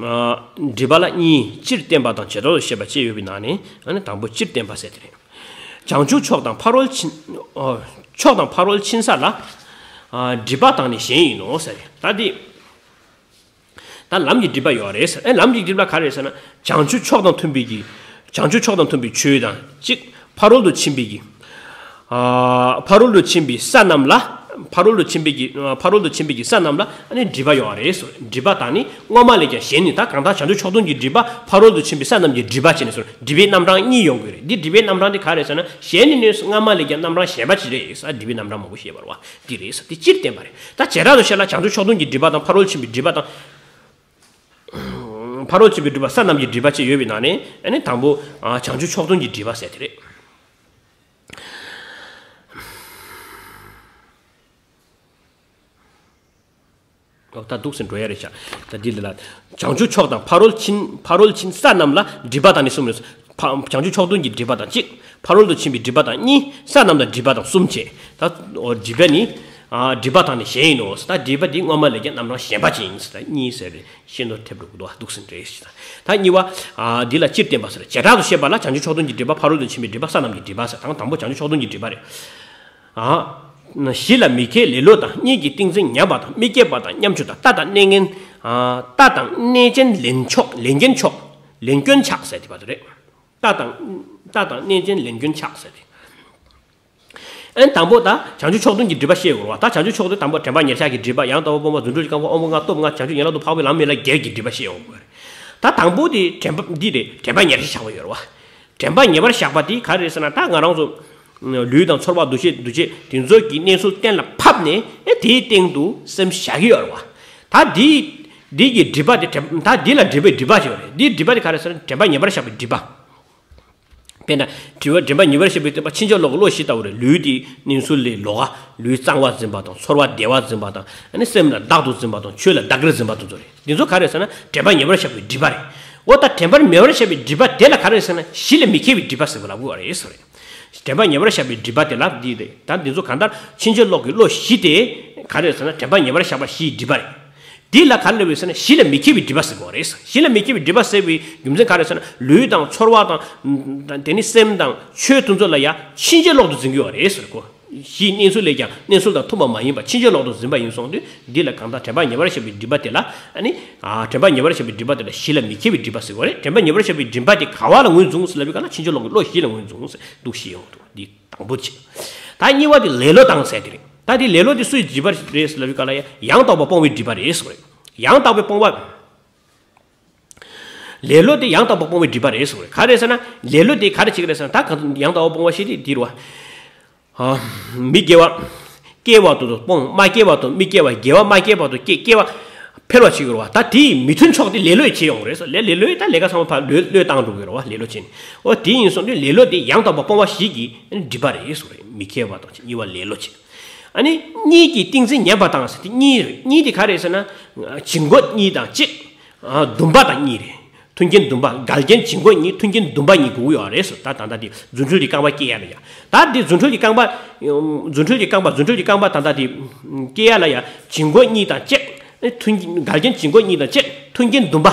སྒྲིབ་པ་ལ་གཉིས། སྤྱིར་བསྟན་པ་དང་བྱེ་བྲག་ཏུ་བཤད་པ་བཅས་ཡོད་པའི་ནང་ནས། ཨ་ནི་དང་པོ་སྤྱིར་བསྟན་པ་ཟེར་དེ་རེད། བྱང་ཆུབ་མཆོག་དང་ཕ་རོལ་ཕྱིན། ཨ་མཆོག་དང་ཕ་རོལ་ཕྱིན་ས་ལ་ཨ་སྒྲིབ་པ་དང་ནི་གཞན་ཡིན་ནོ་ཟེར་རེད། ད་འདི། ད་ལམ་གྱི་སྒྲིབ་པ་ཡོད་རེད་ཟེར། ཨེ་ལམ་གྱི་སྒྲིབ་པ་ག་རེ་ཟེར་ན། བྱང་ཆུབ་མཆོག་དང་མཐུན་པའི་གི། བྱང་ཆུབ་མཆོག་དང་མཐུན་པའི་ཆོས་དང་གཅིག། ཕ་རོལ་ཏུ་ཕྱིན་པའི་གི། ཨ་ཕ་རོལ་ཏུ་ཕྱིན་པའི་ས་རྣམས་ལ། ཕ་རོལ་ཏུ་ཕྱིན་པའི་གི། ཕ་རོལ་ཏུ་ཕྱིན་པའི་གི་ས་རྣམས་ལ་ཨ་ནི་སྒྲིབ་པ་ཡོད་རེད་ཟེར། སྒྲིབ་པ་དང་ནི་སྔོན་མ་ལས་ཀྱང་གཞན་ནི། ད་གང་ལྟར་བྱང་ཆུབ་མཆོག་ཐུན་གྱི་སྒྲིབ་པ། ཕ་རོལ་ཏུ་ཕྱིན་པའི་ས་རྣམས་ཀྱི་སྒྲིབ་པ་བྱས་ནས་ཟེར། སྒྲིབ་པའི་རྣམ་གྲངས་གཉིས་ཡོང་གི་རེད། འདི་སྒྲིབ་པའི་རྣམ་གྲངས་འདི་ག་རེ་ཟེར་ན། གཞན་ནི་ནི་སྔ་མ་ལས་ཀྱང་རྣམ་གྲངས་གཞན་པ་ཅིག་རེད་ཟེར། སྒྲིབ་པའི་རྣམ་གྲངས་མང་པོ་བཤད་པ་རེད་བ། འདི་རེད་ཟེར། འདི་སྤྱིར་བསྟན་པ་རེད། ད་བྱེ་བྲག་ཏུ་བཤད་ན་བྱང་ཆུབ་མཆོག་ཐུན་གྱི་སྒྲིབ་པ་དང་། ཕ་རོལ་ཕྱིན་པའི་སྒྲིབ་པ་དང་། ཕ་རོལ་ཕྱིན་པའི་སྒྲིབ་པ། ས་རྣམས་ཀྱི་སྒྲིབ་པ་བཅས་ཡོད་པའི་ནང་ནས། ཨ་ནི་དང་པོ་ཨ་བྱང་ཆུབ་མཆོག་ཐུན་གྱི་སྒྲིབ་པ་ཟེར་དེ་རེད། འོ་ད་འདུག་སེ་འགྲོ་ཡ་རེད་ཤག། ད་འདི་ལ་ལ། བྱང་ཆུབ་མཆོག་དང་ཕ་རོལ་ཕྱིན། ཕ་རོལ་ཕྱིན་ས་རྣམས་ལ་སྒྲིབ་པ་དང་ནི་གསུམ་རེད། ཕ་བྱང་ཆུབ་མཆོག་ཐུན་གྱི་སྒྲིབ་པ་དང་གཅིག། ཕ་རོལ་ཏུ་ཕྱིན་པའི་སྒྲིབ་པ་དང་གཉིས། ས་རྣམས་ལ་སྒྲིབ་པ་དང་གསུམ་བྱས། ད་འོ་སྒྲིབ་པ་ནི་ཨ་སྒྲིབ་པ་དང་ནི་གཞན་ཡིན་ནོ། ད་སྒྲིབ་པ་འདི་སྔོན་མ་ལས་ཀྱང་རྣམ་གྲངས་གཞན་པ་ཅན་ཡིན་ཟེར། ད་གཉིས་ཟེར་རེད། ཤེས་འདོད་ཐེབས་འགྲོ་གི་འདུག། འདུག་སེ་འདྲེས་ཤིག། ད་གཉིས་པ། ཨ་འདི་ལ་སྤྱིར་བསྟན་པ་ཟེར། བྱེ་བྲག་ཏུ་བཤད་པ་ལ་བྱང་ཆུབ་མཆོག་ཐུན་གྱི་སྒྲིབ་པ། ཕ་རོལ་ཏུ་ཕྱིན་པའི་སྒྲིབ་པ་ཟེར། དང་དང་པོ་བྱང་ཆུབ་མཆོག་ཐུན་གྱི་སྒྲིབ་པ་རེད། ཨ་གཞི་ལ་མི་མཁས་ལེ་ལོ་དང་། གཉིས་ཀྱི་ཏིང་འཛིན་ཉམས་པ་དང་། མི་སྐྱེ་བ་དང་ཉམ་ཆུང་དང་། ལྟ་དང་གནས་ངན། ཨ་ལྟ་དང་གནས་ཅན་ལེན་ཆོག། ལེན་མཁན་ཆོག། ལེན་སྐྱོན་ཆགས་ཟེར་དེ་བར་དུ་རེད། ལྟ་དང་ལྟ་དང་གནས་ཅན་ལེན་སྐྱོན་ཆགས་ཟེར་ཏེ། ཨན་དང་པོ་ད་བྱང་ཆུབ་མཆོག་ཐུན་གྱི་སྒྲིབ་པ་བཤད་ཡོད་རེད་བ། ད་བྱང་ཆུབ་མཆོག་ཐུན་དང་པོ་དྲན་པ་ཉེར་བཞག་གི་སྒྲིབ་པ། ཡང་དག་པར་སྤོང་བ། རྫུ་འཕྲུལ་གྱི་རྐང་པ། དབང་པོ་ལྔ། སྟོབས་ལྔ། བྱང་ཆུབ་ཡན་ལག་དྲུག། འཕགས་པའི་ལམ་མི་ལ་རྒྱལ་གྱི་སྒྲིབ་པ་བཤད་ཡོད་རེད། ད་དང་པོ་དེ་དྲན་པ་འདི་རེད། དྲན་པ་ཉེར་བཞག་བཞག་པ་ཡོད་རེད་བ། དྲན་པ་ཉེ་བར་བཞག་པ་དེ་ག་རེ་རེད་ཟེར་ན། ད་ང་རང་ཚོ་ལུས་དང་ཚོར་བ། འདུ་ཤེས། འདུ་བྱེད། དེ་ཚོ་གི་གནས་ཚུལ་གཏན་ལ་ཕབ་ནས། ཨེ་དེའི་སྟེང་དུ་སེམས་བཞག་གི་ཡོད་རེད་བ། ད་འདི་འདི་གི་སྒྲིབ་པ་དེ་དྲན། ད་འདི་ལ་སྒྲིབ་པའི་སྒྲིབ་པ་ཞིག་ཡོད་རེད། འདིའི་སྒྲིབ་པ་དེ་ག་རེ་ཟེར་ན། དྲན་པ་ཉེ་བར་བཞག་པའི་སྒྲིབ་པ། དཔེར་ན་དྲི་བ། དྲན་པ་ཉེ་བར་བཞག་པའི་སྒྲིབ་པ། ཕྱིན་ཅི་ལོག་གི་བློ་བཞི་ལྟ་བུ་རེད། ལུས་དེ་གནས་ཚུལ་ལས་ལོགས་ཀ། ལུས་གཙང་བ་འཛིན་པ་དང་། ཚོར་བ་བདེ་བ་འཛིན་པ་དང་། ཨ་ནི་སེམས་ལ་བདག་ཏུ་འཛིན་པ་དང་། ཆོས་ལ་བདག་གིར་འཛིན་པ་དེ་ཚོ་རེད། འདི་ཚོ་ག་རེ་ཟེར་ན། དྲན་པ་ཉེ་བར་བཞག་པའི་སྒྲིབ་པ་རེད། འོ་ད་དྲན་པ་ཉེ་བར་བཞག་པའི་སྒྲིབ་པ་དེ་ལ་ག་རེ་ཟེར་ན། གཞི་ལ་མི་མཁས་པའི་སྒྲིབ་པ་ཟེར་བ་ལབ་དགོས་པ་རེད་ཟེར་བ་རེད། དྲན་པ་ཉེ་བར་བཞག་པའི་སྒྲིབ་པ་དེ་ལ་འདི་རེད། ད་འདི་ཚོ་གང་ལྟར་ཕྱིན་ཅི་ལོག་གི་བློ་བཞི་དེ་ག་རེ་ཟེར་ན། དྲན་པ་ཉེ་བར་བཞག་པ་བཞིའི་སྒྲིབ་པ་རེད། འདི་ལ་ག་རེ་ལབ་ཡོད་ཟེར་ན། གཞི་ལ་མི་མཁས་པའི་སྒྲིབ་པ་ཟེར་དགོས་པ་རེད། གཞི་ལ་མི་མཁས་པའི་སྒྲིབ་པ་ཟེར་བའི་རྒྱུ་མཚན་ག་རེ་ཟེར་ན། ལུས་དང་ཚོར་བ་དང་། དེ་ནི་སེམས་དང་ཆོས་དེ་ཚོ་ལ་ཡ་ཕྱིན་ཅི་ལོག་ཏུ་འཛིན་གྱི་ཡོད་རེད་ཟེར་གོ། གཞིའི་གནས་ཚུལ་ལས་ཀྱང་གནས་ཚུལ་དང་མཐུན་པ་མ་ཡིན་པ་ཕྱིན་ཅི་ལོག་ཏུ་འཛིན་པ་ཡིན་སོང་དུས། འདི་ལ་གང་ལྟར་དྲན་པ་ཉེ་བར་བཞག་པའི་སྒྲིབ་པ་དེ་ལ། ཨ་ནི་ཨ་དྲན་པ་ཉེ་བར་བཞག་པའི་སྒྲིབ་པ་དེ་ལ་གཞི་ལ་མི་མཁས་པའི་སྒྲིབ་པ་ཟེར་གོ་རེད། དྲན་པ་ཉེ་བར་བཞག་པའི་སྒྲིབ་པ་དེ་ག་བ་ལ་ངོས་འཛིན་ཟེར་ལབ་པའི་སྐབས་ལ། ཕྱིན་ཅི་ལོག་གི་བློ་བཞི་ལ་ངོས་འཛིན་ཟེར་འདུག་ཞེས་ཡོང་འདུག། འདི་དང་པོ་གཅིག། ད་གཉིས་པ་དེ་ལེ་ལོ་དང་ཟེར་དེ་རེད། ད་དེ་ལེ་ལོ་དེ་སུའི་སྒྲིབ་པ་རེད་ཟེར་ལབ་པའི་སྐབས་ལ་ཡ། ཡང་དག་པར་སྤོང་བའི་སྒྲིབ་པ་རེད་ཟེར་བ་རེད། ཡང་དག་པའི་སྤོང་བ། ལེ་ལོ་དེ་ཡང་དག་པར་སྤོང་བའི་སྒྲིབ་པ་རེད་ཟེར་བ་རེད། ག་རེ་ཟེར་ན། ལེ་ལོ་དེ་ག་རེ་བྱེད་ཀྱི་རེད་ཟེར་ན། ད་གང་ཡང་དག་པར་སྤོང་བ་ཞེས་དེ་འདི་རེད་བ། ཨ། མི་དགེ་བ་སྐྱེ་བར་དུ་སྤོང་། མ་སྐྱེ་བར་དུ་མི་སྐྱེ་བ། དགེ་བ་མ་སྐྱེ་བར་དུ་སྐྱེ། སྐྱེ་བ་འཕེལ་བར་བྱེད་ཀྱི་རེད་བ། ད་དེའི་མི་མཐུན་ཕྱོགས་དེ་ལེ་ལོས་བྱེད་ཡོང་གི་རེད་ཟེར། ལེ་ལེ་ལོས་ད་ལས་ཀ་ཚང་མ་ཕར་ལོས་ལོས་བཏང་འགྲོ་གི་རེད་བ། ལེ་ལོ་བྱས་ནས། འོ་དེ་ཡིན་སོང་དུས་ལེ་ལོ་དེ་ཡང་དག་པར་སྤོང་བ་ཞིག་གི་སྒྲིབ་པ་རེད་ཟེར་བ་རེད། མི་མཁས་པ་དང་གཉིས་པ་ལེ་ལོ་བྱེད། ཨ་ནི་གཉིས་ཀྱི་ཏིང་འཛིན་ཉམས་པ་དང་ཟེར་དེ་གཉིས་རེད། གཉིས་དེ་ག་རེད་ཟེར་ན། བྱིང་རྒོད་གཉིས་དང་གཅིག། ཨ་འདུན་པ་དང་གཉིས་རེད། མཐུན་རྐྱེན་འདུན་པ། འགལ་རྐྱེན་བྱིང་རྒོད་གཉིས། མཐུན་རྐྱེན་འདུན་པ་གཉིས་དགོས་ཀྱི་ཡོད་རེད་ཟེར། ད་ད་ལྟ་དེ་རྫུ་འཕྲུལ་གྱི་རྐང་པ་སྐྱེ་ཡ་ལ་ཡ། ད་དེ་རྫུ་འཕྲུལ་གྱི་རྐང་པ། རྫུ་འཕྲུལ་གྱི་རྐང་པ། རྫུ་འཕྲུལ་གྱི་རྐང་པ་ད་ལྟ་དེ་སྐྱེ་ཡ་ལ་ཡ། བྱིང་རྒོད་གཉིས་དང་གཅིག། མཐུན་འགལ་རྐྱེན་བྱིང་རྒོད་གཉིས་དང་གཅིག། མཐུན་རྐྱེན་འདུན་པ།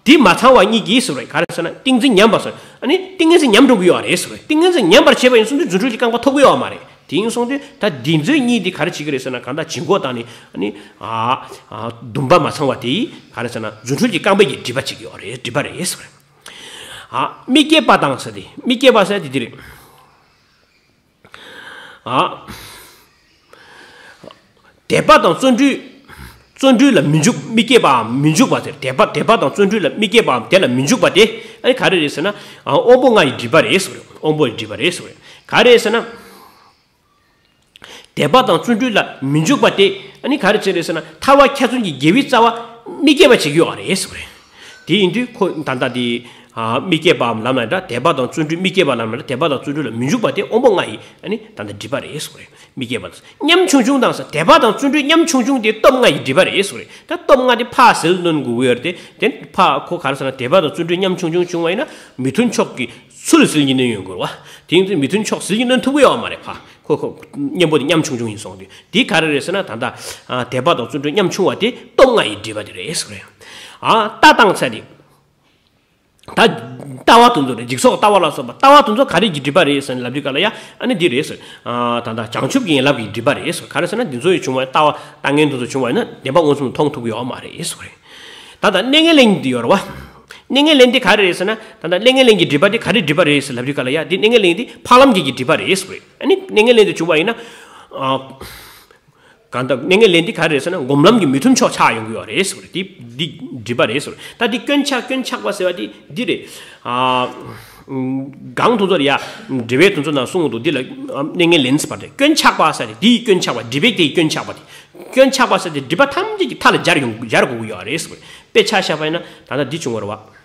དེ་མ་ཚང་བ་གཉིས་ཀྱིས་ཟེར་བ་རེད། ག་རེ་ཟེར་ན། ཏིང་འཛིན་ཉམས་པ་ཟེར། ཨ་ནི་ཏིང་ངེ་འཛིན་ཉམས་འགྲོ་གི་ཡོད་རེད་ཟེར་བ་རེད། ཏིང་ངེ་འཛིན་ཉམས་པར་བྱེད་པ་ཡིན་སོང་དུས་རྫུ་འཕྲུལ་གྱི་རྐང་པ་ཐོབ་ཀྱི་ཡོད་མ་རེད། དེ་ཡིན་སོང་དུས་ད་འདི་ཚོ་གཉིས་འདི་ག་རེ་བྱེད་ཀྱི་རེད་ཟེར་ན། གང་ལྟར་བྱིང་རྒོད་དང་ནི་ཨ་ནི་ཨ་ཨ་འདུན་པ་མ་ཚང་བ་དེ་ག་རེ་ཟེར་ན། རྫུ་འཕྲུལ་གྱི་རྐང་པའི་གི་སྒྲིབ་པ་བྱེད་ཀྱི་ཡོད་རེད། སྒྲིབ་པ་རེད་ཟེར་བ་རེད། ཨ་མི་སྐྱེ་བ་དང་ཟེར་དེ། མི་སྐྱེ་བ་ཟེར་དེ་འདི་རེད། ཨ། དད་པ་དང་བརྩོན་འགྲུས། བརྩོན་འགྲུས་ལ་མི་འཇུག་མི་སྐྱེ་བའམ་མི་འཇུག་པ་དེ། དད་པ་དད་པ་དང་བརྩོན་འགྲུས་ལ་མི་སྐྱེ་བའམ་དེ་ལ་མི་འཇུག་པ་དེ། ཨ་ནི་ག་རེ་རེད་ཟེར་ན། ཨ། དབང་པོ་ལྔ་ཡི་སྒྲིབ་པ་རེད་ཟེར་བ་རེད། དབང་པོ་ཡི་སྒྲིབ་པ་རེད་ཟེར་བ་རེད། ག་རེ་ཟེར་ན། དད་པ་དང་བརྩོན་འགྲུས་ལ་མི་འཇུག་པ་དེ། ཨ་ནི་ག་རེ་བྱས་རེད་ཟེར་ན། ཐར་བ་ཁྱད་གསོད་ཀྱི་དགེ་བའི་རྩ་བ་མི་སྐྱེ་བ་བྱེད་ཀྱི་ཡོད་རེད་ཟེར་བ་རེད། དེ་ཡིན་དུས་ཁོ་ད་ལྟ་དེ། ཨ། མི་སྐྱེ་བའམ་ལམ་ལ་འདྲ། དད་པ་དང་བརྩོན་འགྲུས་མི་སྐྱེ་བ་ལམ་ལ་འདྲ། དད་པ་དང་བརྩོན་འགྲུས་ལ་མི་འཇུག་པ་དེ་དབང་པོ་ལྔ་ཡི། ཨ་ནི་ད་ལྟ་སྒྲིབ་པ་རེད་ཟེར་བ་རེད། མི་སྐྱེ་བ་དང་། ཉམ་ཆུང་ཆུང་དང་ཟེར། དད་པ་དང་བརྩོན་འགྲུས་ཉམ་ཆུང་ཆུང་དེ་སྟོབས་ལྔ་ཡི་སྒྲིབ་པ་རེད་ཟེར་བ་རེད། ད་སྟོབས་ལྔ་དེ་ཕར་ཟིལ་གནོན་དགོས་ཀྱི་ཡོད་རེད་དེ། དེ་ཕར་ཁོ་ག་རེ་ཟེར་ན། དད་པ་དང་བརྩོན་འགྲུས་ཉམ་ཆུང་ཆུང་བྱུང་བ་ཡིན་ན། མི་མཐུན་ཕྱོགས་ཀྱི་ཚུར་ཟིལ་གྱིས་གནོན་ཡོང་དགོས་རེད་བ། དེ་ཡིན་དུས་མི་མཐུན་ཕྱོགས་ཟིལ་གྱིས་གནོན་ཐུབ་ཀྱི་ཡོད་མ་རེད་ཕ། ཁོ་ཁོ་གཉེན་པོ་དེ་ཉམ་ཆུང་ཆུང་ཡིན་སོང་དུས། དེ་ག་རེ་རེད་ཟེར་ན། ད་ལྟ། ཨ། དད་པ་དང་བརྩོན་འགྲུས་ཉམ་ཆུང་བ་དེ་སྟོབས་ལྔ་ཡི་སྒྲིབ་པ་དེ་རེད་ཟེར་བ་རེད། ཨ། ལྟ་སྟངས་ཚད་དེ། ད་ལྟ་བ་དེ་ཚོ་རེད། འཇིག་ཚོགས་ལྟ་བ་ལ་སོགས་པ། ལྟ་བ་དེ་ཚོ་ག་རེ་གི་སྒྲིབ་པ་རེད་ཟེར་ན། ལབ་དུས་ག་ལ་ཡ། ཨ་ནི་འདི་རེད་ཟེར། ཨ། ད་ལྟ་བྱང་ཆུབ་ཀྱི་ཡན་ལག་གི་སྒྲིབ་པ་རེད་ཟེར། ག་རེ་ཟེར་ན། འདི་ཚོ་ཡི་བྱུང་བ། ལྟ་བ་ལྟ་ངན་དེ་ཚོ་བྱུང་བ་ཡིན་ན། བདེན་པ་མངོན་སུམ་མཐོང་ཐུབ་ཀྱི་ཡོད་མ་རེད་ཟེར་བ་རེད། ད་ལྟ་གནས་ངན་ལེན་འདི་ཡོད་རེད་བ། གནས་ངན་ལེན་འདི་ག་རེ་རེད་ཟེར་ན། ད་ལྟ་གནས་ངན་ལེན་གྱི་སྒྲིབ་པ་འདི་ག་རེ་སྒྲིབ་པ་རེད་ཟེར་ལབ་དུས་ག་ལ་ཡ། འདི་གནས་ངན་ལེན་འདི་འཕགས་ལམ་གྱི་གི་སྒྲིབ་པ་རེད་ཟེར་བ་རེད། ཨ་ནི་གནས་ངན་ལེན་འདི་བྱུང་བ་ཡིན་ན། ཨ། གང་ལྟར་གནས་ངན་ལེན་འདི་ག་རེ་རེད་ཟེར་ན། སྒོམ་ལམ་གྱི་མི་མཐུན་ཕྱོགས་ཆགས་ཡོང་གི་ཡོད་རེད་ཟེར་བ་རེད། འདི་འདི་སྒྲིབ་པ་རེད་ཟེར་བ་རེད། ད་འདི་སྐྱོན་ཆག་སྐྱོན་ཆག་པ་ཟེར་བ་འདི་འདི་རེད། ཨ། གང་དུ་ཚོར་ཡ། འགྲེལ་པའི་དོན་ཚོ་ནང་གསུངས་འདུག་འདི་ལ། ཨ། གནས་ངན་ལེན་ཟེར་བ་རེད། སྐྱོན་ཆག་པ་ཟེར་དེ། འདིའི་སྐྱོན་ཆག་པ། སྒྲིབ་པའི་དེའི་སྐྱོན་ཆག་པ་དེ། སྐྱོན་ཆག་པ་ཟེར་དེ་སྒྲིབ་པ་ཐམས་ཅད་ཀྱི་མཐའ་ལ་སྦྱར་ཡོང་སྦྱར་དགོས་ཀྱི་ཡོད་རེད་ཟེར་བ་རེད། དཔེ་ཆ་བཞག་པ་ཡིན་ན། ད་ལྟ་འདི་བྱུང་བ་རེད་བ།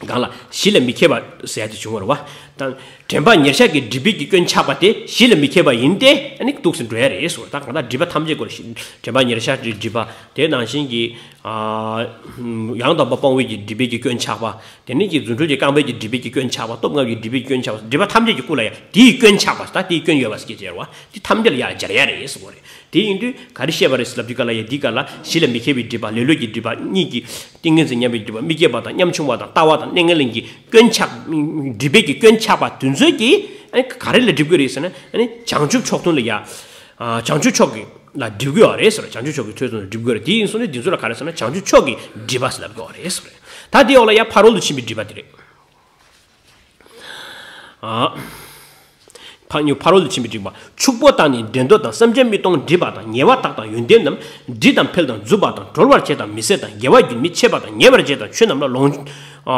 གང་ལ་གཞི་ལ་མི་མཁས་པ་ཟེར་ཡ་དེ་བྱུང་བ་རེད་བ། ད་དྲན་པ་ཉེར་བཞག་གི་སྒྲིབ་པའི་གི་སྐྱོན་ཆགས་པ་དེ་གཞི་ལ་མི་མཁས་པ་ཡིན་ཏེ། ཨ་ནི་འདུག་སེ་འགྲོ་ཡ་རེད་ཟེར་བ། ད་གང་ལྟར་སྒྲིབ་པ་ཐམས་ཅད་སྐོར་ཞིག་དྲན་པ་ཉེར་བཞག་གི་སྒྲིབ་པ། དེ་ནང་བཞིན་གྱི། ཨ། ཡང་དག་པར་སྤོང་བའི་གི་སྒྲིབ་པའི་གི་སྐྱོན་ཆགས་པ། དེ་ནས་ཀྱི་རྫུ་འཕྲུལ་གྱི་རྐང་པའི་གི་སྒྲིབ་པའི་གི་སྐྱོན་ཆགས་པ། སྟོབས་ལྔ་པའི་སྒྲིབ་པའི་གི་སྐྱོན་ཆགས་པ། སྒྲིབ་པ་ཐམས་ཅད་ཀྱི་སྐུ་ལ་ཡ་དེའི་སྐྱོན་ཆགས་པ། ད་དེའི་སྐྱོན་ཡོད་པ་ཟེར་གྱི་ཡོད་རེད་བ། དེ་ཐམས་ཅད་ལ་ཡ་སྦྱར་ཡ་རེད་ཟེར་བ་རེད། དེ་ཡིན་དུས་ག་རེ་བཤད་པ་རེད་ཟེར་ལབ་དུས་ག་ལ་ཡ། འདི་ག་ལ་གཞི་ལ་མི་མཁས་པའི་སྒྲིབ་པ། ལེ་ལོ་གི་སྒྲིབ་པ། གཉིས་ཀྱི་ཏིང་ངེ་འཛིན་ཉམས་པའི་སྒྲིབ་པ། མི་སྐྱེ་བ་དང་ཉམ་ཆུང་བ་དང་ལྟ་བ་དང་གནས་ངན་ལེན་གྱི་སྐྱོན་ཆགས། སྒྲིབ་པའི་གི་སྐྱོན་ཆགས་པ་དེ་ཚོ་གིས། ཨ་ནི་ག་རེ་ལ་སྒྲིབ་དགོས་རེད་ཟེར་ན། ཨ་ནི་བྱང་ཆུབ་ཕྱོགས་མཐུན་ལ་ཡ། ཨ། བྱང་ཆུབ་ཕྱོགས་ཀྱི་ལ་སྒྲིབ་དགོས་པ་རེད་ཟེར། བྱང་ཆུབ་ཕྱོགས་ཀྱི་ཐོས་བསམ་ལ་སྒྲིབ་དགོས་རེད། དེ་ཡིན་སོང་ཙང་འདི་ཚོ་ལ་ག་རེ་ཟེར་ན། བྱང་ཆུབ་ཕྱོགས་ཀྱི་སྒྲིབ་པ་ཟེར་ལབ་དགོས་པ་རེད་ཟེར། ད་དེའི་འོག་ལ་ཡ་ཕ་རོལ་ཏུ་ཕྱིན་པའི་སྒྲིབ་པ་དེ་རེད། ཨ། ཕ་ཕ་རོལ་ཏུ་ཕྱིན་པའི་སྒྲིབ་པ། ཕྱུག་པོ་དང་ནི་འགྲན་བསྡུར་དང་། སེམས་ཅན་མི་གཏོང་སྒྲིབ་པ་དང་། ཉེ་བར་བརྟགས་དང་ཡོན་ཏན་རྣམས། སྒྲིབ་དང་འཕེལ་དང་རྫུས་པ་དང་། གྲོལ་བར་བྱེད་དང་མི་ཟད་དང་། དགེ་བ་རྒྱུན་མི་འཆད་པ་དང་། ཉེ་བར་འབྱེད་དང་ཆོས་རྣམས་ལ་ལོངས། ཨ།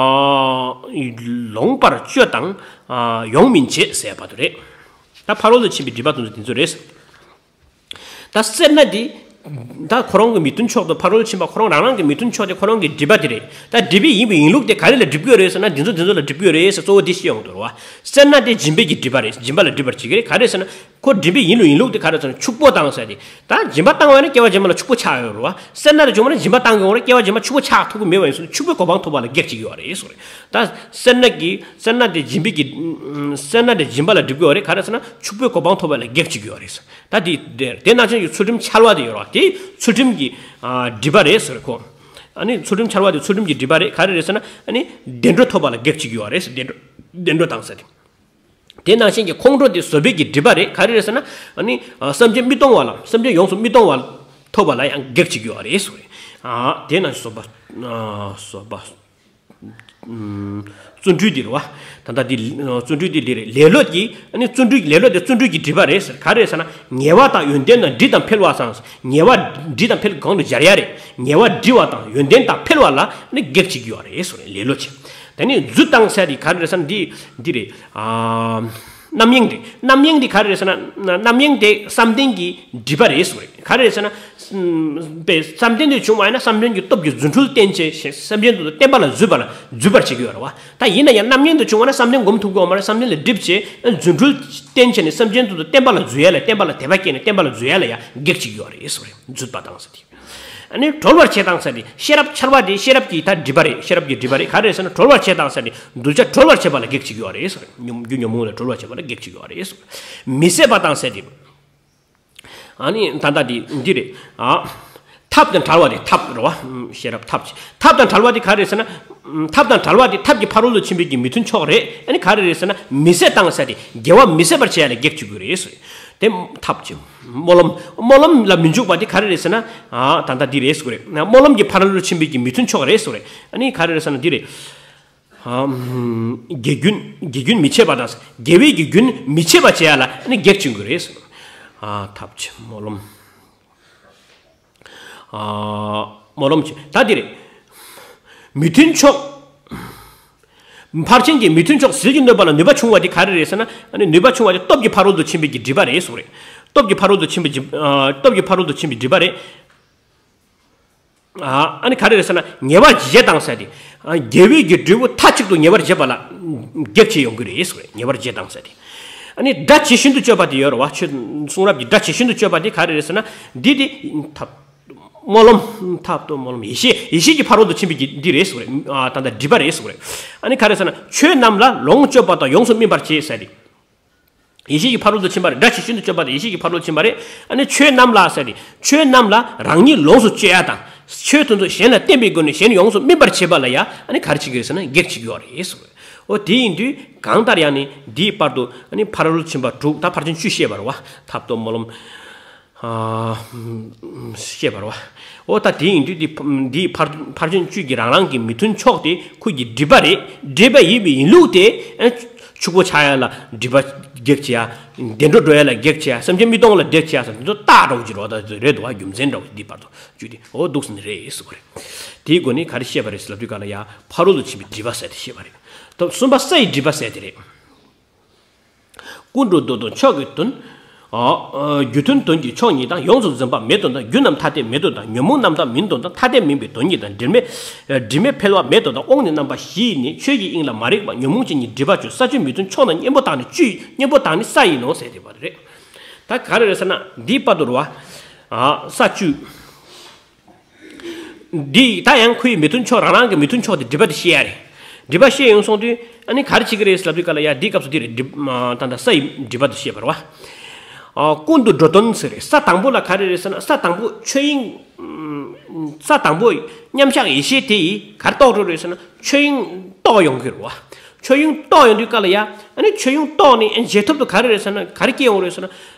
ལོངས་པར་སྤྱོད་དང་། ཨ། ཡོངས་སྨིན་བྱེད་ཟེར་བ་དེ་རེད། ད་ཕ་རོལ་ཏུ་ཕྱིན་པའི་སྒྲིབ་པ་དེ་ཚོ་དེ་ཚོ་རེད། ད་སེར་སྣ་དེ། ད་ཁོ་རང་གི་མི་མཐུན་ཕྱོགས་དང་། ཕ་རོལ་ཕྱིན་པ་ཁོ་རང་རང་རང་གི་མི་མཐུན་ཕྱོགས་དེ་ཁོ་རང་གི་སྒྲིབ་པ་དེ་རེད། ད་སྒྲིབ་པའི་ཡིན་པའི་ཡིན་ལུགས་དེ་ག་རེ་ལ་སྒྲིབ་དགོས་རེད་ཟེར་ན། འདི་ཚོ་འདི་ཚོ་ལ་སྒྲིབ་དགོས་རེད་ཟེར། གཙོ་བོ་འདི་ཤེས་ཡོང་དགོས་རེད་བ། སེར་སྣ་དེ་སྦྱིན་པའི་གི་སྒྲིབ་པ་རེད། སྦྱིན་པ་ལ་སྒྲིབ་པར་བྱེད་ཀྱི་རེད། ག་རེ་ཟེར་ན། ཁོ་སྒྲིབ་པའི་ཡིན་ལུགས་ཡིན་ལུགས་དེ་ག་རེ་ཟེར་ན། ཕྱུག་པོ་དང་ཟེར་དེ། ད་སྦྱིན་པ་བཏང་བ་ཡིན་ན་སྐྱེ་བ་རྗེས་མ་ལ་ཕྱུག་པོ་ཆགས་ཡོང་རེད་བ། སེར་སྣ་དེ་བྱུང་བ་ན་སྦྱིན་པ་བཏང་གི་ཡོང་རེད། སྐྱེ་བ་རྗེས་མ་ཕྱུག་པོ་ཆགས་ཐུབ་ཀྱི་མེད་པ་ཡིན་སོང་ན། ཕྱུག་པོའི་གོ་འཕང་ཐོབ་པ་ལ་གེགས་བྱེད་ཀྱི་ཡོད་རེད་ཟེར་བ་རེད། ད་སེར་སྣ་གི་སེར་སྣ་དེ་སྦྱིན་པའི་གི་སེར་སྣ་དེ་སྦྱིན་པ་ལ་སྒྲིབ་ཀྱི་ཡོད་རེད། ག་རེ་ཟེར་ན། ཕྱུག་པོའི་གོ་འཕང་ཐོབ་པ་ལ་གེགས་བྱེད་ཀྱི་ཡོད་རེད་ཟེར། ད་དེ་དེ་དེ་ནང་བཞིན་གྱི་ཚུལ་ཁྲིམས་འཆལ་བ་དེ་ཡོད་རེད་བ། དེ་ཚུལ་ཁྲིམས་ཀྱི་ཨ་སྒྲིབ་པ་རེད་ཟེར་ཁོ། ཨ་ནི་ཚུལ་ཁྲིམས་འཆལ་བ་དེ་ཚུལ་ཁྲིམས་ཀྱི་སྒྲིབ་པ་རེད། ག་རེ་རེད་ཟེར་ན། ཨ་ནི་བདེ་འགྲོ་ཐོབ་པ་ལ་གེགས་བྱེད་ཀྱི་ཡོད་རེད་ཟེར། བདེ་འགྲོ་བདེ་འགྲོ་དང་ཟེར་དེ། དེ་ནང་བཞིན་གྱི་ཁོང་ཁྲོ་དེ་བཟོད་པའི་གི་སྒྲིབ་པ་རེད། ག་རེ་རེད་ཟེར་ན། ཨ་ནི་ཨ་སེམས་ཅན་མི་གཏོང་བ་ལ། སེམས་ཅན་ཡོངས་སུ་མི་གཏོང་བ་ཐོབ་པ་ལ་ཡང་གེགས་བྱེད་ཀྱི་ཡོད་རེད་ཟེར། ཨ་དེ་ནང་བཞིན་བཟོད་པ། ཨ་བཟོད་པ། ཨུམ། བརྩོན་འགྲུས་འདི་རེད་བ། ད་ལྟ་འདི་བརྩོན་འགྲུས་འདི་འདི་རེད། ལེ་ལོ་གི་ཨ་ནི་བརྩོན་འགྲུས། ལེ་ལོ་དེ་བརྩོན་འགྲུས་ཀྱི་སྒྲིབ་པ་རེད་ཟེར། ག་རེ་ཟེར་ན། ཉེ་བ་དང་ཡོན་ཏན་དང་། སྒྲིབ་དང་འཕེལ་བ་དང་། ཉེ་བ་སྒྲིབ་དང་འཕེལ་གང་དུ་སྦྱར་ཡ་རེད། ཉེ་བ་སྒྲིབ་པ་དང་ཡོན་ཏན་དང་འཕེལ་བ་ལ་ནི་གེགས་བྱེད་ཀྱི་ཡོད་རེད་ཟེར། ལེ་ལོ་བྱེད། དེ་ནི་རྫུས་བཏང་ཟེར་དེ་ག་རེ་རེད་ཟེར་ན། འདི་འདི་རེད། ཨ་རྣམ་གཡེང་དེ། རྣམ་གཡེང་དེ་ག་རེ་རེད་ཟེར་ན། རྣམ་གཡེང་དེ་བསམ་གཏན་གྱི་སྒྲིབ་པ་རེད་ཟེར། ག་རེ་རེད་ཟེར་ན། ཨུམ། པའི་བསམ་གཏན་དུ་བྱུང་བ་ཡིན་ན་བསམ་གཏན་གྱི་སྟོབས་ཀྱིས་རྫུ་འཕྲུལ་བསྟན་བྱས་ཤིང་། སེམས་ཅན་དུ་བསྟན་པ་ལ་འཛུད་པ་ལ་འཛུད་པར་བྱེད་ཀྱི་ཡོད་རེད་བ། ད་ཡིན་ན་ཡང་རྣམ་གཡེང་དུ་བྱུང་བ་ན་བསམ་གཏན་སྒོམ་ཐུབ་ཀྱི་ཡོད་མ་རེད། བསམ་གཏན་ལ་སྒྲིབ་བྱས་རྫུ་འཕྲུལ་བསྟན་བྱས་ནས་སེམས་ཅན་དུ་བསྟན་པ་ལ་འཛུད་ཡ་ལ། བསྟན་པ་ལ་དད་པ་སྐྱེས་ནས་བསྟན་པ་ལ་འཛུད་ཡ་ལ་ཡང་གེགས་བྱེད་ཀྱི་ཡོད་རེད་ཟེར། རྫུས་པ་དང་ཟེར་དེ། ཨ་ནི་གྲོལ་བར་བྱེད་དང་ཟེར་དེ། ཤེས་རབ་འཆལ་བ་དེ་ཤེས་རབ་ཀྱི་ད་སྒྲིབ་པ་རེད། ཤེས་རབ་ཀྱི་སྒྲིབ་པ་རེད། ག་རེ་རེད་ཟེར་ན། གྲོལ་བར་བྱེད་དང་ཟེར་དེ། གདུལ་བྱ་གྲོལ་བར་བྱེད་པ་ལ་གེགས་བྱེད་ཀྱི་ཡོད་རེད་ཟེར། ཉོན་ཉོན་མོངས་ལས་གྲོལ་བར་བྱེད་པ་ལ་གེགས་བྱེད་ཀྱི་ཡོད་རེད་ཟེར། མི་བཟད་པ་དང་ཟེར་དེ། ཨ་ནི་ད་ལྟ་འདི་འདི་རེད། ཨ། ཐབས་དང་བྲལ་བ་དེ། ཐབས་རེད་བ། ཤེས་རབ་ཐབས་ཀྱི། ཐབས་དང་བྲལ་བ་དེ་ག་རེ་ཟེར་ན། ཐབས་དང་བྲལ་བ་དེ་ཐབས་ཀྱི་ཕ་རོལ་ཏུ་ཕྱིན་པའི་གི་མི་མཐུན་ཕྱོགས་རེད། ཨ་ནི་ག་རེ་རེད་ཟེར་ན། མི་བཟད་དང་ཟེར་དེ། དགེ་བ་མི་བཟད་པར་བྱེད་ཡ་ལ་གེགས་བྱེད་ཀྱི་རེད་ཟེར། དེ་ཐབས་ཀྱི་སྨོན་ལམ། སྨོན་ལམ་ལ་མི་འཇུག་པ་དེ་ག་རེ་རེད་ཟེར་ན། ཨ། ད་ལྟ་འདི་རེད་ཟེར་གི་རེད། སྨོན་ལམ་གྱི་ཕ་རོལ་ཏུ་ཕྱིན་པའི་གི་མི་མཐུན་ཕྱོགས་རེད་ཟེར་གི་རེད། ཨ་ནི་ག་རེ་རེད་ཟེར་ན་འདི་རེད། ཨ། དགེ་རྒྱུན་དགེ་རྒྱུན་མི་འཆད་པ་དང་། དགེ་བའི་གི་རྒྱུན་མི་འཆད་པ་བྱེད་ཡ་ལ་ཨ་ནི་གེགས་བྱེད་དགོས་རེད། ཨ། ཐབས་ཆེ་སྨོན་ལམ། ཨ། སྨོན་ལམ་ཆེ་ད་འདི་རེད། མི་མཐུན་ཕྱོགས། ཕར་ཕྱིན་གྱི་མི་མཐུན་ཕྱོགས་ཟིལ་གྱིས་གནོན་པ་ལ་ནུས་པ་ཆུང་བ་དེ་ག་རེ་རེད་ཟེར་ན། ཨ་ནི་ནུས་པ་ཆུང་བ་དེ་སྟོབས་ཀྱི་ཕ་རོལ་ཏུ་ཕྱིན་པའི་གི་སྒྲིབ་པ་རེད་གསུངས་རེད། སྟོབས་ཀྱི་ཕ་རོལ་ཏུ་ཕྱིན་པའི་སྒྲིབ་ཨ། སྟོབས་ཀྱི་ཕ་རོལ་ཏུ་ཕྱིན་པའི་སྒྲིབ་པ་རེད། ཨ། ཨ་ནི་ག་རེ་རེད་ཟེར་ན། ཉེ་བར་འབྱེད་དང་ཟེར་ཏེ། ཨ། དགེ་བའི་གི་འབྲས་བུ་མཐའ་གཅིག་ཏུ་ཉེ་བར་འབྱེད་པ་ལ་གེགས་བྱེད་ཡོང་གི་རེད་ཟེར་བས། ཉེ་བར་འབྱེད་དང་ཟེར་ཏེ། ཨ་ནི་སྒྲ་ཇི་བཞིན་དུ་སྤྱོད་པ་དེ་ཡོད་རེད་བ། ཆོས་གསུང་རབ་ཀྱི་སྒྲ་ཇི་བཞིན་དུ་སྤྱོད་པ་དེ་ག་རེ་རེད་ཟེར་ན། འདི་དེ་ཐབས་སྨོན་ལམ། ཐབས་སྟོབས་སྨོན་ལམ། ཡེ་ཤེས་ཡེ་ཤེས་ཀྱི་ཕ་རོལ་ཏུ་ཕྱིན་པའི་གི་འདི་རེད་ཟེར་བས། ཨ། ད་ལྟ་སྒྲིབ་པ་རེད་ཟེར་བས། ཨ་ནི་ག་རེ་ཟེར་ན། ཆོས་རྣམས་ལ་ལོངས་སྤྱོད་པ་དང་ཡོངས་སུ་སྨིན་པར་བྱེད་ཟེར་ཏེ། ཡེ་ཤེས་ཀྱི་ཕ་རོལ་ཏུ་ཕྱིན་པ་རེད། སྒྲ་ཇི་བཞིན་དུ་སྤྱོད་པ་དང་ཡེ་ཤེས་ཀྱི་ཕ་རོལ་ཏུ་ཕྱིན་པ་རེད། ཨ་ནི་ཆོས་རྣམས་ལ་ཟེར་ཏེ། ཆོས་རྣམས་ལ་རང་ཉིད་ལོངས་སུ་སྤྱོད་ཡ་དང་། ཆོས་དེ་ཚོ་གཞན་ལ་བསྟན་པའི་སྒོ་ནས་གཞན་ཡོངས་སུ་སྨིན་པར་བྱེད་པ་ལ་ཡ་ཨ་ནི་ག་རེ་བྱེད་ཀྱི་རེད་ཟེར་ན། གེགས་བྱེད་ཀྱི་ཡོད་རེད་ཟེར་བས། འོ་དེ་ཡིན་དུས་གང་ལྟར་ཡང་ནི་འདིའི་བར་དུ་ཨ་ནི་ཕ་རོལ་ཏུ་ཕྱིན་པ་དྲུག་དང་ཕར་ཕྱིན་བཅུ་བཤད་པ་རེད་བ། ཐབས་སྟོབས་སྨོན་ལམ། ཨ། བཤད་པ་རེད་བ། འོ་ད་དེ་ཡིན་དུས་འདི་འདིའི་ཕར་ཕར་ཕྱིན་བཅུ་གི་རང་རང་གི་མི་མཐུན་ཕྱོགས་དེ་ཁོ་གི་སྒྲིབ་པ་རེད། སྒྲིབ་པ་ཡིན་པའི་ཡིན་ལུགས་དེ། ཨ། ཕྱུག་པོ་ཆགས་ཡ་ལ་སྒྲིབ་པ་གེགས་བྱེད་ཡ། བདེ་འགྲོ་འགྲོ་ཡ་ལ་གེགས་བྱེད་ཡ། སེམས་ཅན་མི་གཏོང་ལ་གེགས་བྱེད་ཡ་ཟེར་འདི་ཚོ་རྟགས་འདྲ་བོ་ཅིག་རེད་བ། ད་རེད་འདུག་བ། རྒྱུ་མཚན་འདྲ་བོ་འདི་བར་དུ་བཅུ་དེ། འོ་འདུག་ཟེར་ནི་རེད་ཟེར་བ་རེད། དེའི་སྒོ་ནས་ག་རེ་བཤད་པ་རེད་ཟེར་ལབ་དུས་ག་ལ་ཡ་ཕ་རོལ་ཏུ་ཕྱིན་པའི་སྒྲིབ་པ་ཟེར་དེ་བཤད་པ་རེད། ད་གསུམ་པ་ས་ཡི་སྒྲིབ་པ་ཟེར་དེ་རེད། ཀུན་ཏུ་བདོག་དང་ཕྱོགས་ཀྱི་དོན། ཨ། རྒྱུ་མཐུན་དོན་གྱི་ཕྱོགས་ཉིད་དང་། ཡོངས་སུ་འཛིན་པ་མེད་དོན་དང་། རྒྱུ་རྣམས་ཐ་དད་མེད་དོན་དང་། ཉོན་མོངས་རྣམ་དག་མིན་དོན་དང་། ཐ་དད་མིན་པའི་དོན་ཉིད་དང་། དྲི་མེད་དྲི་མེད་འཕེལ་བ་མེད་དོན་དང་། དབང་ནི་རྣམ་པ་བཞི་ཡིས་ནི། ཆོས་ཀྱི་དབྱིངས་ལ་མ་རིག་པ། ཉོན་མོངས་ཅན་གྱི་སྒྲིབ་པ་བཅུ། ས་བཅུ་མི་མཐུན་ཕྱོགས་རྣམས་གཉེན་པོ་དག་ནི་བཅུ་ཡིན། གཉེན་པོ་དག་ནི་ས་ཡིན་ནོ་ཟེར་དེ་བ་རེད། ད་ག་རེ་རེད་ཟེར་ན་འདིའི་བར་དུ་རེད་བ། ཨ། ས་བཅུ། འདི་ད་ཡང་ཁོའི་མི་མཐུན་ཕྱོགས། རང་རང་གི་མི་མཐུན་ཕྱོགས་དེ་སྒྲིབ་པ་དེ་བཤད་ཡ་རེད། སྒྲིབ་པ་བཤད་ཡོང་སོང་དུས་ཨ་ནི་ག་རེ་བྱེད་ཀྱི་རེད་ཟེར་ལབ་དུས་ག་ལ་ཡ་འདིའི་སྐབས་སུ་འདི་རེད། སྒྲིབ་ད་ལྟ་ས་ཡི་སྒྲིབ་པ་དེ་བཤད་པ་རེད་བ། ཨ། ཀུན་ཏུ་འགྲོ་དོན་ཟེར་རེད། ས་དང་པོ་ལ་ག་རེ་རེད་ཟེར་ན། ས་དང་པོ་ཆོས་དབྱིངས། ས་དང་པོ་མཉམ་གཞག་ཡེ་ཤེས་དེ་ཡིས་ག་རེ་རྟོགས་འགྲོ་རེད་ཟེར་ན། ཆོས་དབྱིངས་རྟོགས་ཡོང་གི་རེད་བ། ཆོས་དབྱིངས་རྟོགས་ཡོང་དུས་ག་ལ་ཡ་ཨ་ནི་ཆོས་དབྱིངས་རྟོགས་ནས་ཨ་ནི་རྗེས་ཐོབ་ཏུ་ག་རེ་རེད་ཟེར་ན། ག་རེ་སྐྱེ་ཡོང་རེད་ཟེར་ན།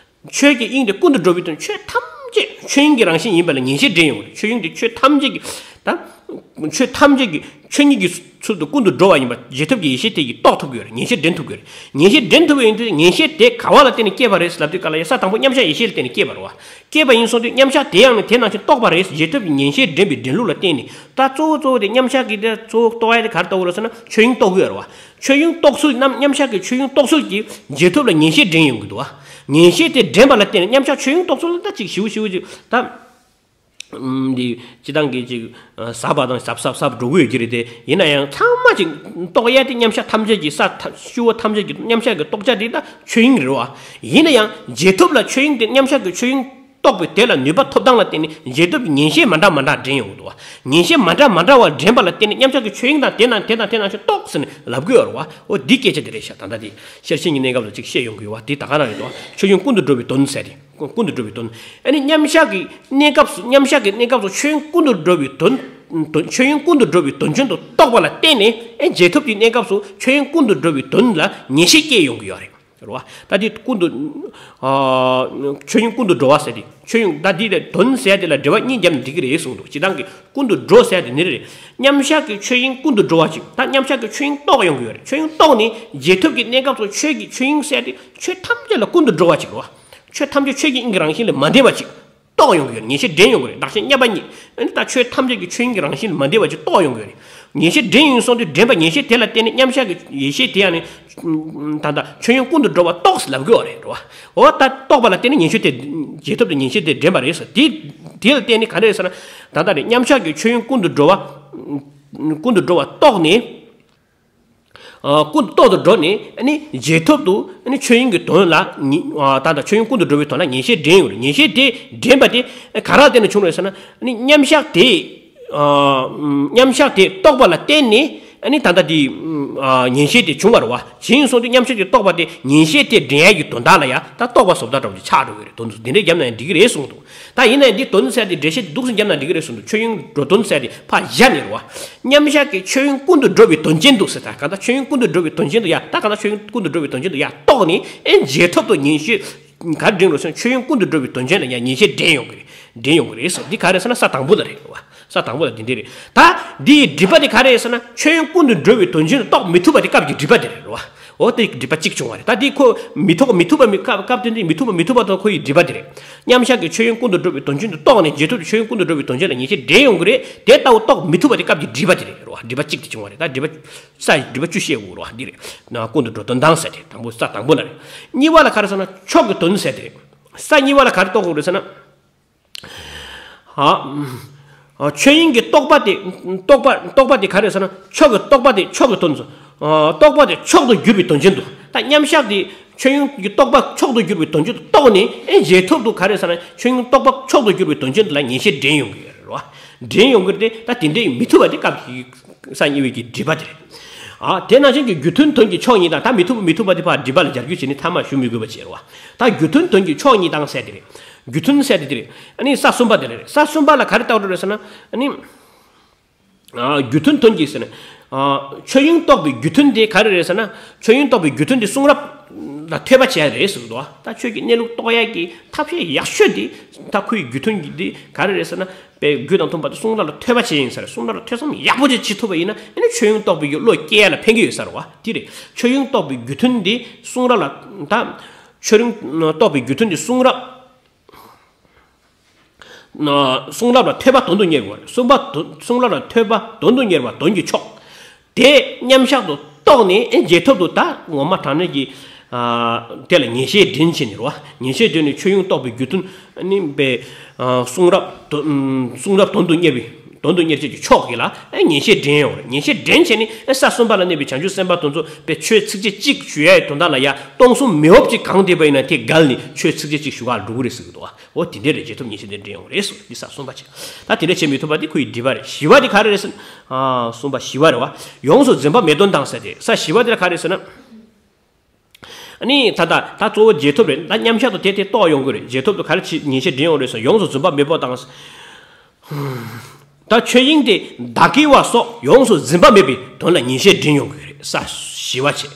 ཆོས་ཀྱི་དབྱིངས་དེ་ཀུན་ཏུ་འགྲོ་བའི་དོན། ཆོས་ཐམས་ཅད་ཆོས་དབྱིངས་ཀྱི་རང་བཞིན་ཡིན་པ་ལ་ངེས་ཤེས་འདྲེན་ཡོང་བ་རེད། ཆོས་དབྱིངས་དེ་ཆོས་ཐམས་ཅད་ཀྱི་ད། ཆོས་ཐམས་ཅད་ཀྱི་ཆོས་ཉིད་ཀྱི་ཚུལ་དུ་ཀུན་ཏུ་འགྲོ་བ་ཡིན་པ་རྗེས་ཐོབ་ཀྱི་ཡེ་ཤེས་དེ་ཡིས་རྟོགས་ཐུབ་ཀྱི་ཡོད་རེད། ངེས་ཤེས་འདྲེན་ཐུབ་ཀྱི་ཡོད་རེད། ངེས་ཤེས་འདྲེན་ཐུབ་པ་ཡིན་དུས་ངེས་ཤེས་དེ་ག་བ་ལ་བརྟེན་ནས་སྐྱེས་པ་རེད་ལབ་དུས་ག་ལ་ཡ་ས་དང་པོ་མཉམ་གཞག་ཡེ་ཤེས་ལ་བརྟེན་ནས་སྐྱེས་པ་རེད་བ། སྐྱེས་པ་ཡིན་སོང་དུས་མཉམ་གཞག་དེ་ཡང་ནི་དེ་ནང་བཞིན་རྟོགས་པ་རེད། རྗེས་ཐོབ་ཀྱི་ངེས་ཤེས་འདྲེན་པའི་འདྲེན་ལུགས་ལ་བརྟེན་ནས་ད་གཙོ་བོ་གཙོ་བོ་དེ་མཉམ་གཞག་གི་དེ་གཙོ་བོ་རྟོགས་ཡ་དེ་ག་རེ་རྟོགས་དགོས་རེད་ཟེར་ན། ཆོས་དབྱིངས་རྟོགས་ཀྱི་ཡོད་རེད་བ། ཆོས་དབྱིངས་རྟོགས་ཚུལ་རྣམས་མཉམ་གཞག་གི་ཆོས་དབྱིངས་རྟོགས་ཚུལ་གྱིས་རྗེས་ཐོབ་ལ་ངེས་ཤེས་འདྲེན་ཡོང་གི་འདུག་བ། ངེས་ཤེས་དེ་འདྲེན་པ་ལ་བརྟེན་ནས་མཉམ་གཞག་ཆོས་དབྱིངས་རྟོགས་ཚུལ་ལ་ད་ཅིག་ཞིབ་ཞིབ་ཅིག་ད། འདི་སྤྱི་བཏང་གི་ཅིག་ཟབ་པ་དང་ཟབ་ཟབ་ཟབ་འགྲོ་གི་ཡོད་ཀྱི་རེད་དེ། ཡིན་ན་ཡང་ཚང་མ་ཅིག་རྟོགས་ཡས་དེ་མཉམ་གཞག་ཐམས་ཅད་ཀྱི་ས་ཐ་སྤྱི་བོ་ཐམས་ཅད་ཀྱི་མཉམ་གཞག་གི་རྟོགས་བྱ་དེ་ད་ཆོས་དབྱིངས་རེད་བ། ཡིན་ན་ཡང་རྗེས་ཐོབ་ལ་ཆོས་དབྱིངས་དེ་མཉམ་གཞག་གི་ཆོས་དབྱིངས་རྟོགས་པའི་དེ་ལ་ནུས་པ་ཐོབ་སྟངས་ལ་བརྟེན་ནས་རྗེས་ཐོབ་ཀྱི་ངེས་ཤེས་མ་འདྲ་མ་འདྲ་འདྲེན་ཡོང་གི་འདུག་བ། ངེས་ཤེས་མ་འདྲ་མ་འདྲ་བ་འདྲེན་པ་ལ་བརྟེན་ནས་མཉམ་གཞག་གི་ཆོས་དབྱིངས་དང་དེ་དང་དེ་དང་དེ་ནང་བཞིན་རྟོགས་ཟེར་ནས་ལབ་དགོས་ཡོད་རེད་བ། འོ་འདི་སྐད་ཆ་དེ་རེད་ཤག་ད་ལྟ་དེ་ཤེར་ཕྱིན་གྱི་གནས་སྐབས་ལ་ཅིག་བཤད་ཡོང་གི་ཡོད་བ། དེ་ད་ག་རང་རེད་དོ། ཆོས་དབྱིངས་ཀུན་ཏུ་འགྲོ་བའི་དོན་ཟེར་ཏེ། ཀུན་ཀུན་ཏུ་འགྲོ་བའི་དོན། ཨ་ནི་མཉམ་གཞག་གི་གནས་སྐབས་སུ་མཉམ་གཞག་གི་གནས་སྐབས་སུ་ཆོས་དབྱིངས་ཀུན་ཏུ་འགྲོ་བའི་དོན། དོན་ཆོས་དབྱིངས་ཀུན་ཏུ་འགྲོ་བའི་དོན་ཆེན་དུ་རྟོགས་པ་ལ་བརྟེན་ནས་ཨེ་རྗེས་ཐོབ་ཀྱི་གནས་སྐབས་སུ་ཆོས་དབྱིངས་ཀུན་ཏུ་འགྲོ་བའི་དོན་ལ་ངེས་ཤེས་སྐྱེ་ཡོང་གི་ཡོད་རེད། རེད་བ། ད་འདི་ཀུན་ཏུ། ཨ། ཆོས་དབྱིངས་ཀུན་ཏུ་འགྲོ་བ་ཟེར་ཏེ། ཆོས་དབྱིངས་ད་འདི་ལ་དོན་ཟེར་དེ་ལ་འགྲེལ་པ་གཉིས་བརྒྱབ་ན་འགྲིག་གི་རེད་གསུངས་འདུག་སྤྱི་བཏང་གི་ཀུན་ཏུ་འགྲོ་ཟེར་དེ་ནི་རེད། མཉམ་གཞག་གི་ཆོས་དབྱིངས་ཀུན་ཏུ་འགྲོ་བ་ཅིག་ད་མཉམ་གཞག་གི་ཆོས་དབྱིངས་རྟོགས་ཡོང་གི་ཡོད་རེད། ཆོས་དབྱིངས་རྟོགས་ནས་རྗེས་ཐོབ་ཀྱི་གནས་སྐབས་སུ་ཆོས་ཀྱི་ཆོས་དབྱིངས་ཟེར་དེ་ཆོས་ཐམས་ཅད་ལ་ཀུན་ཏུ་འགྲོ་བ་ཅིག་རེད་བ། ཆོས་ཐམས་ཅད་ཆོས་ཀྱི་དབྱིངས་ཀྱི་རང་བཞིན་ལས་མ་འདས་པ་ཅིག་རྟོགས་ཡོང་གི་ཡོད་རེད། ངེས་ཤེས་འདྲེན་ཡོང་གི་རེད། བདག་གཞན་མཉམ་པ་ཉིད། ཨ་ནི་ད་ཆོས་ཐམས་ཅད་ཀྱི་ཆོས་དབྱིངས་ཀྱི་རང་བཞིན་ལས་མ་འདས་པ་ཅིག་རྟོགས་ཡོང་གི་ཡོད་རེད། ངེས་ཤེས་འདྲེན་ཡོང་སོང་དུས་འདྲེན་པ་ངེས་ཤེས་དེ་ལ་བརྟེན་ནས་མཉམ་གཞག་གི་ཡེ་ཤེས་དེ་ཡང་ནི། ད་ལྟ་ཆོས་དབྱིངས་ཀུན་ཏུ་འགྲོ་བ་རྟོགས་ཟེར་ལབ་དགོས་པ་རེད་རོ། འོ་ད་རྟོགས་པ་ལ་བརྟེན་ནས་ངེས་ཤེས་དེ་རྗེས་ཐོབ་ཏུ་ངེས་ཤེས་དེ་འདྲེན་པ་རེད་ཟེར། དེ་དེ་ལ་བརྟེན་ནས་ག་རེ་ཟེར་ན། ད་ལྟ་རེད། མཉམ་གཞག་གི་ཆོས་དབྱིངས་ཀུན་ཏུ་འགྲོ་བ། ཀུན་ཏུ་འགྲོ་བ་རྟོགས་ནས། ཨ། ཀུན་ཏུ་རྟོག་ཏུ་འགྲོ་ནས་ཨ་ནི་རྗེས་ཐོབ་ཏུ་ཨ་ནི་ཆོས་དབྱིངས་ཀྱི་དོན་ལ་ངེས། ཨ། ད་ལྟ་ཆོས་དབྱིངས་ཀུན་ཏུ་འགྲོ་བའི་དོན་ལ་ངེས་ཤེས་འདྲེན་ཡོང་རེད། ངེས་ཤེས་དེ་འདྲེན་པ་དེ་ག་རེ་ལ་བརྟེན་ནས་བྱུང་རེད་ཟེར་ན། ཨ་ནི་མཉམ་གཞག་དེ། ཨ། མཉམ་གཞག་དེ་རྟོགས་པ་ལ་བརྟེན་ནས་ཨ་ནི་ད་ལྟ་དེ། ཨ། ངེས་ཤེས་དེ་བྱུང་བ་རེད་བ། བྱས་སོང་དུས་མཉམ་གཞག་དེ་རྟོགས་པ་དེ་ངེས་ཤེས་དེ་འདྲེན་ཡ་གི་དོན་དག་ལ་ཡ་ད་རྟོགས་པ་བཟོ་ལྟ་འདྲ་བོ་ཅིག་ཆགས་འགྲོ་གི་རེད། དོན་དུ་འདི་འདྲས་བརྒྱབ་ན་ཡང་འགྲིག་གི་རེད་གསུངས་འདུག་ད་ཡིན་ན་ཡང་འདི་དོན་ཟེར་དེ་འགྲེལ་བཤད་འདུག་སེ་བརྒྱབ་ན་འགྲིག་གི་རེད་གསུངས་འདུག་ཆོས་དབྱིངས་འགྲོ་དོན་ཟེར་དེ་ཕར་བཞག་ནས་རེད་བ། མཉམ་གཞག་གི་ཆོས་དབྱིངས་ཀུན་ཏུ་འགྲོ་བའི་དོན་ཅན་དུ་ཟེར། ད་གང་ལྟར་ཆོས་དབྱིངས་ཀུན་ཏུ་འགྲོ་བའི་དོན་ཅན་དུ་ཡ། ད་གང་ལྟར་ཆོས་དབྱིངས་ཀུན་ཏུ་འགྲོ་བའི་དོན་ཅན་དུ་ཡ་རྟོགས་ནས་ཨེ་རྗེས་ཐོབ་ཏུ་ངེས་ཤེས་ག་རེ་འདྲེན་རོགས་ཟེར་ན། ཆོས་དབྱིངས་ཀུན་ཏུ་འགྲོ་བའི་དོན་ཅན་ལ་ཡ་ངེས་ཤེས་འདྲེན་ཡོང་གི་རེད། འདྲེན་ཡོང་གི་རེད་ཟེར། འདི་ག་རེ་ཟེར་ན་ས་དང་པོ་ལ་རེད་བ། ས་དང་པོ་ལ་འདི་འདྲ་རེད། ད་འདི་ཡི་སྒྲིབ་པ་དེ་ག་རེ་རེད་ཟེར་ན། ཆོས་དབྱིངས་ཀུན་ཏུ་འགྲོ་བའི་དོན་ཆེན་དུ་རྟོགས་མི་ཐུབ་པ་དེ་སྐབས་ཀྱི་སྒྲིབ་པ་དེ་རེད་རོ། འོ་དེ་སྒྲིབ་པ་གཅིག་བྱུང་བ་རེད། ད་འདི་ཁོ་མི་རྟོགས་མི་ཐུབ་པ་མི་སྐབས་སྐབས་དེ་འདི་མི་ཐུབ་པ་མི་ཐུབ་པ་དང་ཁོ་ཡི་སྒྲིབ་པ་དེ་རེད། མཉམ་གཞག་གི་ཆོས་དབྱིངས་ཀུན་ཏུ་འགྲོ་བའི་དོན་ཆེན་དུ་རྟོགས་ནས་རྗེས་ཐོབ་ཀྱི་ཆོས་དབྱིངས་ཀུན་ཏུ་འགྲོ་བའི་དོན་ཆེན་ལ་ངེས་ཤེས་འདྲེན་ཡོང་གི་རེད། དེ་ལྟ་བུ་རྟོགས་མི་ཐུབ་པ་དེ་སྐབས་ཀྱི་སྒྲིབ་པ་དེ་རེད་རོ། སྒྲིབ་པ་གཅིག་དེ་བྱུང་བ་རེད། ད་སྒྲིབ་པ་ས་ཡི་སྒྲིབ་པ་བཅུ་བཤད་དགོས་རོ། འདི་རེད། ན་ཀུན་ཏུ་འགྲོ་དོན་དང་ཟེར་དེ་དང་པོ་ས་དང་པོ་ལ་རེད། གཉིས་པ་ལ་ག་རེ་ཟེར་ན་མཆོག་གི་དོན་ཟེར་དེ་རེད། ས་གཉིས་པ་ལ་ག་རེ་རྟོགས་དགོས་རེད་ཟེར་ན། ཨ། ཨ། ཆོས་དབྱིངས་ཀྱི་རྟོགས་པ་དེ། རྟོགས་པ་རྟོགས་པ་དེ་ག་རེ་ཟེར་ན། མཆོག་གི་རྟོགས་པ་དེ་མཆོག་གི་དོན་དུ། ཨ། རྟོགས་པ་དེ་མཆོག་ཏུ་གྱུར་པའི་དོན་ཅན་དུ། ད་མཉམ་གཞག་དེ་ཆོས་དབྱིངས་ཀྱི་རྟོགས་པ་མཆོག་ཏུ་གྱུར་པའི་དོན་ཅན་དུ་རྟོགས་ནས། ཨེ། རྗེས་ཐོབ་ཏུ་ག་རེ་ཟེར་ན། ཆོས་དབྱིངས་རྟོགས་པ་མཆོག་ཏུ་གྱུར་པའི་དོན་ཅན་དུ་ལ་ངེས་ཤེས་འདྲེན་ཡོང་གི་ཡོད་རེད་བ། འདྲེན་ཡོང་གི་རེད་དེ། ད་དེ་འདྲའི་མི་ཐུབ་པ་དེ་སྐབས་ཀྱི་ས་གཉིས་པའི་གི་སྒྲིབ་པ་དེ་རེད། ཨ། དེ་ནང་བཞིན་གྱི་རྒྱུ་མཐུན་དོན་གྱི་ཕྱོགས་གཉིས་དང་། ད་མི་ཐུབ་པ་མི་ཐུབ་པ་དེ་ཕར་སྒྲིབ་པ་ལ་སྦྱར་རྒྱུ་བྱས་ནས་མཐའ་མ་ཞུ་མི་དགོས་པ་བྱས་རེད་བ། ད་རྒྱུ་མཐུན་དོན་གྱི་ཕྱོགས་གཉིས་དང་ཟེར་དེ་རེད། རྒྱུ་མཐུན་ཟེར་དེ་དེ་རེད། ཨ་ནི་ས་གསུམ་པ་དེ་ལ་རེད། ས་གསུམ་པ་ལ་ག་རེ་བཏགས་འགྲོ་རེད་ཟེར་ན། ཨ་ནི། ཨ། རྒྱུ་མཐུན་དོན་གྱི་ཟེར་ན། ཨ། ཆོས་དབྱིངས་རྟོགས་པའི་རྒྱུ་མཐུན་དེ་ག་རེ་རེད་ཟེར་ན། ཆོས་དབྱིངས་རྟོགས་པའི་རྒྱུ་མཐུན་དེ་གསུང་རབ་ལ་ཐོས་པ་བྱས་རེད་ཟེར་གི་འདུག་ད་ཆོས་ཀྱི་གནས་ལུགས་རྟོགས་ཡ་གི་ཐབས་ཤེས་ཡག་ཤོས་དེ། ད་ཁོའི་རྒྱུ་མཐུན་གྱི་དེ་ག་རེ་རེད་ཟེར་ན། པའི་རྒྱུ་དང་མཐུན་པ་དེ་གསུང་རབ་ལ་ཐོས་པ་བྱས་ཡིན་ཟེར། གསུང་རབ་ལ་ཐོས་བསམ་ཡག་པོ་ཅིག་བྱེད་ཐུབ་པ་ཡིན་ན། ཨ་ནི་ཆོས་དབྱིངས་རྟོགས་པའི་བློ་སྐྱེ་ཡ་ལ་ཕན་གྱི་ཡོད་ས་རེད་བ། དེ་རེད། ཆོས་དབྱིངས་རྟོགས་པའི་རྒྱུ་མཐུན་དེ་གསུང་རབ་ལ། ད་ཆོས་དབྱིངས་རྟོགས་པའི་རྒྱུ་མཐུན་དེ་གསུང་རབ། གསུང་རབ་ལ་ཐོས་པ་དོན་དུ་གཉེར་བ་རེད། གསུང་པ་དོན། གསུང་རབ་ལ་ཐོས་པ་དོན་དུ་གཉེར་བ་དོན་གྱི་མཆོག་དེ་མཉམ་གཞག་ཏུ་རྟོགས་ནས། ཨེ། རྗེས་ཐོབ་ཏུ་ད་ངོ་མ་དྲང་གནས་ཀྱི། ཨ། དེ་ལ་ངེས་ཤེས་འདྲེན་བྱས་ནས་རེད་བ། ངེས་ཤེས་འདྲེན་ནས་ཆོས་དབྱིངས་རྟོགས་པའི་རྒྱུ་མཐུན། ཨ་ནི་པའི། ཨ། གསུང་རབ་དོ། གསུང་རབ་དོན་དུ་གཉེར་བའི། དོན་དུ་གཉེར་བྱེད་ཀྱི་མཆོག་གི་ལ། ཨེ། ངེས་ཤེས་འདྲེན་ཡོང་རེད། ངེས་ཤེས་འདྲེན་བྱས་ནས། ཨེ། ས་གསུམ་པ་ལ་གནས་པའི་བྱང་ཆུབ་སེམས་དཔའ་དེ་ཚོ་པའི་ཆོས་ཚིགས་བཅད་གཅིག་ཞུ་ཡ་ཡི་དོན་དག་ལ་ཡ་སྟོང་གསུམ་མེ་འོབས་ཅིག་གང་བསྡད་པ་ཡིན་ན་དེ་བརྒལ་ནས་ཆོས་ཚིགས་བཅད་གཅིག་ཞུ་ག་ལ་འགྲོ་གི་རེད་ཟེར་གི་འདུག་བ། འོ་དེ་འདྲའི་རེད། རྗེས་ཐོབ་ངེས་ཤེས་དེ་འདྲའི་ཡོང་རེད་ཟེར། འདི་ས་གསུམ་པ་བྱས། ད་དེ་འདྲ་བྱེད་མི་ཐུབ་པ་དེ་ཁོ་ཡི་སྒྲིབ་པ་རེད། བཞི་པ་དེ་ག་རེ་རེད་ཟེར་ན། ཨ། གསུམ་པ་བཞི་པ་རེད་བ། ཡོངས་སུ་འཛིན་པ་མེད་དོན་དང་ཟེར་ཏེ། ས་བཞི་པ་དེ་ལ་ག་རེ་ཟེར་ན། ཨ་ནི་ད་ལྟ་ད་གཙོ་བོ་རྗེས་ཐོབ་རེད། ད་མཉམ་གཞག་ཏུ་དེ་དེ་རྟོགས་ཡོང་གི་རེད། རྗེས་ཐོབ་ཏུ་ག་རེ་བྱེད། ངེས་ཤེས་འདྲེན་ཡོང་རེད་ཟེར། ཡོངས་སུ་འཛིན་པ་མེད་པོ་དང་། ད་ཆོས་དབྱིངས་དེ་བདག་གི་བ་སོགས་ཡོངས་སུ་འཛིན་པ་མེད་པའི་དོན་ལ་ངེས་ཤེས་འདྲེན་ཡོང་གི་རེད། ས་བཞི་པ་བྱས།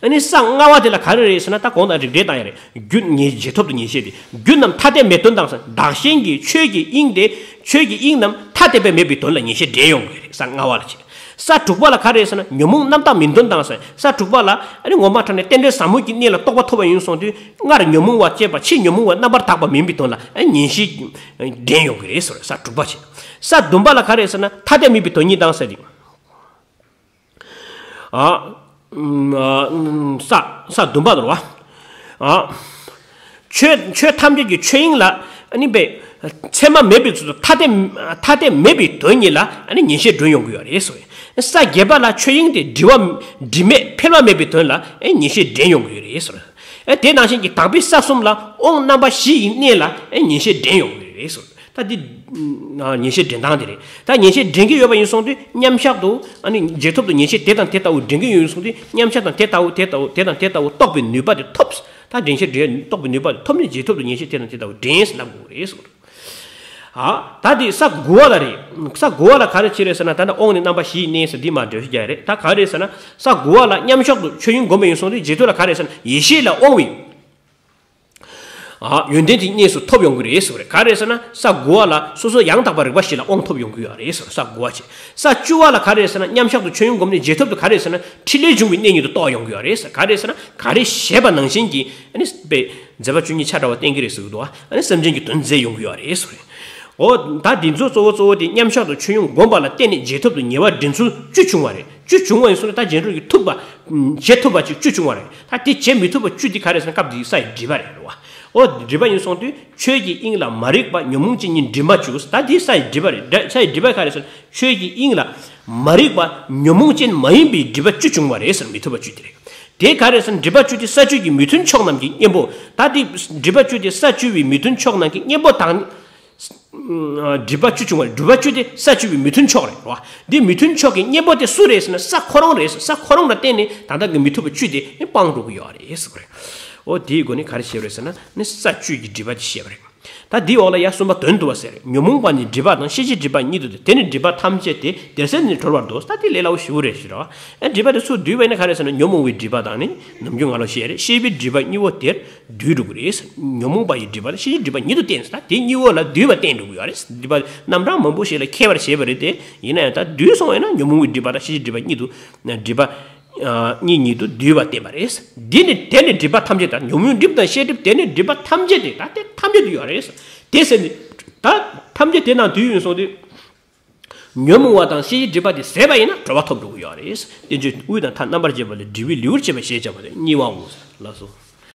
ཨ་ནི་ས་ལྔ་པ་དེ་ལ་ག་རེ་རེད་ཟེར་ན། ད་གོང་དང་རིགས་འགྲེ་བཏང་ཡ་རེད། རྒྱུ་ངེས། རྗེས་ཐོབ་ཏུ་ངེས་ཤེས་དེ། རྒྱུ་རྣམས་ཐ་དད་མེད་དོན་དང་ཟེར། བདག་གཞན་གྱི་ཆོས་ཀྱི་དབྱིངས་དེ། ཆོས་ཀྱི་དབྱིངས་རྣམས་ཐ་དད་པས་མེད་པའི་དོན་ལ་ངེས་ཤེས་འདྲེན་ཡོང་གི་རེད། ས་ལྔ་པ་ལ་བྱས། ས་དྲུག་པ་ལ་ག་རེ་ཟེར་ན། ཉོན་མོངས་རྣམ་དག་མིན་དོན་དང་ཟེར། ས་དྲུག་པ་ལ་ཨ་ནི་ངོ་མ་དྲང་ནས་རྟེན་འབྲེལ་ཟབ་མོ་གི་གནས་ལ་རྟོགས་པ་ཐོབ་པ་ཡིན་སོང་དུས། སྔར་ཉོན་མོངས་པ་བཅད་པ་ཕྱིས་ཉོན་མོངས་པ་རྣམ་པར་དག་པ་མིན་པའི་དོན་ལ། ཨ། ངེས་ཤེས་འདྲེན་ཡོང་གི་རེད་ཟེར། ས་དྲུག་པ་བྱས། ས་བདུན་པ་ལ་ག་རེ་ཟེར་ན། ཐ་དད་མེད་པའི་དོན་གཉིས་དང་ཟེར་ཏེ། ཨ། ཨ། ས། ས་བདུན་པ་དེ་རེད་བ། ཨ། ཆོས། ཆོས་ཐམས་ཅད་ཀྱི་ཆོས་དབྱིངས་ལ་ཨ་ནི་པའི་མཚན་མ་མེད་པའི་ཚུལ་དུ་ཐ་དད། ཐ་དད་མེད་པའི་དོན་གཉིས་ལ་ཨ་ནི་ངེས་ཤེས་འདྲེན་ཡོང་གི་ཡོད་རེད་ཟེར། ས་བརྒྱད་པ་ལ་ཆོས་དབྱིངས་དེ་སྒྲིབ་པ། སྒྲིབ་མེད་འཕེལ་བ་མེད་པའི་དོན་ལ་ཨ་ངེས་ཤེས་འདྲེན་ཡོང་གི་ཡོད་རེད་ཟེར། ཨ། དེ་ནང་བཞིན་གྱི་དག་པའི་ས་གསུམ་ལ་དབང་རྣམ་པ་བཞི་ཡི་གནས་ལ་ཨ་ངེས་ཤེས་འདྲེན་ཡོང་གི་རེད་ཟེར། ད་འདི། ཨ། ངེས་ཤེས་འདྲེན་སྟངས་དེ་རེད། ད་ངེས་ཤེས་འདྲེན་གྱི་ཡོད་པ་ཡིན་སོང་དུས། མཉམ་གཞག་ཏུ་ཨ་ནི་རྗེས་ཐོབ་ཏུ་ངེས་ཤེས་དེ་དང་དེ་ལྟ་བུ་འདྲེན་གྱི་ཡོད་སོང་དུས། མཉམ་གཞག་དང་དེ་ལྟ་བུ། དེ་ལྟ་བུ། དེ་དང་དེ་ལྟ་བུ་རྟོགས་པའི་ནུས་པ་དེ་ཐོབ། ད་འདྲེན་ཤེས་འདྲེན། རྟོགས་པའི་ནུས་པ་དེ་ཐོབ་ནས་རྗེས་ཐོབ་ཏུ་ངེས་ཤེས་དེ་དང་དེ་ལྟ་བུ་འདྲེན་ཟེར་ལབ་དགོས་རེད་ཟེར། ཨ། ད་དེ་ས་དགུ་པ་ལ་རེད། ས་དགུ་པ་ལ་ག་རེ་བྱེད་རེད་ཟེར་ན། ད་ལྟ་དབང་ནི་རྣམ་པ་བཞིའི་གནས་ཟེར་འདི་མར་འགྲེལ་བཤད་རྒྱག་ཡ་རེད། ད་ག་རེ་ཟེར་ན། ས་དགུ་པ་ལ་མཉམ་གཞག་ཏུ་ཆོས་དབྱིངས་བསྒོམ་པ་ཡིན་སོང་དུས། རྗེས་ཐོབ་ལ་ག་རེ་ཟེར་ན། ཡེ་ཤེས་ལ་དབང་བའི། ཨ། ཡོན་ཏན་དེ་གནས་སུ་ཐོབ་ཡོང་གི་རེད་ཟེར་བ་རེད། ག་རེ་ཟེར་ན། ས་དགུ་པ་ལ་སོ་སོ་ཡང་དག་པ་རིག་པ་བཞི་ལ་དབང་ཐོབ་ཡོང་གི་ཡོད་རེད་ཟེར། ས་དགུ་པ་བྱས། ས་བཅུ་པ་ལ་ག་རེ་ཟེར་ན། མཉམ་གཞག་ཏུ་ཆོས་དབྱིངས་བསྒོམས་ནས་རྗེས་ཐོབ་ཏུ་ག་རེ་ཟེར་ན། ཕྲིན་ལས་འབྱུང་བའི་གནས་ཉིད་དུ་རྟོགས་ཡོང་གི་ཡོད་རེད་ཟེར། ག་རེ་ཟེར་ན། ག་རེ་བཤད་པ་ནང་བཞིན་གྱི་ཨ་ནི་པའི་མཛད་པ་བཅུ་གཉིས་ཆ་འདྲ་བ་བསྟན་གྱི་རེད་ཟེར་གི་འདུག་ཨ་ནི་སེམས་ཅན་གྱི་དོན་མཛད་ཡོང་གི་ཡོད་རེད་ཟེར། འོ། ད་འདི་ཚོ་གཙོ་བོ་གཙོ་བོ་དེ་མཉམ་གཞག་ཏུ་ཆོས་དབྱིངས་བསྒོམས་པ་ལ་བརྟེན་ནས་རྗེས་ཐོབ་ཏུ་ཉེ་བར་འདྲེན་ཚུལ་བཅུ་བྱུང་བ་རེད། བཅུ་བྱུང་བ་ཡིན་སོང་ན། ད་རྗེས་འགྲོ་གི་ཐུབ་པ། བྱེད་ཐུབ་པ་ཅིག་བཅུ་བྱུང་བ་རེད། ད་དེ་བྱེད་མི་ཐུབ་པ་བཅུ་དེ་ག་རེ་ཟེར་ན། སྐབས་འདིའི་ས་ཡི་སྒྲིབ་པ་རེད་རེད་བ། འོ། སྒྲིབ་པ་ཡིན་སོང་དུས། ཆོས་ཀྱི་དབྱིངས་ལ་མ་རིག་པ་ཉོན་མོངས་ཅན་གཉིས་འདྲེན་པ་བཅུ། ད་དེ་ས་ཡི་སྒྲིབ་པ་རེད། ད་ས་ཡི་སྒྲིབ་པ་ག་རེ་ཟེར་ན། ཆོས་ཀྱི་དབྱིངས་ལ་མ་རིག་པ་ཉོན་མོངས་ཅན་མ་ཡིན་པའི་སྒྲིབ་པ་བཅུ་བྱུང་བ་རེད་ཟེར། མི་ཐུབ་པ་བཅུ་དེ་རེད། དེ་ག་རེ་ཟེར་ན། སྒྲིབ་པ་བཅུ་དེ་ས་བཅུ་གི་མི་མཐུན་ཕྱོགས་རྣམས་ཀྱི་གཉེན་པོ། ད་དེ་སྒྲིབ་པ་བཅུ་དེ་ས་བཅུ་པའི་མི་མཐུན་ཕྱོགས་རྣམས་ཀྱི་གཉེན་པོ་དང་། སྒྲིབ་པ་བཅུ་བྱུང་བ་རེད། སྒྲིབ་པ་བཅུ་དེ་ས་བཅུ་པའི་མི་མཐུན་ཕྱོགས་རེད་བ། འདི་མི་མཐུན་ཕྱོགས་ཀྱི་གཉེན་པོ་དེ་སུ་རེད་ཟེར་ན། ས་ཁོ་རང་རེད་ཟེར། ས་ཁོ་རང་ལ་བརྟེན་ནས་ད་ལྟ་གི་མི་ཐུབ་པ་བཅུ་དེ་ནི་སྤང་འགྲོ་གི་ཡོད་རེད་ཟེར་བ་རེད། འོ། དེའི་སྒོ་ནས་ག་རེ་བཤད་རེད་ཟེར་ན། ནི་ས་བཅུ་གི་སྒྲིབ་པ་དེ་བཤད་པ་རེད། ད་འདིའི་འོག་ལ་ཡ་གསུམ་པ་དོན་བསྡུ་བ་ཟེར། ཉོན་མོངས་པ་ནི་སྒྲིབ་པ་དང་ཤེས་བྱའི་སྒྲིབ་པ་ཉིད་དུ་སྟེ། དེ་ནི་སྒྲིབ་པ་ཐམས་ཅད་དེ། དེར་སེམས་ནི་གྲོལ་བར་འདོད། ད་དེ་ལས་སླ་བོ་ཞེ་པོ་རེད་ཟེར་བ། ཨ་སྒྲིབ་པ་དེ་ཚུར་བསྡུས་པ་ཡིན་ན་ག་རེ་ཟེར་ན། ཉོན་མོངས་པའི་སྒྲིབ་པ་དང་ནི་ནམ་རྒྱུན་ང་ལ་བཤད་རེད། ཤེས་པའི་སྒྲིབ་པ་གཉིས་པོ་དེར་བསྡུས་འགྲོ་གི་རེད། ཉོན་མོངས་པ་ཡི་སྒྲིབ་པ་དང་ཤེས་བྱའི་སྒྲིབ་པ་ཉིད་དུ་བསྟན་ཟེར། ད་དེ་གཉིས་པོ་ལ་བསྡུས་པ་བསྟན་འགྲོ་གི་ཡོད་རེད། སྒྲིབ་པ་རྣམ་གྲངས་མང་པོ་ཞིག་ལ་མཁས་པར་བྱས་པ་རེད་དེ། ཡིན་ན་ཡང་ད་བསྡུས་སོང་བ་ཡིན་ན་ཉོན་མོངས་པའི་སྒྲིབ་པ་དང་ཤེས་བྱའི་སྒྲིབ་པ་གཉིས་དུ་སྒྲིབ་པ་གཉིས་ཉིད་དུ་བསྡུས་པ་བསྟན་པ་རེད། འདི་ནི་དེ་ནི་སྒྲིབ་པ་ཐམས་ཅད་དང་། ཉོན་མོངས་སྒྲིབ་དང་ཤེས་སྒྲིབ་དེ་ནི་སྒྲིབ་པ་ཐམས་ཅད་དེ། ད་དེ་ཐམས་ཅད་དུ་ཡོད་རེད། དེ་ཟེར་ནས་ད་ཐམས་ཅད་དེ་ནང་དུ་ཡོད་སོང་དུས། ཉོན་མོངས་པ་དང་ཤེས་བྱའི་སྒྲིབ་པ་དེ་ཟད་པ་ཡིན་ན་གྲོལ་བ་ཐོབ་འགྲོ་གི་ཡོད་རེད། བསྟན་བཅོས་དབུས་དང་མཐའ་རྣམ་པར་འབྱེད་པ་ལས་སྒྲིབ་པའི་ལེའུར་བྱེད་པ་ཞེས་བྱ་བ་དེ་གཉིས་པའོ། ལགས་སོ།